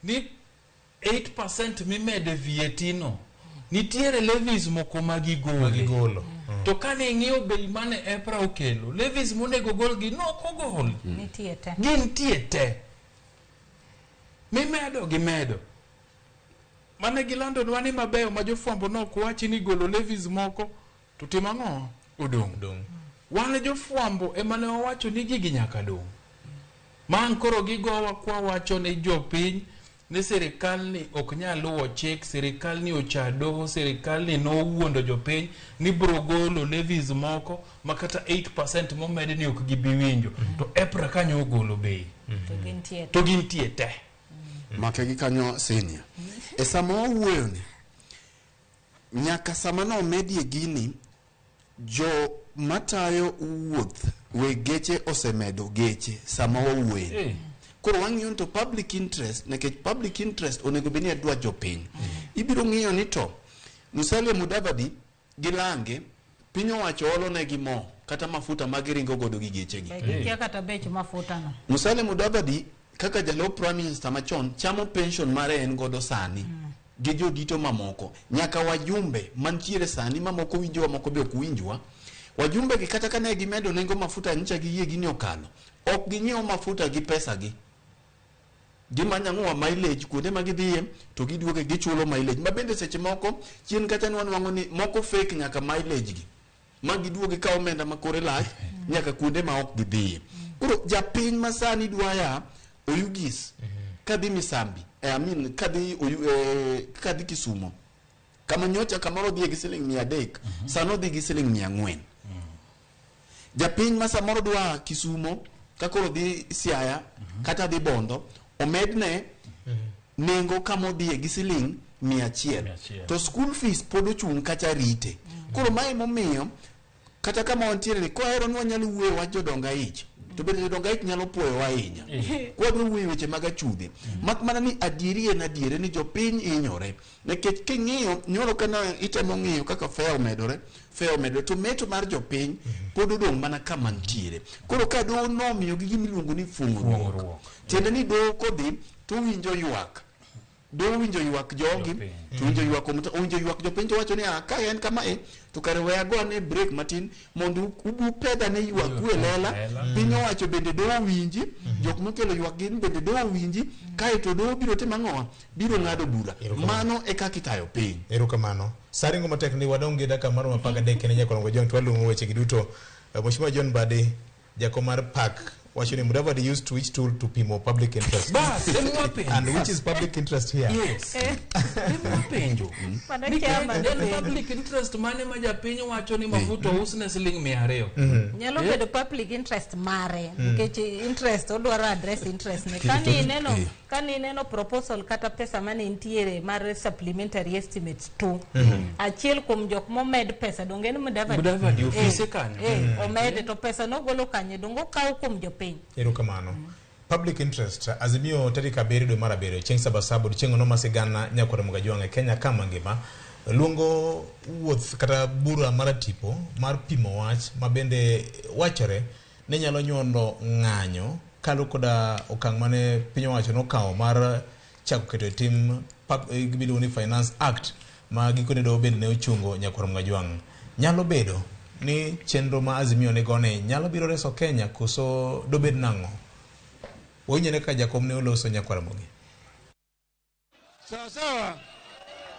ni 8% mimede VAT no nitiere levies moko ma gigolo. To kane ing'iyo bei mane EPRA okelo, levies monego golgi nokogol. Nitie te. Gintie te. Mimedo gimedo. Mane gilandonwa ni mabeyo ma jofwambo nok wachi ni golo levies moko to timo ang'o? Odong'. Wan jofwambo ema ne wawacho ni gigi nyaka dong'. Man koro gigowa kwa wacho ni jopiny ni sirikal ni ok nyal luwo chik, sirikal ni ocha doho, sirikal ni nowuondo jopiny ni bro golo levies moko ma kata 8% momedi ni ok gibi winjo. To EPRA kanyo ogolo bei. To gintie te. Make gi kanyo senior. E sama wawuoyo ni, nyaka sama nomedie gini, jo matayo wuoth weg geche osemedo geche sama wawuoye. Koro wang'iyo to public interest, nikech public interest onego bed ni dwa jopiny. Ibiro ng'iyo ni to Musalia Mudavadi gi Lange piny owacho olo negi mo kata mafuta ma giringo godo gi gechegi. Gikia kata bech mafuta no. Musalia Mudavadi kaka jalup prime minister machon chamo pension mare en godo sani. Gi jodito mamoko nyaka wajumbe mantiere sani mamoko winjowa moko be ok winjwa. Wajumbe gi kata kane gimedo nengo mafuta nyicha giyie gini okalo, ok ginyiew mafuta gi pesa gi. Gimanyo ang'owa mileage kuonde ma gidhiye to giduoge gichulo mileage. Ma bende seche moko chien kacha nwanwang'o ni moko fake nyaka mileage gi ma giduoge ka omenda ma kore lach nyaka kuonde ma ok gidhiye. Koro japiny ma sani dwa ya Oyugis kadhi Misambi, I mean kadhi kadhi Kisumo, kama nyocha kamoro odhiye gi siling 300, sano odhi gi siling 400. Japiny ma samoro dwa Kisumo ka koro dhi Siaya kata dhi Bondo, omedne nengo kama odhiye gi siling 100, to school fees pod ochung' kacha rite. Koro mae momiyo kata kama wantiere ni kohero ni wanyalo wuoyo wach jodong aich, to bende jodong aich nyalo puoyowa ahinya kwadwa wuoyo weche mag achudhe. Mak mana ni adieri en adieri ni jopiny hinyore, nikech king'iyo nyoro kana itemo ng'iyo kaka fare omedore, fare omedore, to meto mar jopiny pod odong' mana kama ntiere. Koro ka doho nomiyogi gima iluongo ni fuong'ruok, tiende ni doho kodhi to winjo ywak, doho winjo ywak jogi, to winjo ywak owinjo ywak jopiny, to wacho ni ka en kama to kare we ago ane break matin mondo upedha ne ywak e lela. Piny owacho bende doho winji, jok mokelo ywak gin bende doho winji, kaeto doho biro timo ang'owa, biro ng'ado bura. Mano e kaka itayo piny. Erokamano. Saringo matek ni wadong' gi dakika maromo 13 kende nyakorongo John to waluongo weche gi duto. Mheshimiwa John Mbadi, jakom mar PAC, wacho ni Mudavadi used which tool to pimo public interest? Bas, ema And which is public interest here? Yes. Ema penjo. En public interest mane ma japiny wacho ni mafuta ousne siling 200? Nyalo bedo public interest mare, nikech interest odwaro address interest ne. Kani ineno proposal kata pesa mane nitiere mar supplementary estimates 2, achiel kuom jok momed pesa donge en Mudavadi? Mudavadi ofise kanyo. Omede to pesa nogolo kanye, donge okaw kuom jopiny. Erokamano. Public interest, Azimio tarik 7 dwe mar 7 chieng' Sabasaba odiochieng' no masigana nyakwar Mugajwang' e Kenya kama ngima luongo wuoth kata bura mar tipo mar pimo wach ma bende wachore ni nyalo nyuolo ng'anyo kalu koda okang' mane piny owacho nokawo mar chako keto e tim gimiluongo ni Finance Act ma gikone doho bende ne ochungo nyakwar Mugajwang'. Nyalo bedo ni chenro ma Azimio nigone nyalo biro reso Kenya koso dobed nang'o? Wawinjore ka jakom ne oloso nyakwar Ramogi. Sawa sawa,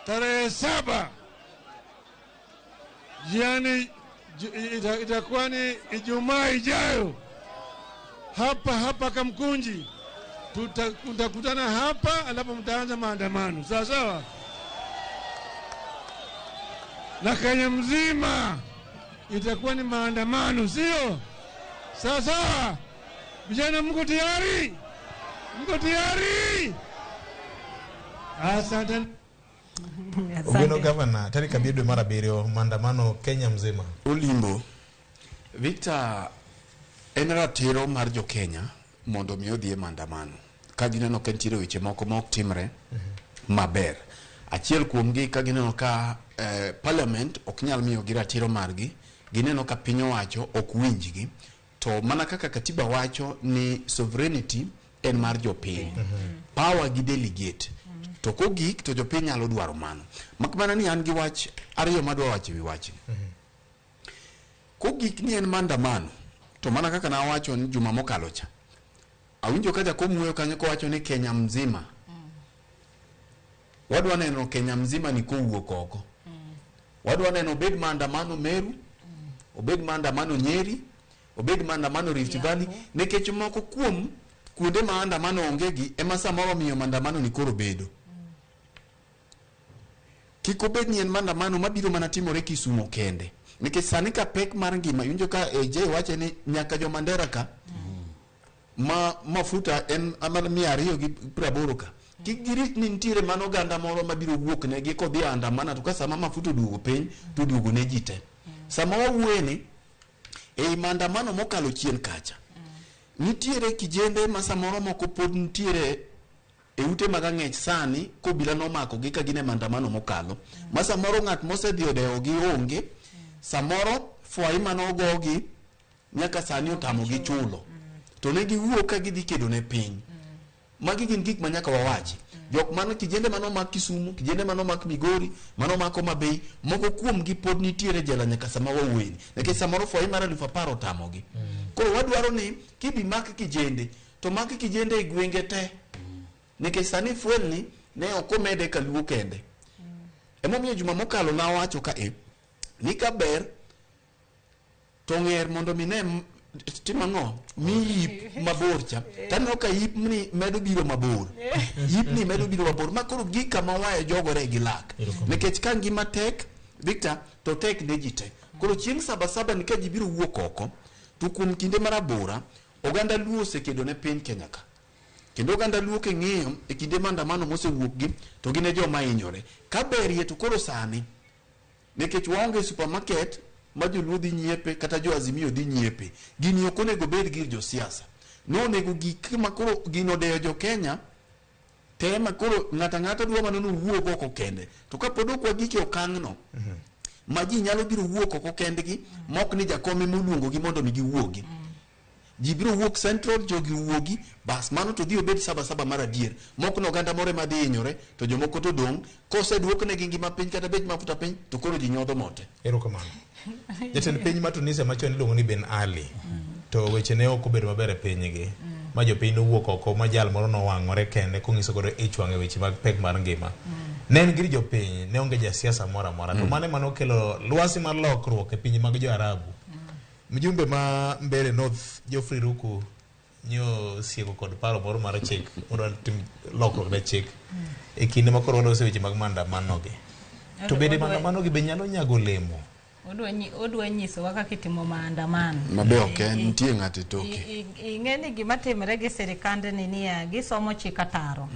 tarehe 7 yani itakuwa ni Ijumaa ijayo hapa hapa Kamkunji, tutakutana hapa alafu mtaanza maandamano. Sawa sawa, na Kenya mzima itakuwa ni maandamano, sio? Sawa sawa, vijana mko tayari? Mko tayari? Asante. Ogweno gavana tarik 7 dwe mar 7 maandamano Kenya mzima. Olimbo. Victor, en ratiro mar jo Kenya mondo mi odhi e maandamano ka gineno ka nitiere weche moko ma ok timre maber. Achiel kuomgi ka gineno ka parliament ok nyal miyogi ratiro margi, gineno ka piny owacho ok winjgi, to mana kaka katiba wacho ni sovereignty en mar jopiny, power gi delegate, to kogik to jopiny nyalo dwaro mano. Mak mana ni an gi wach ariyo madwa wacho ewi wachni. Kogik ni en maandamano, to mana kaka nawacho ni juma mokalo cha, awinjo ka jakom wuoyo kanyo kowacho ni Kenya mzima. Wadwa neno Kenya mzima ni kowuok oko. Wadwa neno obed maandamano Meru, obed maandamano Nyeri, obed maandamano Rift Valley, nikech moko kuom kuonde maandamano onge gi ema samoro miyo maandamano ni koro bedo. Kik obed ni en maandamano mabiro mana timore Kisumu kende. Nikech sani ka pek mar ngima, iwinjo ka AJ wacho ni nyaka jo Mandera ka, ma mafuta en mana 280 ka. Kik girit ni nitiere mano oganda moro mabiro wuok negi kodhi andamana, to ka sama mafuta oduogo piny, to oduogo ne ji te. Sama wawuoye ni, ei maandamano mokalo chien kacha, nitiere kijende ma samoro moko pod nitiere e ute mag ang'ech sani kobila nomako gi ka gin e maandamano mokalo, ma samoro ng'at mosedhi odewogi onge, samoro fwai manogogi nyaka sani otamogi chulo, to ne giwuok ka gidhi kedo ne piny. Magi gin gik ma nyaka wawachi. Jok man kijende manomak Kisumu, kijende manomak Migori, manomak Homa Bay, moko kuomgi pod nitiere jela nyaka sama wawuoyeni. Nikech samoro fwai mar 10,000 otamogi. Koro wadwaro ni kibi mak kijende, to mak kijende e gwenge te. Nikech sani fuel ni ne ok omede kaluo kende. Emomiyo juma mokalo nawacho ka e, ni ka ber to ng'er mondo mi ne timo ang'o mi yip mabor cha taneno ka yip ni medo biro mabor, yip ni medo biro mabor, ma koro gik kama waye jogore gi lak, nikech ka ngima tek Victor to tek ne ji te. Koro chieng' Sabasaba ni ka ji biro wuok oko, to kuom kinde marabora oganda Luo osekedo ne piny Kenya ka, kendo oganda Luo king'iyo e kinde maandamano mosewuok gi to gin e joma hinyore. Ka berie to koro sani nikech waonge supermarket ma joluo dhi nyiepe kata jo Azimio dhi nyiepe, gini ok onego bed gir josiasa. No onego gik ma koro gino odeyo jo Kenya te, ma koro ng'ato ang'ata dwa mana nowuog oko kende. To kapod ok wagik e okang'no ma ji nyalo biro wuok oko kendgi, mok ni jakom ema oluongogi mondo mi giwuogi, ji biro wuok Central, jogi wuogi, bas mano to dhi obed Sabasaba mar adier, mok no oganda moro ema dhi hinyore to jomoko to dong' koseduoknegi ngima piny kata bech mafuta piny to koro ji nyodho mote. Erokamano. Jatend piny ma Tunisia machon iluongo ni Ben Ali, to weche ne ok obedo maber e pinygi, ma jopiny nowuok oko ma jal moro nowang'ore kende kong'iso godo ich wang' e weche mag pek mar ngima. Ne en gir jopiny, ne onge jasiasa moro amora, to mano ema nokelo lwasi mar lokruok e pinje mag jo Arabu. Mjumbe ma Mbeere North Geoffrey Ruku nyo sieko kod paro moro mar chik mondo tim lokruok ne chik e kinde ma koro waloso weche mag maandamano gi. To bende maandamano gi be nyalo nyago olemo? Odwa nyisowa kaka itimo maandamano. Mabe ok en nitie ng'ato e toke. Ing'e ni gima timre gi sirikandni niya, gisomo chik ataro.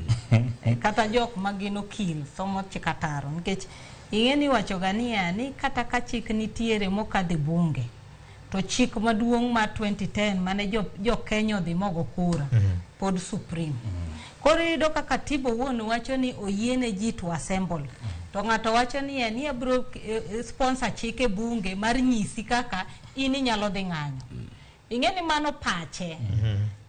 Kata jok ma gin okil somo chik ataro. Nikech ing'e ni iwacho ga niya, ni kata ka chik nitiere mokadhe bunge, to chik maduong' mar 2010 mane jo Kenya odhi mogo kura, pod supreme. Koro iyudo ka katiba owuon wacho ni oyiene ji to assemble. To ng'ato wacho ni ni abiro sponsor chik e bunge mar nyisi kaka in inyalo dhi ng'anyo. Ing'e ni mano pache.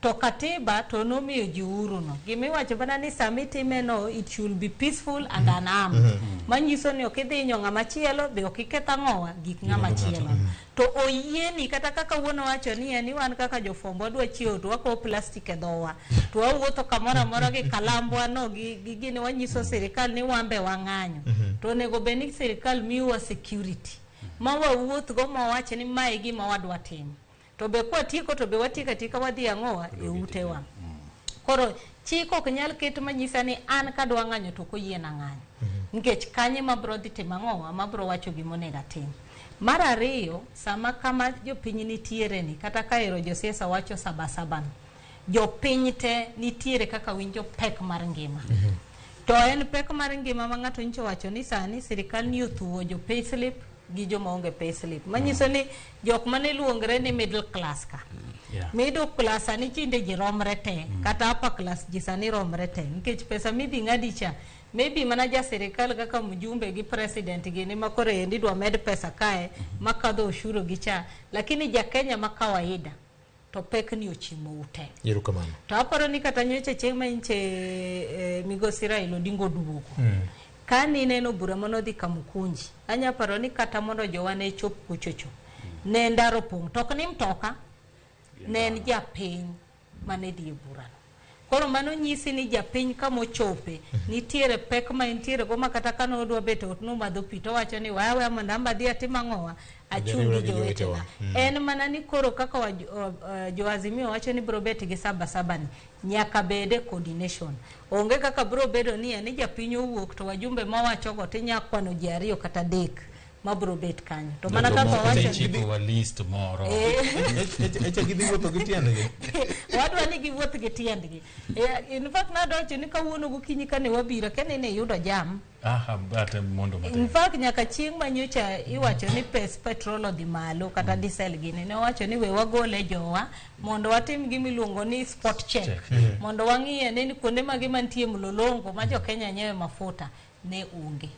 To katiba to nomiyo ji uhuru no. Gimiwacho mana ni sama itime no, it should be peaceful and unarmed. Manyiso ni ok idhi hinyo ng'ama chielo, be ok iketh ang'owa gik ng'ama chielo. To oyieni kata kaka wuon owacho ni en ni wan kaka jofwambo wadwa chiewo to wakowo plastic e dhowa. To wawuotho kamoro amora gi kalambwa no gi gini wanyiso sirikal ni wan be wang'anyo. To onego bed ni sirikal miyowa security. Ma wawuoth go ma wawach ni mae e gima wadwa timo. To be kwatieko to be watieko atieka wadhi ang'owa e utewa. Koro chik ok nyal ket manyisa ni an kadwa ng'anyo to ok oyiena ng'anyo. Nikech kanye mabro dhi timo ang'owa, mabro wacho gima onego atim. Mar ariyo, sama kama jopiny nitiere ni, kata ka ero josiasa wacho Sabasaba no, jopiny te nitiere kaka winjo pek mar ngima. To en pek mar ngima ma ng'ato nyicho wacho ni sani sirikal ni othuwo jo payslip, gi joma onge payslip. Manyiso ni jok mane luongre ni middle class ka. Middle class sani tinde ji romre te, kata upper class ji sani romre te, nikech pesa midhi ng'adi cha, maybe mana ja sirikal kaka mjumbe gi president gini ma koro endi idwa med pesa kae makadho ushuru gi cha, lakini ja Kenya ma kawaida to pek ni ochimo ute. Erokamano. To aparo ni kata nyocha chieng' ma nche migosi Raila Odinga oduogo. Ka nineno bura manodhi Kamukunji, anya paro ni kata mondo jowa ne chop kuchocho, ne ndaro pong', to ok ni mtoka, ne en japiny mane dhi e burano. Koro mano nyisi ni japiny kamochope, nitiere pek ma entiere go ma kata ka nodwa bet e ot nomadho pi towacho ni waya weya mondo an be adhi atim ang'owa, achung' gi jowetena. En mana ni koro kaka jo Azimio wacho ni biro bet gi saba saba ni, nyaka bede coordination. Onge kaka biro bedo ni ni japiny owuok to wajumbe mawachogo tinya kwano ji 2 kata 3 mabiro bet kanyo. To mana kaka wawacho chiko wa list moro. Eche gidhi wuotho gi tiendgi. Wadwa ni giwuoth gi tiendgi. In fact nadocho ni kawuono gokinyi kane wabiro kane ne yudo jam. Aha, ate mondo matin. In fact nyaka chieng' ma nyocha iwacho ni pes petrol odhi malo kata diesel gini, ne owacho ni we wagole jowa mondo watim gima iluongo ni spot check. Mondo wang'iye ni kuonde mage mantie mlolongo ma jo Kenya nyiewe mafuta ne onge.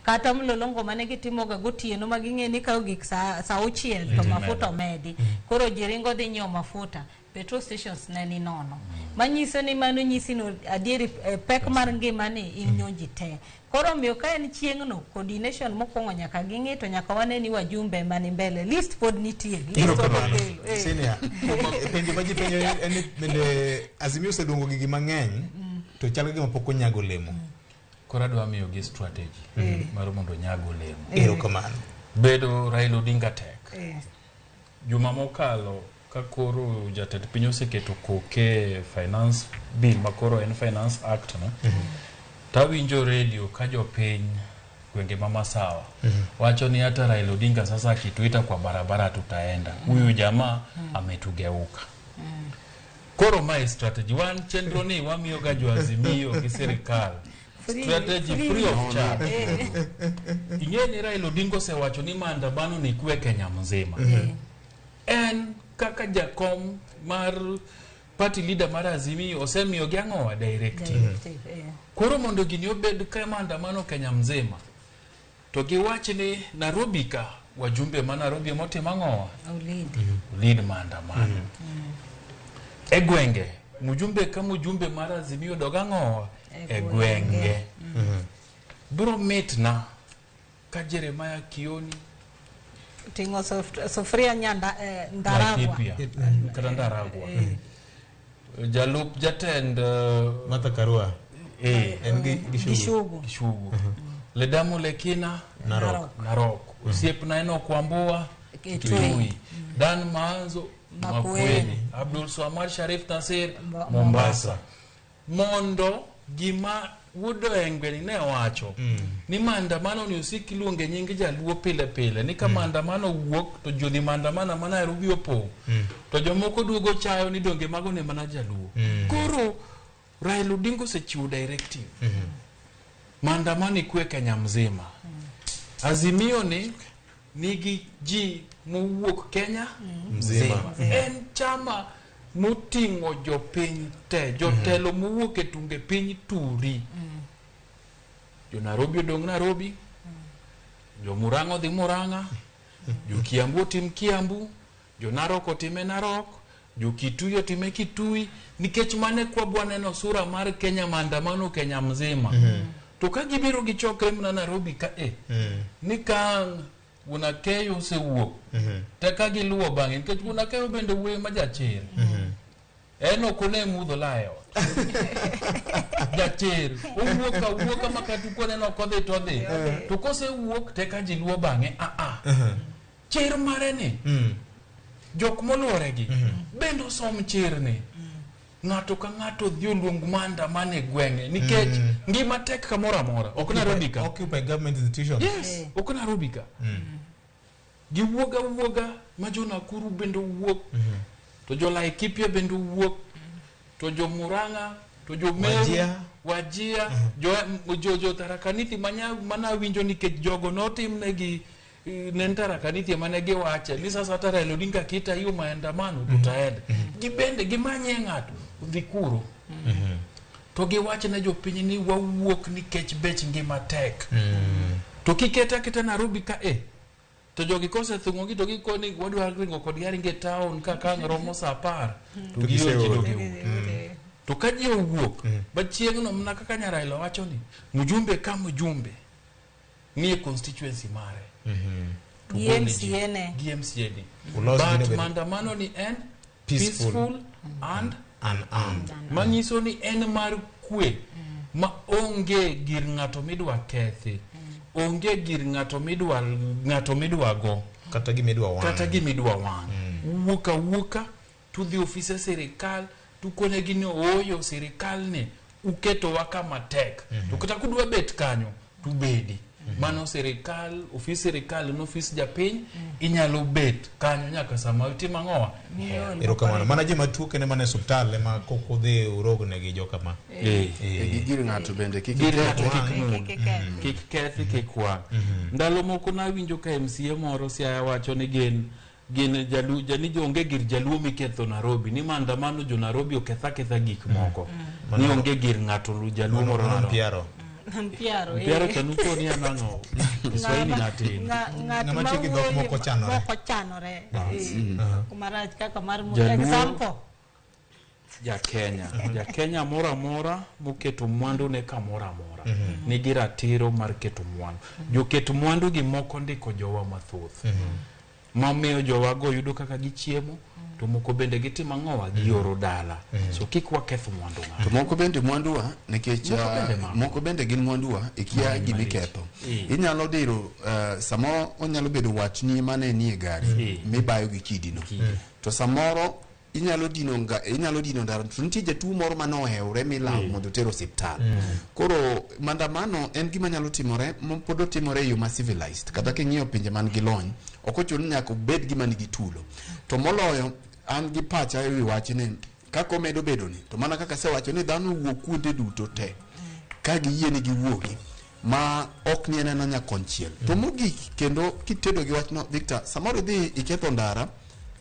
Kata mlolongo mane gitimoga gotieno ma ging'e ni ka ogik saa 6 to mafuta omedi. Koro ji ringo dhi nyiewo mafuta. Petrol stations ne ni nono. Manyiso ni mano nyisi no adieri pek mar ngima ni inyo ji te. Koro miyo ka en chieng'no coordination mokwongo nyaka ging'i to nyaka wane ni wajumbe mani mbele. List pod nitie. List pod Senior, penjo ma ji penjo en ni bende Azimio oseluongo gigi mang'eny to chal ka gima pok onyago olemo. Koro adwa miyo gi strategy mar mondo onyag olemo. Erokamano. Bedo Raila Odinga tek. Juma mokalo ka koro jatend piny oseketo koke finance bill ma koro en finance act no. Tawinjo radio ka jopiny gwenge ma Masawa wacho ni hata Raila Odinga sasa akituita kwa barabara tutaenda. Huyu jamaa ametugeuka. Koro mae strategy wan chenro ni wamiyo ga jo Azimio gi sirikal. Strategy free of charge. Ing'e ni Raila Odinga osewacho ni maandamano ni kwe Kenya mzima. En kaka jakom mar party leader mar Azimio osemiyo gi ang'owa directive. Koro mondo gini obed ka maandamano Kenya mzima to giwach ni Nairobi ka wajumbe ma Nairobi motimo ang'owa lead maandamano. E gwenge mjumbe ka mjumbe mar Azimio dog ang'owa e gwenge. Bro mitna ka Jeremiah Kioni tingo sufuria nyanda Ndaragwa. Kata Ndaragwa. Jalup jatend Martha Karua. En gi Gishugu. Gishugu. Ledamo Lekina Narok. Narok. Osiepna Enoch Wambua Kitui. Dan Maanzo Makueni. Abdul Swamad Sharif Nasir Mombasa. Mondo gima Wuod Oengwe ni ne owacho ni maandamano ni osik iluonge nying jaluo pile pile ni ka maandamano wuok to jodhi maandamano ma Nairobi opong' to jomoko duogo chayo ni donge mago ne mana jaluo. Koro Raila Odinga osechiwo directive maandamano ikwe Kenya mzima. Azimio ni nigi ji mowuok Kenya mzima. En chama moting'o jopiny te, jotelo mowuok e tunge piny turi. Jo Nairobi odong' Nairobi, jo Murang'a odhi Murang'a, jo Kiambu otim Kiambu, jo Narok otime Narok, jo Kitui otime Kitui, nikech mane kwabwa neno sura mar Kenya maandamano Kenya mzima. To ka gibiro gichokre mana Nairobi ka ni ka Wuon Akeyo osewuok te ka giluwo bang'e nikech Wuon Akeyo bende wuoyi ma jachir. En ok one mudho la e ot. Jachir owuok awuoka ma kata ukoneno ok odhi to odhi. To kosewuok te ka ji luwo bang'e Chir mare ni jok moluore gi bende osom chir ni. Ng'ato ka ng'ato dhi oluong maandamano e gweng'e nikech ngima tek kamoro amora. Ok Nairobi ka. Occupy government institutions. Yes, ok Nairobi ka. Giwuoga wuoga ma jo Nakuru bende owuok, to jo Laikipia bende owuok, to jo Murang'a, to jo Meru, Wajia, jo Tharaka Nithi mana winjo nikech jogo notimnegi ne en Tharaka Nithi mane giwache ni sasa hata Raila Odinga kita hiyo maandamano tutaenda. Gibende gimanye ng'ato odhi kuro. To giwach ne jopiny ni wawuok nikech bech ngima tek. To kiketa aketa Nairobi ka e to jogi kosethung'ogi to gikoni wadwa ringo kodgi aringa e town ka ang' romo saa 10 to To giol ji giseol. to giwuok. To ka ji owuok ba chieng'no mana kaka Nyaraila wacho ni mjumbe ka mjumbe nie constituency mare. To Gi gone ji. MCA ne. Gi MCA ni. Ulos gino But bedo- maandamano ni en Peaceful. peaceful and unarmed. Manyiso ni en mar kwe ma onge gir ng'ato midwa kethi. Onge gir ng'ato midwa ng'ato midwa go. Kata gimidwa wang'. Kata gimidwa wang'. Wuok awuoka tudhi ofise sirikal tukonegi ni ooyo sirikal ni uketowa kama tek. To kata kudwa bet kanyo tubedi. Mano sirikal, ofis sirikal en ofis japiny, inyalo bet kanyo nyaka sama itimo ang'owa. Erokamano. Mana joma tuo kende mana e osiptal ema kok udhi urognegi joka ma. Eh. Gi gir ng'ato bende kik Gir iketh. ng'ato kik mul. Kik kethi, kik wang'. Ndalo moko nawinjo ka MCA moro Siaya wacho ni gin gin jalu jani onge gir jaluo miketho Nairobi ni maandamano jo Nairobi oketha ketha gik moko ni Mano- onge gir ng'ato lu jaluo Mano- moro mano Nairobi. Mpiaro. Mpiaro, eh. Mpiaro chanukoni an ang'o Kiswahili natin. Ng'at Ng'ama ma tiyo gi dhok wuoyo mok ochanore. mok ochanore. Bas. Eh, Aha. Marach kaka mar Jaluo- example. Ja Kenya, ja Kenya moro amora moketo mwandu ne kamoro amora nigi ratiro mar keto mwandu. Joket mwandu gi moko ndiko jowa mathoth. Mamiyo jowago yudo kaka gichiemo to moko bende gitimo ang'owa gioro dala. So kik waketh mwandu ng'ato. To moko bende mwanduwa nikech Moko bende mako. moko bende gin mwanduwa ikia Mano gima malich. iketho. Eh. Inyalo diro samoro onyalo bedo watni mane nie gari mibayo gi kidino. To samoro inyalo dino nga, inyalo dino ndara to nitie jatuo moro mane ohewre milawo mondo oter osiptal. Koro maandamano en gima nyalo timore ma pod otimore e yo ma civilized kata king'iyo pinje man gi lony ok ochuno ni nyaka obed gima nigi tulo. To moloyo an gi pacha ewi wachni kaka omedo bedo ni to mana kaka asewacho ni dhano wuok kuonde duto te ka giyie ni giwuogi ma ok ni en ena nyakonchiel. To mogik kendo kitedo gi wachno Victor, samoro idhi iketho ndara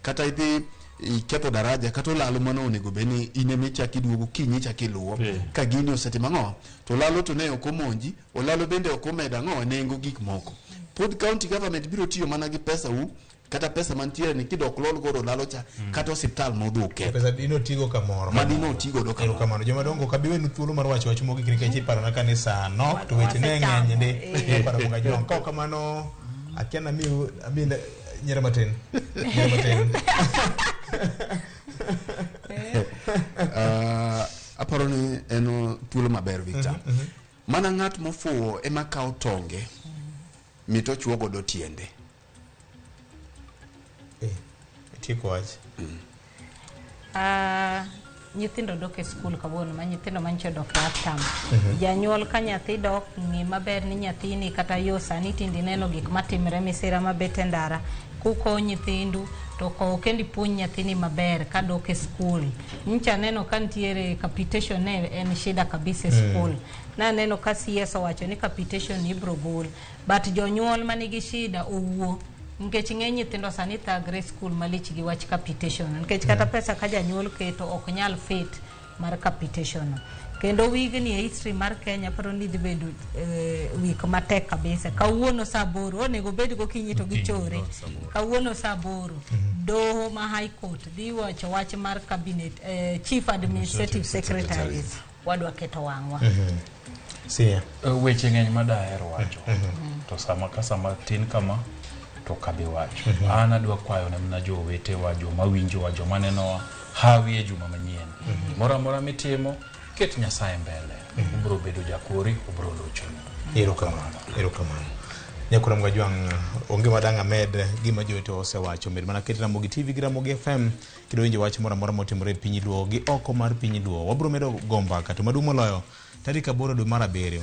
kata idhi iketho daraja kata olalo mano onego bed ni in ema ichako iduogo kinyi ichako iluwo ka gini osetimo ang'o to olalo to ne ok omonji olalo bende ok omedo ang'o nengo gik moko pod county government biro tiyo mana gi pesa u kata pesa mantiere ni kidok lol godo olalo cha kata osiptal modhi oketho Pesa dino tigo kamoro. Ma dino tigo godo kamoro. Erokamano. Joma dongo kabi wenu thuolo mar wacho wach mogik nikech iparona ka ni saa nok to weche ne ng'eny ndi. Iparo mga jwang'. Kaok kamano akia na miu ami nyiero matin. Nyiero matin. Aparo ni en thuolo maber Victor. Mana ng'at mofuwo ema kawo tonge mit ochuo godo tiende. Itieko wach. Nyithindo dok e skul kawuono ma nyithindo manyicho dok e half term. Janyuol ka nyathi dok ng'i maber ni nyathini kata yo sani tinde ineno gik matimre misira mabet e ndara kukowo nyithindu to kow kendo ipuonj nyathini maber kadok e skul. Nyicha aneno ka nitiere capitation ne en shida kabisa e skul. Naneno ka CS owacho ni capitation ibro gol but jonyuol manigi shida owuo nikech ng'eny nyithindo sani thagre e skul malich gi wach capitation nikech kata pesa ka janyuol keto ok nyal fit mar capitation. Kendo wigni e history mar Kenya paro ni dhi bedo wik matek kabisa. Kawuono saa 8 onego bed gokinyi to gichore. Kawuono saa 8 doho ma High Court dhi wacho wach mar cabinet chief administrative secretaries wadwa keto wang'wa. Siya. Weche ng'eny madahero wacho. To sama ka sama tin kama to kabi wacho. An adwa kwayo ne mana jowetewa, joma winjowa, joma nenowa hawi e juma manyien. Gimoro amora mitimo, ket Nyasaye mbele. Ubro bedo jakori, ubro lochoni. Erokamano. Erokamano. Nyakura Mgajwang' onge madang' amed gima jowetewa osewacho. Med mana ket Ramogi TV gi Ramogi FM kendo winjo wach moro amora motimore e piny Luo gi oko mar piny Luo. Wabro medo go mbaka to maduong' moloyo tarik 8 dwe mar 7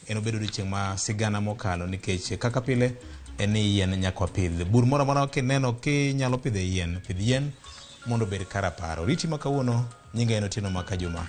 en obedo odiochieng' ma sigana mokalo nikech kaka pile en ni yien nyaka wapidh. Bur moro amora kineno kinyalo pidho e yien, pidh yien mondo obed kar apar. Oriti ma kawuono, nyinga en Otieno Makajuma.